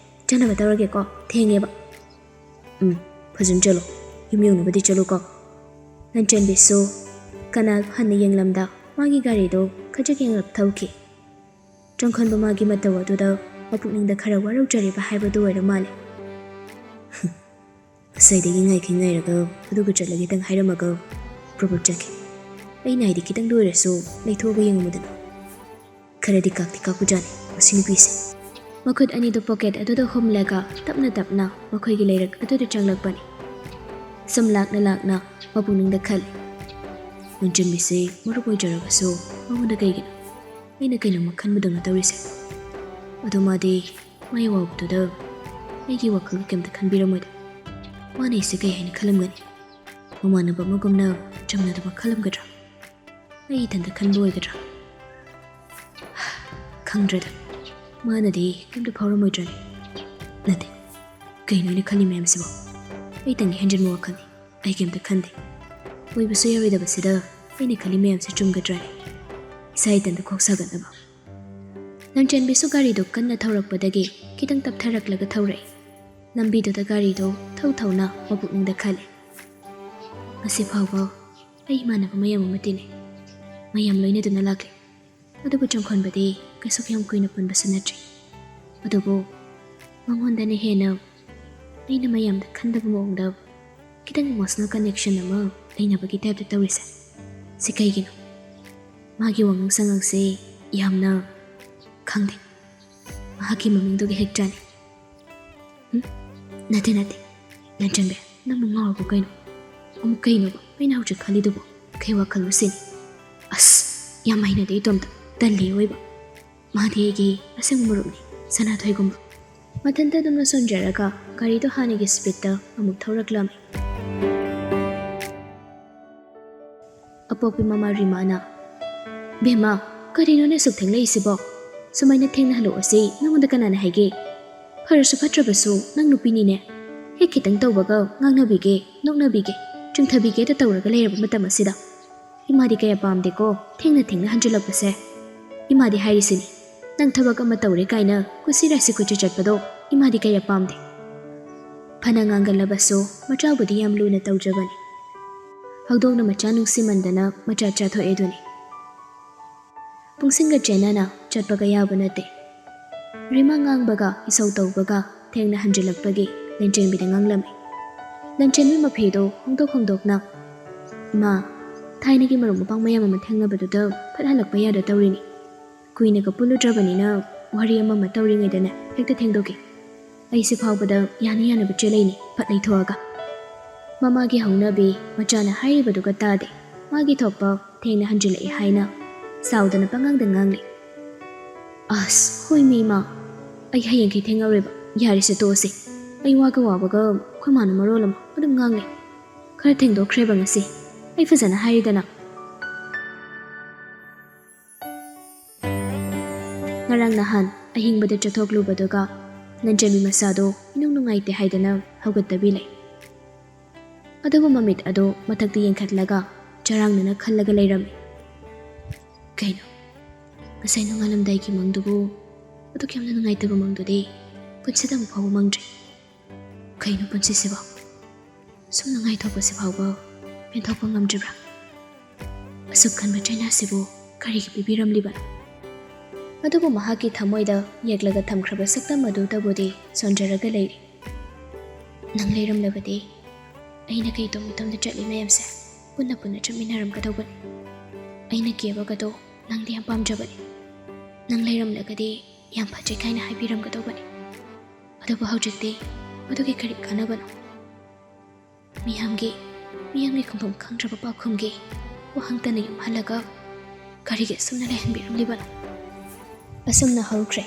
ꯆꯠꯅꯕ ꯇꯧꯔꯒꯦꯀꯣ, ꯊꯦꯡꯉꯦꯕ꯫" "ꯎꯝ, ꯐꯖꯅ ꯆꯠꯂꯣ꯫ ꯌꯨꯝ ꯌꯧꯅꯕꯗꯤ ꯆꯠꯂꯨꯀꯣ꯫" ꯂꯟꯆꯦꯟꯕꯤꯁꯨ ꯀꯅꯥ ꯍꯟꯅ ꯌꯦꯡꯂꯝꯗ ꯃꯥꯒꯤ ꯒꯥꯔꯤꯗꯣ ꯈꯖꯤꯛ ꯌꯦꯡꯂꯞ ꯊꯧꯈꯤ꯫ ꯆꯪꯈꯣꯟꯕ ꯃꯥꯒꯤ ꯃꯇꯧ ꯑꯗꯨꯗ ꯃꯄꯨꯛꯅꯤꯡꯗ ꯈꯔ ꯋꯥꯔꯧꯖꯔꯤꯕ ꯍꯥꯏꯕꯗꯨ ꯑꯣꯏꯔ ꯃꯥꯜꯂꯦ꯫ ꯉꯁꯥꯏꯗꯒꯤ ꯉꯥꯏꯈꯩ ꯉꯥꯏꯔꯒ ꯑꯗꯨꯒ ꯆꯠꯂꯒꯦꯇꯪ ꯍꯥꯏꯔꯝꯃꯒ ꯄ꯭ꯔꯣꯕꯣꯠ ꯆꯠꯈꯤ꯫ ꯑꯩꯅ ꯍꯥꯏꯗꯤ ꯈꯤꯇꯪꯗ ꯑꯣꯏꯔꯁꯨ ꯂꯩꯊꯣꯛꯑꯒ ꯌꯦꯡꯉꯨꯗꯅ꯫ ꯈꯔꯗꯤ ꯀꯥꯛꯇꯤ ꯀꯥꯛꯄꯖꯥꯠꯅꯤ ꯃꯁꯤ ꯅꯨꯄꯤꯁꯦ꯫ ꯃꯈꯨꯠ ꯑꯅꯤꯗꯨ ꯄꯣꯀꯦꯠ ꯑꯗꯨꯗ ꯍꯨꯝꯂꯒ ꯇꯞꯅ ꯇꯞꯅ ꯃꯈꯣꯏꯒꯤ ꯂꯩꯔꯛ ꯑꯗꯨꯗ ꯆꯪꯂꯛꯄꯅꯤ꯫ ꯁꯨꯝ ꯂꯥꯛꯅ ꯂꯥꯛꯅ ꯃꯄꯨꯛꯅꯤꯡꯗ ꯈꯜꯂꯤ, "ꯂꯟꯆꯦꯟꯕꯤꯁꯦ ꯃꯔꯨꯞ ꯑꯣꯏꯖꯔꯒꯁꯨ ꯃꯉꯣꯟꯗ ꯀꯩꯒꯤꯅꯣ ꯑꯩꯅ ꯀꯩꯅꯣꯝꯃ ꯈꯟꯕꯗꯧꯅ ꯇꯧꯔꯤꯁꯦ?" ꯑꯗꯣ ꯃꯥꯗꯤ ꯃꯥꯏ ꯋꯥꯕꯗꯨꯗ ꯑꯩꯒꯤ ꯋꯥꯈꯜꯒ ꯀꯩꯝꯇ ꯈꯟꯕꯤꯔꯝꯃꯣꯏꯗ꯫ ꯃꯥꯅ ꯑꯩꯁꯦ ꯀꯩ ꯍꯥꯏꯅ ꯈꯜꯂꯝꯒꯅꯤ? ꯃꯃꯥꯟꯅꯕ ꯑꯃꯒꯨꯝꯅ ꯆꯝꯅ ꯑꯗꯨꯃꯛ ꯈꯜꯂꯝꯒꯗ꯭ꯔꯥ? ꯑꯩ ꯏꯊꯟꯇ ꯈꯟꯕ ꯑꯣꯏꯒꯗ꯭ꯔꯥ? ꯈꯪꯗ꯭ꯔꯦꯗ, ꯃꯥꯅꯗꯤ ꯀꯩꯝꯇ ꯐꯥꯎꯔꯝꯃꯣꯏꯗ꯭ꯔꯅꯦ? ꯅꯠꯇꯦ, ꯀꯩꯅꯣ ꯑꯩꯅ ꯈꯜꯂꯤ ꯃꯌꯥꯝꯁꯤꯕꯣ? ꯑꯩꯇꯪꯒꯤ ꯍꯦꯟꯖꯤꯟꯕ ꯋꯥꯈꯜꯅꯤ꯫ ꯑꯩ ꯀꯩꯝꯇ ꯈꯟꯗꯦ꯫ ꯑꯣꯏꯕꯁꯨ ꯌꯥꯔꯣꯏꯗꯕꯁꯤꯗ ꯑꯩꯅ ꯈꯜꯂꯤ ꯃꯌꯥꯝꯁꯦ ꯆꯨꯝꯒꯗ꯭ꯔꯅꯦ? ꯏꯁꯥ ꯏꯊꯟꯇ ꯀꯣꯛ ꯁꯥꯒꯠꯅꯕ꯫ ꯂꯟꯆꯦꯟꯕꯤꯁꯨ ꯒꯥꯔꯤꯗꯨ ꯀꯟꯅ ꯊꯧꯔꯛꯄꯗꯒꯤ ꯈꯤꯇꯪ ꯇꯞꯊꯔꯛꯂꯒ ꯊꯧꯔꯛꯏ꯫ ꯂꯝꯕꯤꯗꯨꯗ ꯒꯥꯔꯤꯗꯨ ꯊꯧ ꯊꯧꯅ ꯃꯄꯨꯛꯅꯤꯡꯗ ꯈꯜꯂꯤ, "ꯉꯁꯤ ꯐꯥꯎꯕ ꯑꯩ ꯏꯃꯥꯟꯅꯕ ꯃꯌꯥꯝ ꯑꯃ ꯇꯤꯟꯅꯩ, ꯃꯌꯥꯝ ꯂꯣꯏꯅꯗꯨꯅ ꯂꯥꯛꯂꯤ꯫ ꯑꯗꯨꯕꯨ ꯆꯣꯡꯈꯣꯟꯕꯗꯤ ꯀꯩꯁꯨ ꯌꯥꯝ ꯀꯨꯏꯅ ꯄꯨꯟꯕꯁꯨ ꯅꯠꯇ꯭ꯔꯤ꯫ ꯑꯗꯨꯕꯨ ꯃꯉꯣꯟꯗꯅ ꯍꯦꯟꯅ ꯑꯩꯅ ꯃꯌꯥꯝꯗ ꯈꯟꯗꯕ ꯃꯑꯣꯡꯗ ꯈꯤꯇꯪ emotional connection ꯑꯃ ꯂꯩꯅꯕꯒꯤ typeꯇ ꯇꯧꯔꯤꯁꯦ꯫ ꯁꯤ ꯀꯩꯒꯤꯅꯣ? ꯃꯥꯒꯤ ꯋꯥꯉꯥꯡ ꯁꯉꯥꯡꯁꯦ ꯌꯥꯝꯅ, ꯈꯪꯗꯦ, ꯃꯍꯥꯛꯀꯤ ꯃꯃꯤꯡꯗꯨꯒ ꯍꯦꯛ ꯆꯥꯅꯩ꯫" "ꯎꯝ? ꯅꯠꯇꯦ, ꯅꯠꯇꯦ꯫ ꯂꯟꯆꯦꯟꯕꯤ, ꯅꯪꯕꯨ ꯉꯥꯎꯔꯕꯣ ꯀꯩꯅꯣ? ꯑꯃꯨꯛ ꯀꯩꯅꯣꯕ ꯑꯩꯅ ꯍꯧꯖꯤꯛ ꯈꯜꯂꯤꯗꯨꯕꯣ? ꯀꯩ ꯋꯥꯈꯜꯅꯣ ꯁꯤꯅꯤ? ꯑꯁ, ꯌꯥꯝ ꯍꯩꯅꯗꯦ ꯏꯇꯣꯝꯇ꯫ ꯇꯜꯂꯤ ꯑꯣꯏꯕ꯫ ꯃꯥꯗꯤ ꯑꯩꯒꯤ ꯑꯁꯦꯡꯕ ꯃꯔꯨꯞꯅꯤ, ꯁꯅꯥꯊꯣꯏꯒꯨꯝꯕ꯫" ꯃꯊꯟꯇ ꯑꯗꯨꯝꯅ ꯁꯣꯟꯖꯔꯒ ꯒꯥꯔꯤꯗꯣ ꯍꯥꯟꯅꯒꯤ speedꯇ ꯑꯃꯨꯛ ꯊꯧꯔꯛꯂꯝꯃꯤ꯫ ꯑꯄꯣꯛꯄꯤ ꯃꯃꯥ ꯔꯤꯃꯥꯅ, "ꯕꯦꯝꯃ, ꯀꯔꯤꯅꯣꯅꯦ ꯑꯁꯨꯛ ꯊꯦꯡꯂꯛꯏꯁꯤꯕꯣ? ꯁꯨꯃꯥꯏꯅ ꯊꯦꯡꯅ ꯍꯜꯂꯛꯑꯣꯁꯤ ꯅꯉꯣꯟꯗ ꯀꯅꯥꯅ ꯍꯥꯏꯒꯦ? ꯐꯔꯁꯨ ꯐꯠꯇ꯭ꯔꯕꯁꯨ ꯅꯪ ꯅꯨꯄꯤꯅꯤꯅꯦ꯫ ꯍꯦꯛ ꯈꯤꯇꯪ ꯇꯧꯕꯒ ꯉꯥꯡꯅꯕꯤꯒꯦ, ꯅꯣꯛꯅꯕꯤꯒꯦ, ꯆꯨꯝꯊꯕꯤꯒꯦꯗ ꯇꯧꯔꯒ ꯂꯩꯔꯕ ꯃꯇꯝ ꯑꯁꯤꯗ꯫ ꯏꯃꯥꯗꯤ ꯀꯌꯥ ꯄꯥꯝꯗꯦꯀꯣ ꯊꯦꯡꯅ ꯊꯦꯡꯅ ꯍꯟꯖꯤꯜꯂꯛꯄꯁꯦ꯫ ꯏꯃꯥꯗꯤ ꯍꯥꯏꯔꯤꯁꯤꯅꯤ, ꯅꯪ ꯊꯕꯛ ꯑꯃ ꯇꯧꯔꯦ ꯀꯥꯏꯅ ꯀꯨꯁꯤ ꯔꯥꯁꯤ ꯀꯣꯏꯆꯠ ꯆꯠꯄꯗꯣ ꯏꯃꯥꯗꯤ ꯀꯌꯥ ꯄꯥꯝꯗꯦ꯫ ꯐꯅ ꯉꯥꯡꯒꯜꯂꯕꯁꯨ ꯃꯆꯥꯕꯨꯗꯤ ꯌꯥꯝ ꯂꯨꯅ ꯇꯧꯖꯕꯅꯤ꯫ ꯍꯧꯗꯣꯡꯅ ꯃꯆꯥ ꯅꯨꯡꯁꯤꯃꯟꯗꯅ ꯃꯆꯥ ꯆꯥꯊꯣꯛꯑꯦ ꯑꯗꯨꯅꯤ꯫ ꯄꯨꯡꯁꯤꯡꯒ ꯆꯦꯟꯅꯅ ꯆꯠꯄꯒ ꯌꯥꯕ ꯅꯠꯇꯦ꯫ ꯔꯤꯃꯥ ꯉꯥꯡꯕꯒ ꯏꯁꯧ ꯇꯧꯕꯒ ꯊꯦꯡꯅ ꯍꯟꯖꯤꯜꯂꯛꯄꯒꯤ ꯂꯟꯆꯦꯟꯕꯤꯗ ꯉꯥꯡꯂꯝꯃꯤ꯫ ꯂꯟꯆꯦꯟꯕꯤ ꯃꯐꯤꯗꯣ ꯍꯣꯡꯗꯣꯛ ꯍꯣꯡꯗꯣꯛꯅ, "ꯏꯃꯥ, ꯊꯥꯏꯅꯒꯤ ꯃꯔꯨꯞ ꯃꯄꯥꯡ ꯃꯌꯥꯝ ꯑꯃ ꯊꯦꯡꯅꯕꯗꯨꯗ ꯐꯠ ꯍꯜꯂꯛꯄ ꯌꯥꯗ ꯇꯧꯔꯤꯅꯤ꯫ ꯀꯨꯏꯅꯒ ꯄꯨꯜꯂꯨꯗ꯭ꯔꯕꯅꯤꯅ ꯋꯥꯔꯤ ꯑꯃ ꯑꯃ ꯇꯧꯔꯤꯉꯩꯗꯅꯦ ꯍꯦꯛꯇ ꯊꯦꯡꯗꯣꯛꯈꯤ꯫ ꯑꯩꯁꯦ ꯐꯥꯎꯕꯗ ꯌꯥꯅ ꯌꯥꯅꯕ ꯆꯦꯜꯂꯛꯏꯅꯤ ꯐꯠ ꯂꯩꯊꯣꯛꯑꯒ꯫" ꯃꯃꯥꯒꯤ ꯍꯧꯅꯕꯤ ꯃꯆꯥꯅ ꯍꯥꯏꯔꯤꯕꯗꯨꯒ ꯇꯥꯗꯦ꯫ ꯃꯥꯒꯤ ꯊꯣꯛꯄ ꯊꯦꯡꯅ ꯍꯟꯖꯤꯜꯂꯛꯑꯦ ꯍꯥꯏꯅ ꯁꯥꯎꯗꯅ ꯄꯉꯥꯡꯗ ꯉꯥꯡꯂꯤ꯫ "ꯑꯁ, ꯍꯣꯏ ꯃꯤ ꯏꯃꯥ, ꯑꯩ ꯍꯌꯦꯡꯈꯩ ꯊꯦꯡꯉꯔꯣꯏꯕ꯫ ꯌꯥꯔꯦꯁꯦ ꯇꯣꯛꯑꯁꯦ꯫ ꯑꯩ ꯋꯥꯒ ꯋꯥꯕꯒ ꯑꯩꯈꯣꯏ ꯃꯥꯅ ꯃꯔꯣꯜ ꯑꯃ ꯑꯗꯨꯝ ꯉꯥꯡꯂꯦ꯫ ꯈꯔ ꯊꯦꯡꯗꯣꯛꯈ꯭ꯔꯦꯕ ꯉꯁꯤ꯫ ꯑꯩ ꯐꯖꯅ ꯍꯥꯏꯔꯤꯗꯅ꯫" ꯉꯔꯥꯡ ꯅꯍꯥꯟ ꯑꯍꯤꯡꯕꯗ ꯆꯠꯊꯣꯛꯂꯨꯕꯗꯨꯒ ꯂꯟꯆꯦꯟꯕꯤ ꯃꯁꯥꯗꯣ ꯏꯅꯨꯡ ꯅꯨꯡꯉꯥꯏꯇꯦ ꯍꯥꯏꯗꯅ ꯍꯧꯒꯠꯇꯕꯤ ꯂꯩ꯫ ꯑꯗꯨꯕꯨ ꯃꯃꯤꯠ ꯑꯗꯨ ꯃꯊꯛꯇ ꯌꯦꯡꯈꯠꯂꯒ ꯆꯔꯥꯡꯅꯅ ꯈꯜꯂꯒ ꯂꯩꯔꯝꯃꯤ꯫ ꯀꯩꯅꯣ, ꯉꯁꯥꯏ ꯅꯣꯡꯉꯥꯜꯂꯝꯗꯥꯏꯒꯤ ꯃꯪꯗꯨꯕꯨ ꯑꯗꯨꯛ ꯌꯥꯝꯅ ꯅꯨꯡꯉꯥꯏꯇꯕ ꯃꯪꯗꯨꯗꯤ ꯄꯨꯟꯁꯤꯗ ꯑꯃꯨꯛ ꯐꯥꯎꯕ ꯃꯪꯗ꯭ꯔꯤ꯫ ꯀꯩꯅꯣ ꯄꯨꯟꯁꯤꯁꯤꯕꯣ? ꯁꯨꯝ ꯅꯨꯡꯉꯥꯏꯊꯣꯛꯄꯁꯤ ꯐꯥꯎꯕ ꯄꯦꯟꯊꯣꯛꯄ ꯉꯝꯗ꯭ꯔꯤꯕ꯭ꯔꯥ? ꯑꯁꯨꯛ ꯈꯟꯕ ꯆꯩꯅꯥꯁꯤꯕꯨ ꯀꯔꯤꯒꯤ ꯄꯤꯕꯤꯔꯝꯂꯤꯕꯅꯣ? ꯑꯗꯨꯕꯨ ꯃꯍꯥꯛꯀꯤ ꯊꯃꯣꯏꯗ ꯌꯦꯛꯂꯒ ꯊꯝꯈ꯭ꯔꯕ ꯁꯛꯇꯝ ꯑꯗꯨꯗꯕꯨꯗꯤ ꯁꯣꯟꯖꯔꯒ ꯂꯩꯔꯤ꯫ ꯅꯪ ꯂꯩꯔꯝꯂꯕꯗꯤ ꯑꯩꯅ ꯀꯩ ꯇꯧꯃꯤ ꯇꯝꯗ ꯆꯠꯂꯤ ꯃꯌꯥꯝꯁꯦ ꯄꯨꯟꯅ ꯄꯨꯟꯅ ꯆꯠꯃꯤꯟꯅꯔꯝꯒꯗꯧꯕꯅꯤ꯫ ꯑꯩꯅ ꯀꯦꯕꯒꯗꯣ ꯅꯪꯗꯤ ꯌꯥꯝ ꯄꯥꯝꯖꯕꯅꯤ꯫ ꯅꯪ ꯂꯩꯔꯝꯂꯒꯗꯤ ꯌꯥꯝ ꯐꯖꯩ ꯀꯥꯏꯅ ꯍꯥꯏꯕꯤꯔꯝꯒꯗꯧꯕꯅꯤ꯫ ꯑꯗꯨꯕꯨ ꯍꯧꯖꯤꯛꯇꯤ ꯃꯗꯨꯒꯤ ꯀꯔꯤ ꯀꯥꯟꯅꯕꯅꯣ? ꯃꯤꯌꯥꯝꯒꯤ, ꯃꯤꯌꯥꯝꯒꯤ ꯈꯨꯝꯐꯝ ꯈꯪꯗ꯭ꯔꯕ ꯄꯥꯎꯈꯨꯝꯒꯤ ꯋꯥꯍꯪꯇꯅ ꯌꯨꯝꯍꯜꯂꯒ ꯀꯔꯤꯒꯤ ꯑꯁꯨꯝꯅ ꯂꯩꯍꯟꯕꯤꯔꯝꯂꯤꯕꯅꯣ? ꯑꯁꯨꯝꯅ ꯍꯧꯈ꯭ꯔꯦ꯫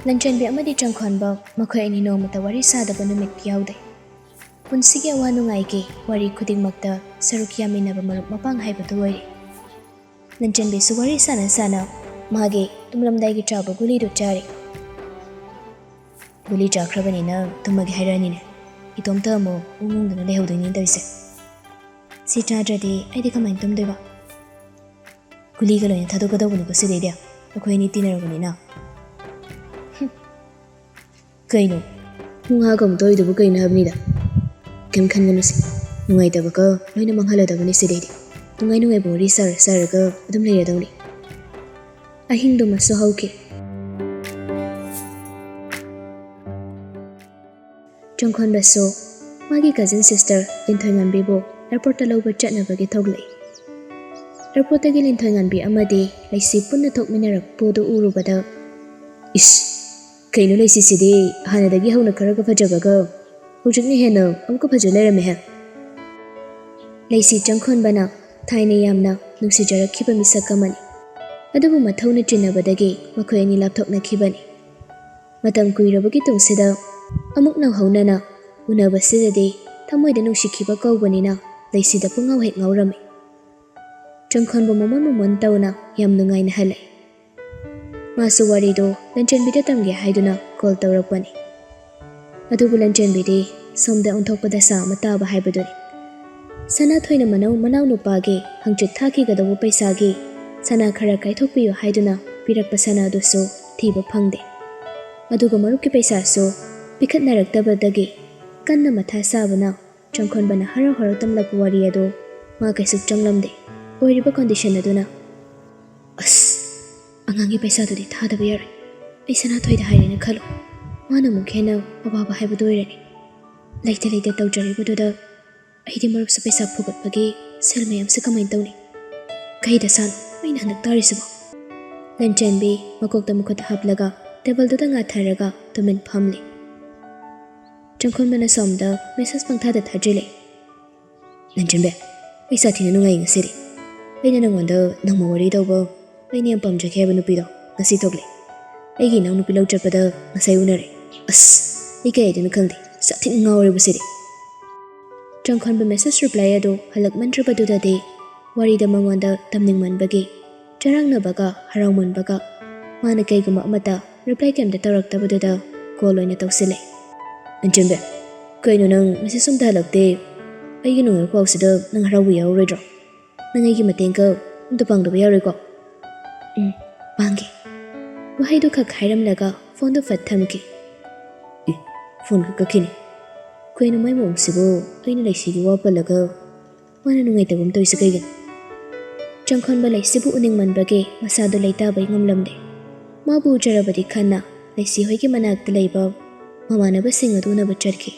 ꯂꯟꯆꯦꯟꯕꯤ ꯑꯃꯗꯤ ꯆꯪꯈꯣꯟꯕ ꯃꯈꯣꯏ ꯑꯅꯤ ꯅꯣꯡꯃꯇ ꯋꯥꯔꯤ ꯁꯥꯗꯕ ꯅꯨꯃꯤꯠ ꯌꯥꯎꯗꯦ꯫ ꯄꯨꯟꯁꯤꯒꯤ ꯑꯋꯥ ꯅꯨꯡꯉꯥꯏꯒꯤ ꯋꯥꯔꯤ ꯈꯨꯗꯤꯡꯃꯛꯇ ꯁꯔꯨꯛ ꯌꯥꯃꯤꯟꯅꯕ ꯃꯔꯨꯞ ꯃꯄꯥꯡ ꯍꯥꯏꯕꯗꯨ ꯑꯣꯏꯔꯦ꯫ ꯂꯟꯆꯦꯟꯕꯤꯁꯨ ꯋꯥꯔꯤ ꯁꯥꯅ ꯁꯥꯅ ꯃꯥꯒꯤ ꯇꯨꯝꯂꯝꯗꯥꯏꯒꯤ ꯆꯥꯕ ꯒꯨꯂꯤꯗꯨ ꯆꯥꯔꯤ꯫ ꯒꯨꯂꯤ ꯆꯥꯈ꯭ꯔꯕꯅꯤꯅ ꯇꯨꯝꯃꯒꯦ ꯍꯥꯏꯔꯛꯑꯅꯤꯅꯦ꯫ ꯏꯇꯣꯝꯇ ꯑꯃꯨꯛ ꯎꯪ ꯎꯪꯗꯨꯅ ꯂꯩꯍꯧꯗꯣꯏꯅꯤ ꯇꯧꯔꯤꯁꯦ꯫ ꯁꯤ ꯆꯥꯗ꯭ꯔꯗꯤ ꯑꯩꯗꯤ ꯀꯃꯥꯏꯅ ꯇꯨꯝꯗꯣꯏꯕ? ꯒꯨꯂꯤꯒ ꯂꯣꯏꯅ ꯊꯥꯗꯣꯛꯀꯗꯧꯕꯅꯤꯀꯣ ꯁꯤꯗꯩꯗꯤ꯫ ꯑꯩꯈꯣꯏ ꯑꯅꯤ ꯇꯤꯟꯅꯔꯕꯅꯤꯅ꯫ ꯍꯨꯝ꯫ ꯀꯩꯅꯣ? ꯍꯨꯡꯍꯥꯒ ꯑꯃꯨꯛ ꯇꯧꯔꯤꯗꯨꯕꯨ ꯀꯩꯅꯣ ꯍꯥꯏꯕꯅꯤꯗ꯫ ꯀꯩꯝ ꯈꯟꯒꯅꯨꯁꯦ꯫ ꯅꯨꯡꯉꯥꯏꯇꯕꯒ ꯂꯣꯏꯅ ꯃꯥꯡꯍꯜꯂꯗꯕꯅꯤ ꯁꯤꯗꯩꯗꯤ꯫ ꯅꯨꯡꯉꯥꯏ ꯅꯨꯡꯉꯥꯏꯕ ꯋꯥꯔꯤ ꯁꯥꯔ ꯁꯥꯔꯒ ꯑꯗꯨꯝ ꯂꯩꯔꯗꯧꯅꯤ꯫ ꯑꯍꯤꯡꯗꯨꯃꯁꯨ ꯍꯧꯈꯤ꯫ ꯆꯪꯈꯣꯟꯕꯁꯨ ꯃꯥꯒꯤ cousin sister ꯂꯤꯟꯊꯣꯏꯉꯥꯟꯕꯤꯕꯨ airportꯇ ꯂꯧꯕ ꯆꯠꯅꯕꯒꯤ ꯊꯣꯛꯂꯛꯏ꯫ Airportꯇꯒꯤ ꯂꯤꯟꯊꯣꯏꯉꯥꯟꯕꯤ ꯑꯃꯗꯤ ꯂꯩꯁꯤ ꯄꯨꯟꯅ ꯊꯣꯛꯃꯤꯟꯅꯔꯛꯄꯗꯨ ꯎꯔꯨꯕꯗ, "ꯏꯁ, ꯀꯩꯅꯣ ꯂꯩꯁꯤꯁꯤꯗꯤ ꯍꯥꯟꯅꯗꯒꯤ ꯍꯧꯅ ꯈꯔꯒ ꯐꯖꯕꯒ ꯍꯧꯖꯤꯛꯅ ꯍꯦꯟꯅ ꯑꯃꯨꯛꯀ ꯐꯖ ꯂꯩꯔꯝꯃꯦꯍꯦ!" ꯂꯩꯁꯤ ꯆꯪꯈꯣꯟꯕꯅ ꯊꯥꯏꯅ ꯌꯥꯝꯅ ꯅꯨꯡꯁꯤꯖꯔꯛꯈꯤꯕ ꯃꯤꯁꯛ ꯑꯃꯅꯤ꯫ ꯑꯗꯨꯕꯨ ꯃꯊꯧꯅ ꯆꯤꯟꯅꯕꯗꯒꯤ ꯃꯈꯣꯏ ꯑꯅꯤ ꯂꯥꯞꯊꯣꯛꯅꯈꯤꯕꯅꯤ꯫ ꯃꯇꯝ ꯀꯨꯏꯔꯕꯒꯤ ꯇꯨꯡꯁꯤꯗ ꯑꯃꯨꯛ ꯅꯧꯍꯧꯅꯅ ꯎꯅꯕꯁꯤꯗꯗꯤ ꯊꯃꯣꯏꯗ ꯅꯨꯡꯁꯤꯈꯤꯕ ꯀꯧꯕꯅꯤꯅ ꯂꯩꯁꯤꯗ ꯄꯨꯡꯉꯥꯎ ꯍꯦꯛ ꯉꯥꯎꯔꯝꯃꯤ꯫ ꯆꯪꯈꯣꯟꯕ ꯃꯣꯃꯣꯟ ꯃꯣꯃꯣꯟ ꯇꯧꯅ ꯌꯥꯝ ꯅꯨꯡꯉꯥꯏꯅ ꯍꯜꯂꯛꯏ꯫ ꯃꯥꯁꯨ ꯋꯥꯔꯤꯗꯨ ꯂꯟꯆꯦꯟꯕꯤꯗ ꯇꯝꯒꯦ ꯍꯥꯏꯗꯨꯅ ꯀꯣꯜ ꯇꯧꯔꯛꯄꯅꯤ꯫ ꯑꯗꯨꯕꯨ ꯂꯟꯆꯦꯟꯕꯤꯗꯤ ꯁꯣꯝꯗ ꯑꯣꯟꯊꯣꯛꯄ ꯗꯁꯥ ꯑꯃ ꯇꯥꯕ ꯍꯥꯏꯕꯗꯨꯅꯤ꯫ ꯁꯅꯥꯊꯣꯏꯅ ꯃꯅꯧ ꯃꯅꯥꯎꯅꯨꯄꯥꯒꯤ ꯍꯪꯆꯤꯠ ꯊꯥꯈꯤꯒꯗꯧꯕ ꯄꯩꯁꯥꯒꯤ ꯁꯅꯥ ꯈꯔ ꯀꯥꯏꯊꯣꯛꯄꯤꯌꯨ ꯍꯥꯏꯗꯨꯅ ꯄꯤꯔꯛꯄ ꯁꯅꯥꯗꯨꯁꯨ ꯊꯤꯕ ꯐꯪꯗꯦ꯫ ꯑꯗꯨꯒ ꯃꯔꯨꯞꯀꯤ ꯄꯩꯁꯥꯁꯨ ꯄꯤꯈꯠꯅꯔꯛꯇꯕꯗꯒꯤ ꯀꯟꯅ ꯃꯊꯥ ꯁꯥꯕꯅ ꯆꯪꯈꯣꯟꯕꯅ ꯍꯔꯥꯎ ꯍꯔꯥꯎ ꯇꯝꯂꯛꯄ ꯋꯥꯔꯤ ꯑꯗꯨ ꯃꯥ ꯀꯩꯁꯨ ꯆꯪꯂꯝꯗꯦ꯫ ꯑꯣꯏꯔꯤꯕ ꯀꯣꯟꯗꯤꯁꯟ ꯑꯗꯨꯅ, ꯑꯁ, ꯑꯉꯥꯡꯒꯤ ꯄꯩꯁꯥꯗꯨꯗꯤ ꯊꯥꯗꯕ ꯌꯥꯔꯣꯏ꯫ ꯑꯩ ꯁꯅꯥꯊꯣꯏꯗ ꯍꯥꯏꯔꯦꯅ ꯈꯜꯂꯣ, ꯃꯥꯅ ꯑꯃꯨꯛ ꯍꯦꯟꯅ ꯑꯋꯥꯕ ꯍꯥꯏꯕꯗꯨ ꯑꯣꯏꯔꯅꯤ꯫ ꯂꯩꯇ ꯂꯩꯇ ꯇꯧꯖꯔꯤꯕꯗꯨꯗ ꯑꯩꯗꯤ ꯃꯔꯨꯞꯁꯨ ꯄꯩꯁꯥ ꯐꯨꯒꯠꯄꯒꯤ ꯁꯦꯜ ꯃꯌꯥꯝꯁꯦ ꯀꯃꯥꯏꯅ ꯇꯧꯅꯤ? ꯀꯩꯗ ꯁꯥꯅꯣ ꯑꯩꯅ ꯍꯟꯗꯛ ꯇꯥꯔꯤꯁꯤꯕꯣ? ꯂꯟꯆꯦꯟꯕꯤ ꯃꯀꯣꯛꯇ ꯃꯈꯨꯠ ꯍꯥꯞꯂꯒ ꯇꯦꯕꯜꯗꯨꯗ ꯉꯥꯊꯔꯒ ꯇꯨꯃꯤꯟ ꯐꯝꯂꯤ꯫ ꯆꯪꯈꯣꯟꯕꯅ ꯁꯣꯝꯗ ꯃꯦꯁꯦꯖ ꯄꯪꯊꯥꯗ ꯊꯥꯖꯤꯜꯂꯦ꯫ ꯂꯟꯆꯦꯟꯕꯤ, ꯑꯩ ꯁꯥꯊꯤꯅ ꯅꯨꯡꯉꯥꯏ ꯉꯁꯤꯗꯤ꯫ ꯑꯩꯅ ꯅꯪꯉꯣꯟꯗ ꯅꯣꯡꯃ ꯋꯥꯔꯤ ꯇꯧꯕ, ꯑꯩꯅ ꯌꯥꯝ ꯄꯥꯝꯖꯈꯤ ꯍꯥꯏꯕ ꯅꯨꯄꯤꯗꯣ ꯉꯁꯤ ꯊꯣꯛꯂꯦ꯫ ꯑꯩꯒꯤ ꯏꯅꯥꯎꯅꯨꯄꯤ ꯂꯧ ꯆꯠꯄꯗ ꯉꯁꯥꯏ ꯎꯅꯔꯦ꯫ ꯑꯁ, ꯑꯩ ꯀꯩ ꯍꯥꯏꯗꯣꯏꯅꯣ ꯈꯪꯗꯦ, ꯁꯥꯊꯤꯅ ꯉꯥꯎꯔꯦꯕꯨ ꯁꯤꯗꯤ꯫ ꯆꯪꯈꯣꯟꯕ ꯃꯦꯁꯦꯖ ꯔꯤꯄ꯭ꯂꯥꯏ ꯑꯗꯨ ꯍꯜꯂꯛꯃꯟꯗ꯭ꯔꯕꯗꯨꯗꯗꯤ ꯋꯥꯔꯤꯗ ꯃꯉꯣꯟꯗ ꯇꯝꯅꯤꯡꯃꯟꯕꯒꯤ ꯆꯔꯥꯡꯅꯕꯒ ꯍꯔꯥꯎꯃꯟꯕꯒ ꯃꯥꯅ ꯀꯩꯒꯨꯝꯕ ꯑꯃꯠꯇ ꯔꯤꯄ꯭ꯂꯥꯏ ꯀꯩꯝꯇ ꯇꯧꯔꯛꯇꯕꯗꯨꯗ ꯀꯣꯜ ꯑꯣꯏꯅ ꯇꯧꯁꯤꯜꯂꯦ꯫ ꯂꯟꯆꯦꯟꯕꯤ, ꯀꯩꯅꯣ ꯅꯪ ꯃꯦꯁꯦꯖ ꯑꯝꯇ ꯍꯜꯂꯛꯇꯦ? ꯑꯩꯒꯤ ꯅꯨꯡꯉꯥꯏꯕ ꯄꯥꯎꯁꯤꯗ ꯅꯪ ꯍꯔꯥꯎꯕ ꯌꯥꯎꯔꯣꯏꯗ꯭ꯔꯣ? ꯅꯪ ꯑꯩꯒꯤ ꯃꯇꯦꯡꯒ ꯑꯝꯇ ꯄꯥꯡꯗꯕ ꯌꯥꯔꯣꯏꯀꯣ? ꯎꯝ, ꯄꯥꯡꯒꯦ꯫ ꯋꯥꯍꯩꯗꯨ ꯈꯛ ꯍꯥꯏꯔꯝꯂꯒ ꯐꯣꯟꯗꯨ ꯐꯠ ꯊꯝꯈꯤ꯫ ꯑꯦ, ꯐꯣꯟ ꯈꯛ ꯀꯛꯈꯤꯅꯦ꯫ ꯀꯩꯅꯣ ꯃꯥꯏ ꯃꯑꯣꯡꯁꯤꯕꯨ? ꯑꯩꯅ ꯂꯩꯁꯤꯒꯤ ꯋꯥ ꯄꯜꯂꯒ ꯃꯥꯅ ꯅꯨꯡꯉꯥꯏꯇꯕ ꯇꯧꯔꯤꯁꯦ ꯀꯩꯒꯤꯅꯣ? ꯆꯪꯈꯣꯟꯕ ꯂꯩꯁꯤꯕꯨ ꯎꯅꯤꯡꯃꯟꯕꯒꯤ ꯃꯁꯥꯗꯨ ꯂꯩꯇꯥꯕ ꯉꯝꯂꯝꯗꯦ꯫ ꯃꯥꯕꯨ ꯎꯖꯔꯕꯗꯤ ꯈꯟꯅ ꯂꯩꯁꯤ ꯍꯣꯏꯒꯤ ꯃꯅꯥꯛꯇ ꯂꯩꯕ ꯃꯃꯥꯟꯅꯕꯁꯤꯡ ꯑꯗꯨ ꯎꯅꯕ ꯆꯠꯈꯤ꯫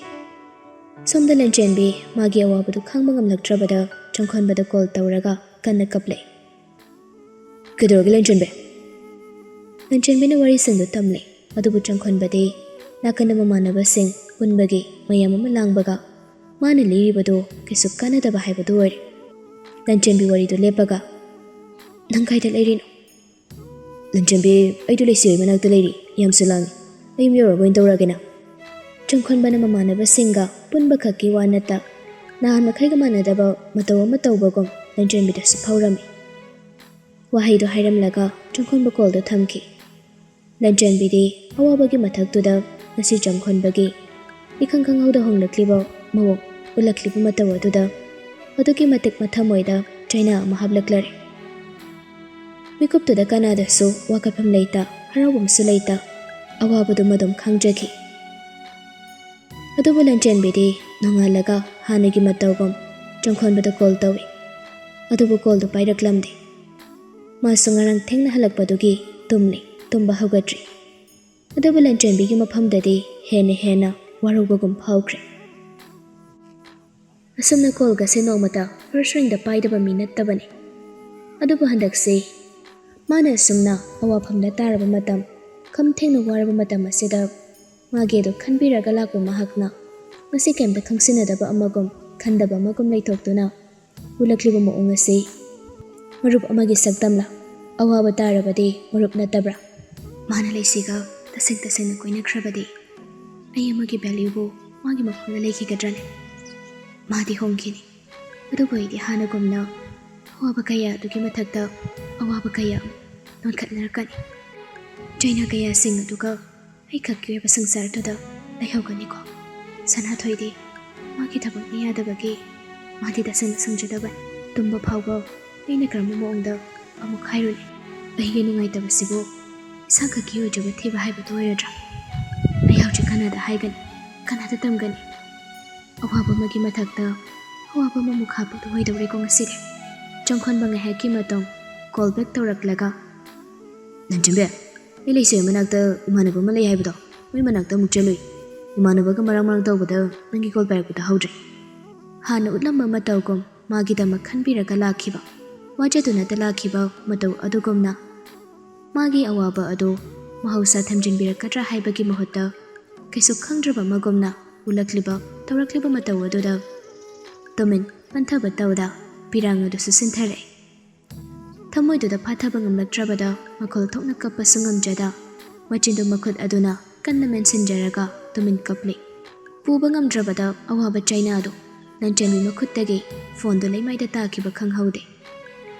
ꯁꯣꯝꯗ ꯂꯟꯆꯦꯟꯕꯤ ꯃꯥꯒꯤ ꯑꯋꯥꯕꯗꯨ ꯈꯥꯡꯕ ꯉꯝꯂꯛꯇ꯭ꯔꯕꯗ ꯆꯪꯈꯣꯟꯕꯗ ꯀꯣꯜ ꯇꯧꯔꯒ ꯀꯟꯅ ꯀꯞꯂꯦ꯫ ꯀꯩꯗꯧꯔꯒꯦ ꯂꯟꯆꯦꯟꯕꯤ? ꯂꯟꯆꯦꯟꯕꯤꯅ ꯋꯥꯔꯤꯁꯤꯡꯗꯨ ꯇꯝꯂꯦ꯫ ꯑꯗꯨꯕꯨ ꯆꯪꯈꯣꯟꯕꯗꯤ ꯅꯥꯀꯟꯗ ꯃꯃꯥꯟꯅꯕꯁꯤꯡ ꯄꯨꯟꯕꯒꯤ ꯃꯌꯥꯝ ꯑꯃ ꯂꯥꯡꯕꯒ ꯃꯥꯅ ꯂꯤꯔꯤꯕꯗꯨ ꯀꯩꯁꯨ ꯀꯥꯟꯅꯗꯕ ꯍꯥꯏꯕꯗꯨ ꯑꯣꯏꯔꯦ꯫ ꯂꯟꯆꯦꯟꯕꯤ ꯋꯥꯔꯤꯗꯨ ꯂꯦꯞꯄꯒ, "ꯅꯪ ꯀꯥꯏꯗ ꯂꯩꯔꯤꯅꯣ?" "ꯂꯟꯆꯦꯟꯕꯤ, ꯑꯩꯗꯨ ꯂꯩꯁꯤ ꯍꯣꯏ ꯃꯅꯥꯛꯇ ꯂꯩꯔꯤ꯫ ꯌꯥꯝꯁꯨ ꯂꯥꯡꯉꯤ꯫ ꯑꯩ ꯌꯨꯝ ꯌꯧꯔꯒ ꯑꯣꯏꯅ ꯇꯧꯔꯛꯑꯒꯦꯅ?" ꯆꯪꯈꯣꯟꯕꯅ ꯃꯃꯥꯟꯅꯕꯁꯤꯡꯒ ꯄꯨꯟꯕ ꯈꯛꯀꯤ ꯋꯥ ꯅꯠꯇ ꯅꯍꯥꯟ ꯃꯈꯩꯒ ꯃꯥꯟꯅꯗꯕ ꯃꯇꯧ ꯑꯃ ꯇꯧꯕꯒꯨꯝ ꯂꯟꯆꯦꯟꯕꯤꯗꯁꯨ ꯐꯥꯎꯔꯝꯃꯤ꯫ ꯋꯥꯍꯩꯗꯨ ꯍꯥꯏꯔꯝꯂꯒ ꯆꯪꯈꯣꯟꯕ ꯀꯣꯜꯗꯨ ꯊꯝꯈꯤ꯫ ꯂꯟꯆꯦꯟꯕꯤꯗꯤ ꯑꯋꯥꯕꯒꯤ ꯃꯊꯛꯇꯨꯗ ꯉꯁꯤ ꯆꯪꯈꯣꯟꯕꯒꯤ ꯏꯈꯪ ꯈꯪꯍꯧꯗ ꯍꯣꯡꯂꯛꯂꯤꯕ ꯃꯑꯣꯡ ꯎꯠꯂꯛꯂꯤꯕ ꯃꯇꯧ ꯑꯗꯨꯗ ꯑꯗꯨꯛꯀꯤ ꯃꯇꯤꯛ ꯃꯊꯃꯣꯏꯗ ꯆꯩꯅꯥ ꯑꯃ ꯍꯥꯞꯂꯛꯂꯔꯦ꯫ ꯃꯤꯀꯨꯞꯇꯨꯗ ꯀꯅꯥꯗꯁꯨ ꯋꯥꯀꯠꯐꯝ ꯂꯩꯇ, ꯍꯔꯥꯎꯐꯝꯁꯨ ꯂꯩꯇ, ꯑꯋꯥꯕꯗꯨꯃ ꯑꯗꯨꯝ ꯈꯪꯖꯈꯤ꯫ ꯑꯗꯨꯕꯨ ꯂꯟꯆꯦꯟꯕꯤꯗꯤ ꯅꯣꯡꯉꯥꯜꯂꯒ ꯍꯥꯟꯅꯒꯤ ꯃꯇꯧꯒꯨꯝ ꯆꯪꯈꯣꯟꯕꯗ ꯀꯣꯜ ꯇꯧꯏ꯫ ꯑꯗꯨꯕꯨ ꯀꯣꯜꯗꯨ ꯄꯥꯏꯔꯛꯂꯝꯗꯦ꯫ ꯃꯥꯁꯨ ꯉꯔꯥꯡ ꯊꯦꯡꯅ ꯍꯜꯂꯛꯄꯗꯨꯒꯤ ꯇꯨꯝꯂꯤ, ꯇꯨꯝꯕ ꯍꯧꯒꯠꯇ꯭ꯔꯤ꯫ ꯑꯗꯨꯕꯨ ꯂꯟꯆꯦꯟꯕꯤꯒꯤ ꯃꯐꯝꯗꯗꯤ ꯍꯦꯟꯅ ꯍꯦꯟꯅ ꯋꯥꯔꯧꯕꯒꯨꯝ ꯐꯥꯎꯈ꯭ꯔꯦ꯫ ꯑꯁꯨꯝꯅ ꯀꯣꯜꯒꯁꯦ ꯅꯣꯡꯃꯇ ꯐꯥꯔꯁ ꯔꯤꯡꯗ ꯄꯥꯏꯗꯕ ꯃꯤ ꯅꯠꯇꯕꯅꯤ꯫ ꯑꯗꯨꯕꯨ ꯍꯟꯗꯛꯁꯤ ꯃꯥꯅ ꯑꯁꯨꯝꯅ ꯑꯋꯥꯐꯝꯗ ꯇꯥꯔꯕ ꯃꯇꯝ, ꯈꯝ ꯊꯦꯡꯅ ꯋꯥꯔꯕ ꯃꯇꯝ ꯑꯁꯤꯗ ꯃꯥꯒꯤ ꯑꯗꯨ ꯈꯟꯕꯤꯔꯒ ꯂꯥꯛꯄ ꯃꯍꯥꯛꯅ ꯃꯁꯤ ꯀꯩꯝꯇ ꯈꯪꯁꯤꯟꯅꯗꯕ ꯑꯃꯒꯨꯝ ꯈꯟꯗꯕ ꯑꯃꯒꯨꯝ ꯂꯩꯊꯣꯛꯇꯨꯅ ꯎꯠꯂꯛꯂꯤꯕ ꯃꯑꯣꯡ ꯑꯁꯤ ꯃꯔꯨꯞ ꯑꯃꯒꯤ ꯁꯛꯇꯝꯂ? ꯑꯋꯥꯕ ꯇꯥꯔꯕꯗꯤ ꯃꯔꯨꯞ ꯅꯠꯇꯕ꯭ꯔꯥ? ꯃꯥꯅ ꯂꯩꯁꯤꯒ ꯇꯁꯦꯡ ꯇꯁꯦꯡꯅ ꯀꯣꯏꯅꯈ꯭ꯔꯕꯗꯤ ꯑꯩ ꯑꯃꯒꯤ ꯚꯦꯂ꯭ꯌꯨꯕꯨ ꯃꯥꯒꯤ ꯃꯐꯝꯗ ꯂꯩꯈꯤꯒꯗ꯭ꯔꯅꯦ? ꯃꯥꯗꯤ ꯍꯣꯡꯈꯤꯅꯤ, ꯑꯗꯨꯕꯨ ꯑꯩꯗꯤ ꯍꯥꯟꯅꯒꯨꯝꯅ ꯑꯋꯥꯕ ꯀꯌꯥ ꯑꯗꯨꯒꯤ ꯃꯊꯛꯇ ꯑꯋꯥꯕ ꯀꯌꯥ ꯑꯃ ꯅꯣꯟꯈꯠꯅꯔꯛꯀꯅꯤ꯫ ꯆꯩꯅꯥ ꯀꯌꯥꯁꯤꯡ ꯑꯗꯨꯒ ꯑꯩꯈꯛꯀꯤ ꯑꯣꯏꯕ ꯁꯪꯁꯥꯔꯗꯨꯗ ꯂꯩꯍꯧꯒꯅꯤꯀꯣ꯫ ꯁꯅꯥꯊꯣꯏꯗꯤ ꯃꯥꯒꯤ ꯊꯕꯛꯅ ꯌꯥꯗꯕꯒꯤ ꯃꯥꯗꯤ ꯇꯁꯦꯡꯅ ꯁꯪꯖꯗꯕꯅꯤ꯫ ꯇꯨꯝꯕ ꯐꯥꯎꯕ ꯑꯩꯅ ꯀꯔꯝꯕ ꯃꯑꯣꯡꯗ ꯑꯃꯨꯛ ꯍꯥꯏꯔꯨꯅꯤ? ꯑꯩꯒꯤ ꯅꯨꯡꯉꯥꯏꯇꯕꯁꯤꯕꯨ ꯏꯁꯥꯈꯛꯀꯤ ꯑꯣꯏꯖꯕ ꯊꯤꯕ ꯍꯥꯏꯕꯗꯨ ꯑꯣꯏꯔꯗ꯭ꯔꯥ? ꯑꯩ ꯍꯧꯖꯤꯛ ꯀꯅꯥꯗ ꯍꯥꯏꯒꯅꯤ? ꯀꯅꯥꯗ ꯇꯝꯒꯅꯤ? ꯑꯋꯥꯕ ꯑꯃꯒꯤ ꯃꯊꯛꯇ ꯑꯋꯥꯕ ꯑꯃꯃꯨꯛ ꯍꯥꯞꯄꯗꯨ ꯑꯣꯏꯗꯧꯔꯦꯀꯣ ꯉꯁꯤꯗꯤ꯫ ꯆꯪꯈꯣꯟꯕ ꯉꯥꯏꯍꯥꯛꯀꯤ ꯃꯇꯨꯡ ꯀꯣꯜ ꯕꯦꯛ ꯇꯧꯔꯛꯂꯒ, "ꯂꯟꯆꯦꯟꯕꯤ, ꯑꯩ ꯂꯩꯁꯦ ꯃꯅꯥꯛꯇ ꯏꯃꯥꯟꯅꯕ ꯑꯃ ꯂꯩ ꯍꯥꯏꯕꯗꯣ, ꯃꯣꯏ ꯃꯅꯥꯛꯇ ꯑꯃꯨꯛ ꯆꯠꯂꯨꯏ꯫ ꯏꯃꯥꯟꯅꯕꯒ ꯃꯔꯥꯡ ꯃꯔꯥꯡ ꯇꯧꯕꯗ ꯅꯪꯒꯤ ꯀꯣꯜ ꯄꯥꯏꯔꯛꯄ ꯇꯥꯍꯧꯗ꯭ꯔꯦ꯫" ꯍꯥꯟꯅ ꯎꯠꯂꯝꯕ ꯃꯇꯧꯒꯨꯝ ꯃꯥꯒꯤꯗꯃꯛ ꯈꯟꯕꯤꯔꯒ ꯂꯥꯛꯈꯤꯕ, ꯋꯥꯖꯗꯨꯅꯇ ꯂꯥꯛꯈꯤꯕ ꯃꯇꯧ ꯑꯗꯨꯒꯨꯝꯅ ꯃꯥꯒꯤ ꯑꯋꯥꯕ ꯑꯗꯨ ꯃꯍꯧꯁꯥ ꯊꯝꯖꯤꯟꯕꯤꯔꯛꯀꯗ꯭ꯔꯥ ꯍꯥꯏꯕꯒꯤ ꯃꯍꯨꯠꯇ ꯀꯩꯁꯨ ꯈꯪꯗ꯭ꯔꯕ ꯑꯃꯒꯨꯝꯅ ꯎꯠꯂꯛꯂꯤꯕ, ꯇꯧꯔꯛꯂꯤꯕ ꯃꯇꯧ ꯑꯗꯨꯗ ꯇꯨꯃꯤꯟ ꯄꯟꯊꯕ ꯇꯧꯗ ꯄꯤꯔꯥꯡ ꯑꯗꯨꯁꯨ ꯁꯤꯟꯊꯔꯛꯏ꯫ ꯊꯃꯣꯏꯗꯨꯗ ꯐꯥꯊꯕ ꯉꯝꯂꯛꯇ꯭ꯔꯕꯗ ꯃꯈꯣꯜ ꯊꯣꯛꯅ ꯀꯞꯄꯁꯨ ꯉꯝꯖꯗ ꯃꯆꯤꯟꯗꯨ ꯃꯈꯨꯠ ꯑꯗꯨꯅ ꯀꯟꯅ ꯃꯦꯟꯁꯤꯟꯖꯔꯒ ꯇꯨꯃꯤꯟ ꯀꯞꯂꯤ꯫ ꯄꯨꯕ ꯉꯝꯗ꯭ꯔꯕꯗ ꯑꯋꯥꯕ ꯆꯩꯅꯥ ꯑꯗꯨ ꯂꯟꯆꯦꯟꯕꯤ ꯃꯈꯨꯠꯇꯒꯤ ꯐꯣꯟꯗꯨ ꯂꯩꯃꯥꯏꯗ ꯇꯥꯈꯤꯕ ꯈꯪꯍꯧꯗꯦ꯫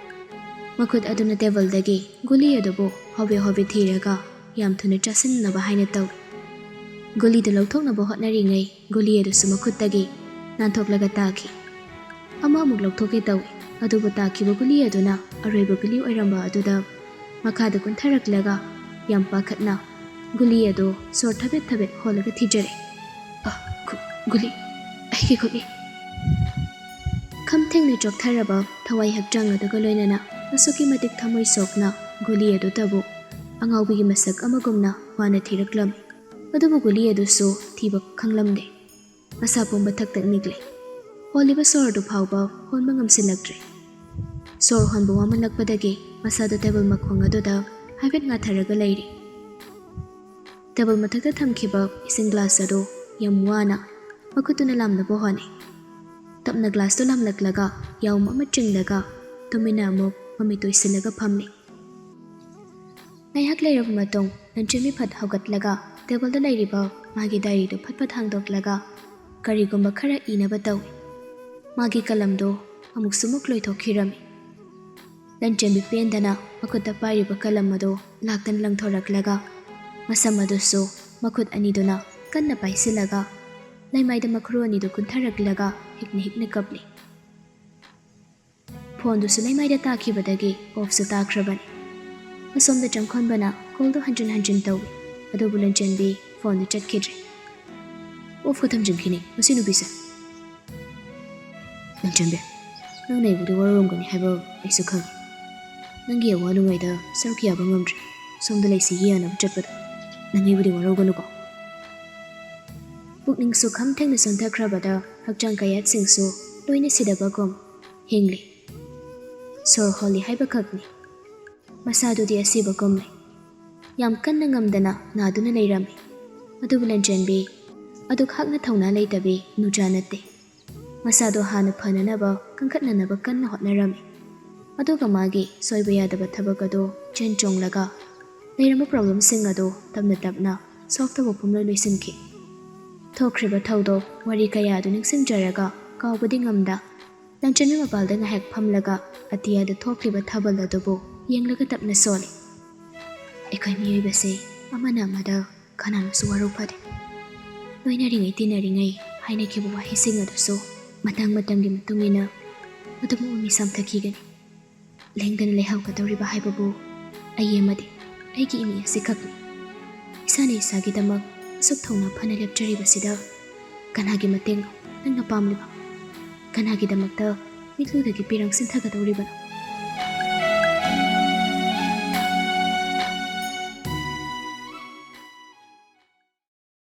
ꯃꯈꯨꯠ ꯑꯗꯨꯅ ꯇꯦꯕꯜꯗꯒꯤ ꯒꯨꯂꯤ ꯑꯗꯨꯕꯨ ꯍꯣꯕꯦ ꯍꯣꯕꯦ ꯊꯤꯔꯒ ꯌꯥꯝ ꯊꯨꯅ ꯆꯥꯁꯤꯟꯅꯕ ꯍꯥꯏꯅ ꯇꯧꯏ꯫ ꯒꯨꯂꯤꯗꯨ ꯂꯧꯊꯣꯛꯅꯕ ꯍꯣꯠꯅꯔꯤꯉꯩ ꯒꯨꯂꯤ ꯑꯗꯨꯁꯨ ꯃꯈꯨꯠꯇꯒꯤ ꯅꯥꯟꯊꯣꯛꯂꯒ ꯇꯥꯈꯤ꯫ ꯑꯃ ꯑꯃꯨꯛ ꯂꯧꯊꯣꯛꯀꯦ ꯇꯧꯏ, ꯑꯗꯨꯕꯨ ꯇꯥꯈꯤꯕ ꯒꯨꯂꯤ ꯑꯗꯨꯅ ꯑꯔꯣꯏꯕ ꯒꯨꯂꯤ ꯑꯣꯏꯔꯝꯕ ꯑꯗꯨꯗ ꯃꯈꯥꯗ ꯀꯨꯟꯊꯔꯛꯂꯒ ꯌꯥꯝ ꯄꯥꯈꯠꯅ ꯒꯨꯂꯤ ꯑꯗꯨ ꯁꯣꯔ ꯊꯕꯦꯠ ꯊꯕꯦꯠ ꯍꯣꯜꯂꯒ ꯊꯤꯖꯔꯦ꯫ "ꯑ, ꯒꯨ-, ꯒꯨꯂꯤ, ꯑꯩꯒꯤ ꯒꯨꯂꯤ!" ꯈꯝ ꯊꯦꯡꯅ ꯆꯣꯛꯊꯔꯕ ꯊꯋꯥꯏ ꯍꯛꯆꯥꯡ ꯑꯗꯨꯒ ꯂꯣꯏꯅꯅ ꯑꯁꯨꯛꯀꯤ ꯃꯇꯤꯛ ꯊꯃꯣꯏ ꯁꯣꯛꯅ ꯒꯨꯂꯤ ꯑꯗꯨꯇꯕꯨ ꯑꯉꯥꯎꯕꯤꯒꯤ ꯃꯁꯛ ꯑꯃꯒꯨꯝꯅ ꯋꯥꯅ ꯊꯤꯔꯛꯂꯝꯃꯤ꯫ ꯑꯗꯨꯕꯨ ꯒꯨꯂꯤ ꯑꯗꯨꯁꯨ ꯊꯤꯕ ꯈꯪꯂꯝꯗꯦ꯫ ꯃꯁꯥ ꯄꯨꯝꯕ ꯊꯛ ꯊꯛ ꯅꯤꯛꯂꯦ꯫ ꯍꯣꯜꯂꯤꯕ ꯁꯣꯔ ꯑꯗꯨ ꯐꯥꯎꯕ ꯍꯣꯟꯕ ꯉꯝꯁꯤꯜꯂꯛꯇ꯭ꯔꯦ꯫ ꯁꯣꯔ ꯍꯣꯟꯕ ꯋꯥꯃꯜꯂꯛꯄꯗꯒꯤ ꯃꯁꯥꯗꯨ ꯇꯦꯕꯜ ꯃꯈꯣꯡ ꯑꯗꯨꯗ ꯍꯥꯏꯐꯦꯠ ꯉꯥꯊꯔꯒ ꯂꯩꯔꯤ꯫ ꯇꯦꯕꯜ ꯃꯊꯛꯇ ꯊꯝꯈꯤꯕ ꯏꯁꯤꯡ ꯒ꯭ꯂꯥꯁ ꯑꯗꯨ ꯌꯥꯝ ꯋꯥꯅ ꯃꯈꯨꯠꯇꯨꯅ ꯂꯥꯝꯅꯕ ꯍꯣꯠꯅꯩ꯫ ꯇꯞꯅ ꯒ꯭ꯂꯥꯁꯇꯨ ꯂꯥꯝꯂꯛꯂꯒ ꯌꯥꯎꯝ ꯑꯃ ꯆꯤꯡꯂꯒ ꯇꯨꯃꯤꯟꯅ ꯑꯃꯨꯛ ꯃꯃꯤꯠ ꯎꯏꯁꯤꯜꯂꯒ ꯐꯝꯃꯤ꯫ ꯉꯥꯏꯍꯥꯛ ꯂꯩꯔꯕ ꯃꯇꯨꯡ ꯂꯟꯆꯦꯟꯕꯤ ꯐꯠ ꯍꯧꯒꯠꯂꯒ ꯇꯦꯕꯜꯗ ꯂꯩꯔꯤꯕ ꯃꯥꯒꯤ ꯗꯥꯏꯔꯤꯗꯨ ꯐꯠ ꯐꯠ ꯍꯥꯡꯗꯣꯛꯂꯒ ꯀꯔꯤꯒꯨꯝꯕ ꯈꯔ ꯏꯅꯕ ꯇꯧꯏ꯫ ꯃꯥꯒꯤ ꯀꯂꯝꯗꯨ ꯑꯃꯨꯛꯁꯨ ꯑꯃꯨꯛ ꯂꯣꯏꯊꯣꯛꯈꯤꯔꯝꯃꯤ꯫ ꯂꯟꯆꯦꯟꯕꯤ ꯄꯦꯟꯗꯅ ꯃꯈꯨꯠꯇ ꯄꯥꯏꯔꯤꯕ ꯀꯂꯝ ꯑꯗꯨ ꯂꯥꯛꯇꯅ ꯂꯪꯊꯣꯔꯛꯂꯒ ꯃꯁꯝ ꯑꯗꯨꯁꯨ ꯃꯈꯨꯠ ꯑꯅꯤꯗꯨꯅ ꯀꯟꯅ ꯄꯥꯏꯁꯤꯜꯂꯒ ꯂꯩꯃꯥꯏꯗ ꯃꯈꯨꯔꯨ ꯑꯅꯤꯗꯨ ꯀꯨꯟꯊꯔꯛꯂꯒ ꯍꯤꯛꯅ ꯍꯤꯛꯅ ꯀꯞꯂꯤ꯫ ꯐꯣꯟꯗꯨꯁꯨ ꯂꯩꯃꯥꯏꯗ ꯇꯥꯈꯤꯕꯗꯒꯤ ꯑꯣꯐꯁꯨ ꯇꯥꯈ꯭ꯔꯕꯅꯤ꯫ ꯑꯁꯣꯝꯗ ꯆꯪꯈꯣꯟꯕꯅ ꯀꯣꯜꯗꯨ ꯍꯟꯖꯤꯟ ꯍꯟꯖꯤꯟ ꯇꯧꯏ, ꯑꯗꯨꯕꯨ ꯂꯟꯆꯦꯟꯕꯤ ꯐꯣꯟꯗꯨ ꯆꯠꯈꯤꯗ꯭ꯔꯦ꯫ ꯑꯣꯐꯀ ꯊꯝꯖꯤꯟꯈꯤꯅꯤ ꯃꯁꯤ ꯅꯨꯄꯤꯁꯦ꯫ ꯂꯟꯆꯦꯟꯕꯤ, ꯅꯪꯅ ꯑꯩꯕꯨꯗꯤ ꯋꯥꯔꯧꯔꯝꯒꯅꯤ ꯍꯥꯏꯕ ꯑꯩꯁꯨ ꯈꯪꯏ꯫ ꯅꯪꯒꯤ ꯑꯋꯥ ꯅꯨꯡꯉꯥꯏꯗ ꯁꯔꯨꯛ ꯌꯥꯕ ꯉꯝꯗ꯭ꯔꯦ꯫ ꯁꯣꯝꯗ ꯂꯩꯁꯤ ꯌꯦꯡꯅꯕ ꯆꯠꯄꯗ ꯅꯪ ꯑꯩꯕꯨꯗꯤ ꯋꯥꯔꯧꯒꯅꯨꯀꯣ꯫ ꯄꯨꯛꯅꯤꯡꯁꯨ ꯈꯝ ꯊꯦꯡꯅ ꯁꯣꯟꯊꯈ꯭ꯔꯕꯗ ꯍꯛꯆꯥꯡ ꯀꯌꯥꯠꯁꯤꯡꯁꯨ ꯂꯣꯏꯅ ꯁꯤꯗꯕꯒꯨꯝ ꯍꯤꯡꯂꯤ꯫ ꯁꯣꯔ ꯍꯣꯜꯂꯤ ꯍꯥꯏꯕꯈꯛꯅꯤ꯫ ꯃꯁꯥꯗꯨꯗꯤ ꯑꯁꯤꯕꯒꯨꯝꯂꯦ꯫ ꯌꯥꯝ ꯀꯟꯅ ꯉꯝꯗꯅ ꯅꯥꯗꯨꯅ ꯂꯩꯔꯝꯃꯤ꯫ ꯑꯗꯨꯕꯨ ꯂꯟꯆꯦꯟꯕꯤ ꯑꯗꯨꯛ ꯍꯥꯛꯅ ꯊꯧꯅꯥ ꯂꯩꯇꯕꯤ ꯅꯨꯆꯥ ꯅꯠꯇꯦ꯫ ꯃꯁꯥꯗꯣ ꯍꯥꯟꯅ ꯐꯅꯅꯕ ꯀꯟꯈꯠꯅꯅꯕ ꯀꯟꯅ ꯍꯣꯠꯅꯔꯝꯃꯤ꯫ ꯑꯗꯨꯒ ꯃꯥꯒꯤ ꯁꯣꯏꯕ ꯌꯥꯗꯕ ꯊꯕꯛ ꯑꯗꯨ ꯆꯦꯟ ꯆꯣꯡꯂꯒ ꯂꯩꯔꯝꯕ ꯄ꯭ꯔꯣꯕ꯭ꯂꯦꯝꯁꯤꯡ ꯑꯗꯨ ꯇꯞꯅ ꯇꯞꯅ ꯁꯣꯛꯇꯕ ꯄꯨꯝꯂꯣꯏ ꯂꯣꯏꯁꯤꯟꯈꯤ꯫ ꯊꯣꯛꯈ꯭ꯔꯤꯕ ꯊꯧꯗꯣꯛ ꯋꯥꯔꯤ ꯀꯌꯥ ꯑꯗꯨ ꯅꯤꯡꯁꯤꯡꯖꯔꯒ ꯀꯥꯎꯕꯗꯤ ꯉꯝꯗ ꯂꯟꯆꯦꯟꯕꯤ ꯃꯄꯥꯜꯗ ꯉꯥꯏꯍꯥꯛ ꯐꯝꯂꯒ ꯑꯇꯤꯌꯥꯗ ꯊꯣꯛꯂꯤꯕ ꯊꯥꯕꯜ ꯑꯗꯨꯕꯨ ꯌꯦꯡꯂꯒ ꯇꯞꯅ ꯁꯣꯜꯂꯤ꯫ ꯑꯩꯈꯣꯏ ꯃꯤꯑꯣꯏꯕꯁꯦ ꯑꯃꯅ ꯑꯃꯗ ꯀꯅꯥꯅꯁꯨ ꯋꯥꯔꯧ ꯐꯗꯦ꯫ ꯂꯣꯏꯅꯔꯤꯉꯩ ꯇꯤꯟꯅꯔꯤꯉꯩ ꯍꯥꯏꯅꯈꯤꯕ ꯋꯥꯍꯩꯁꯤꯡ ꯑꯗꯨꯁꯨ ꯃꯇꯥꯡ ꯃꯇꯝꯒꯤ ꯃꯇꯨꯡ ꯏꯟꯅ ꯃꯇꯝ ꯑꯃ ꯃꯤꯁꯥꯝ ꯊꯛꯈꯤꯒꯅꯤ꯫ ꯂꯦꯡꯗꯅ ꯂꯩꯍꯧꯒꯗꯧꯔꯤꯕ ꯍꯥꯏꯕꯕꯨ ꯑꯩ ꯑꯃꯗꯤ ꯑꯩꯒꯤ ꯏꯃꯤ ꯑꯁꯤꯈꯛꯅꯤ꯫ ꯏꯁꯥꯅ ꯏꯁꯥꯒꯤꯗꯃꯛ ꯑꯁꯨꯛ ꯊꯧꯅꯥ ꯐꯅ ꯂꯦꯞꯆꯔꯤꯕꯁꯤꯗ ꯀꯅꯥꯒꯤ ꯃꯇꯦꯡꯅꯣ ꯅꯪꯅ ꯄꯥꯝꯂꯤꯕ? ꯀꯅꯥꯒꯤꯗꯃꯛꯇ ꯃꯤꯠꯂꯨꯗꯒꯤ ꯄꯤꯔꯪ ꯁꯤꯟꯊꯒꯗꯧꯔꯤꯕꯅꯣ?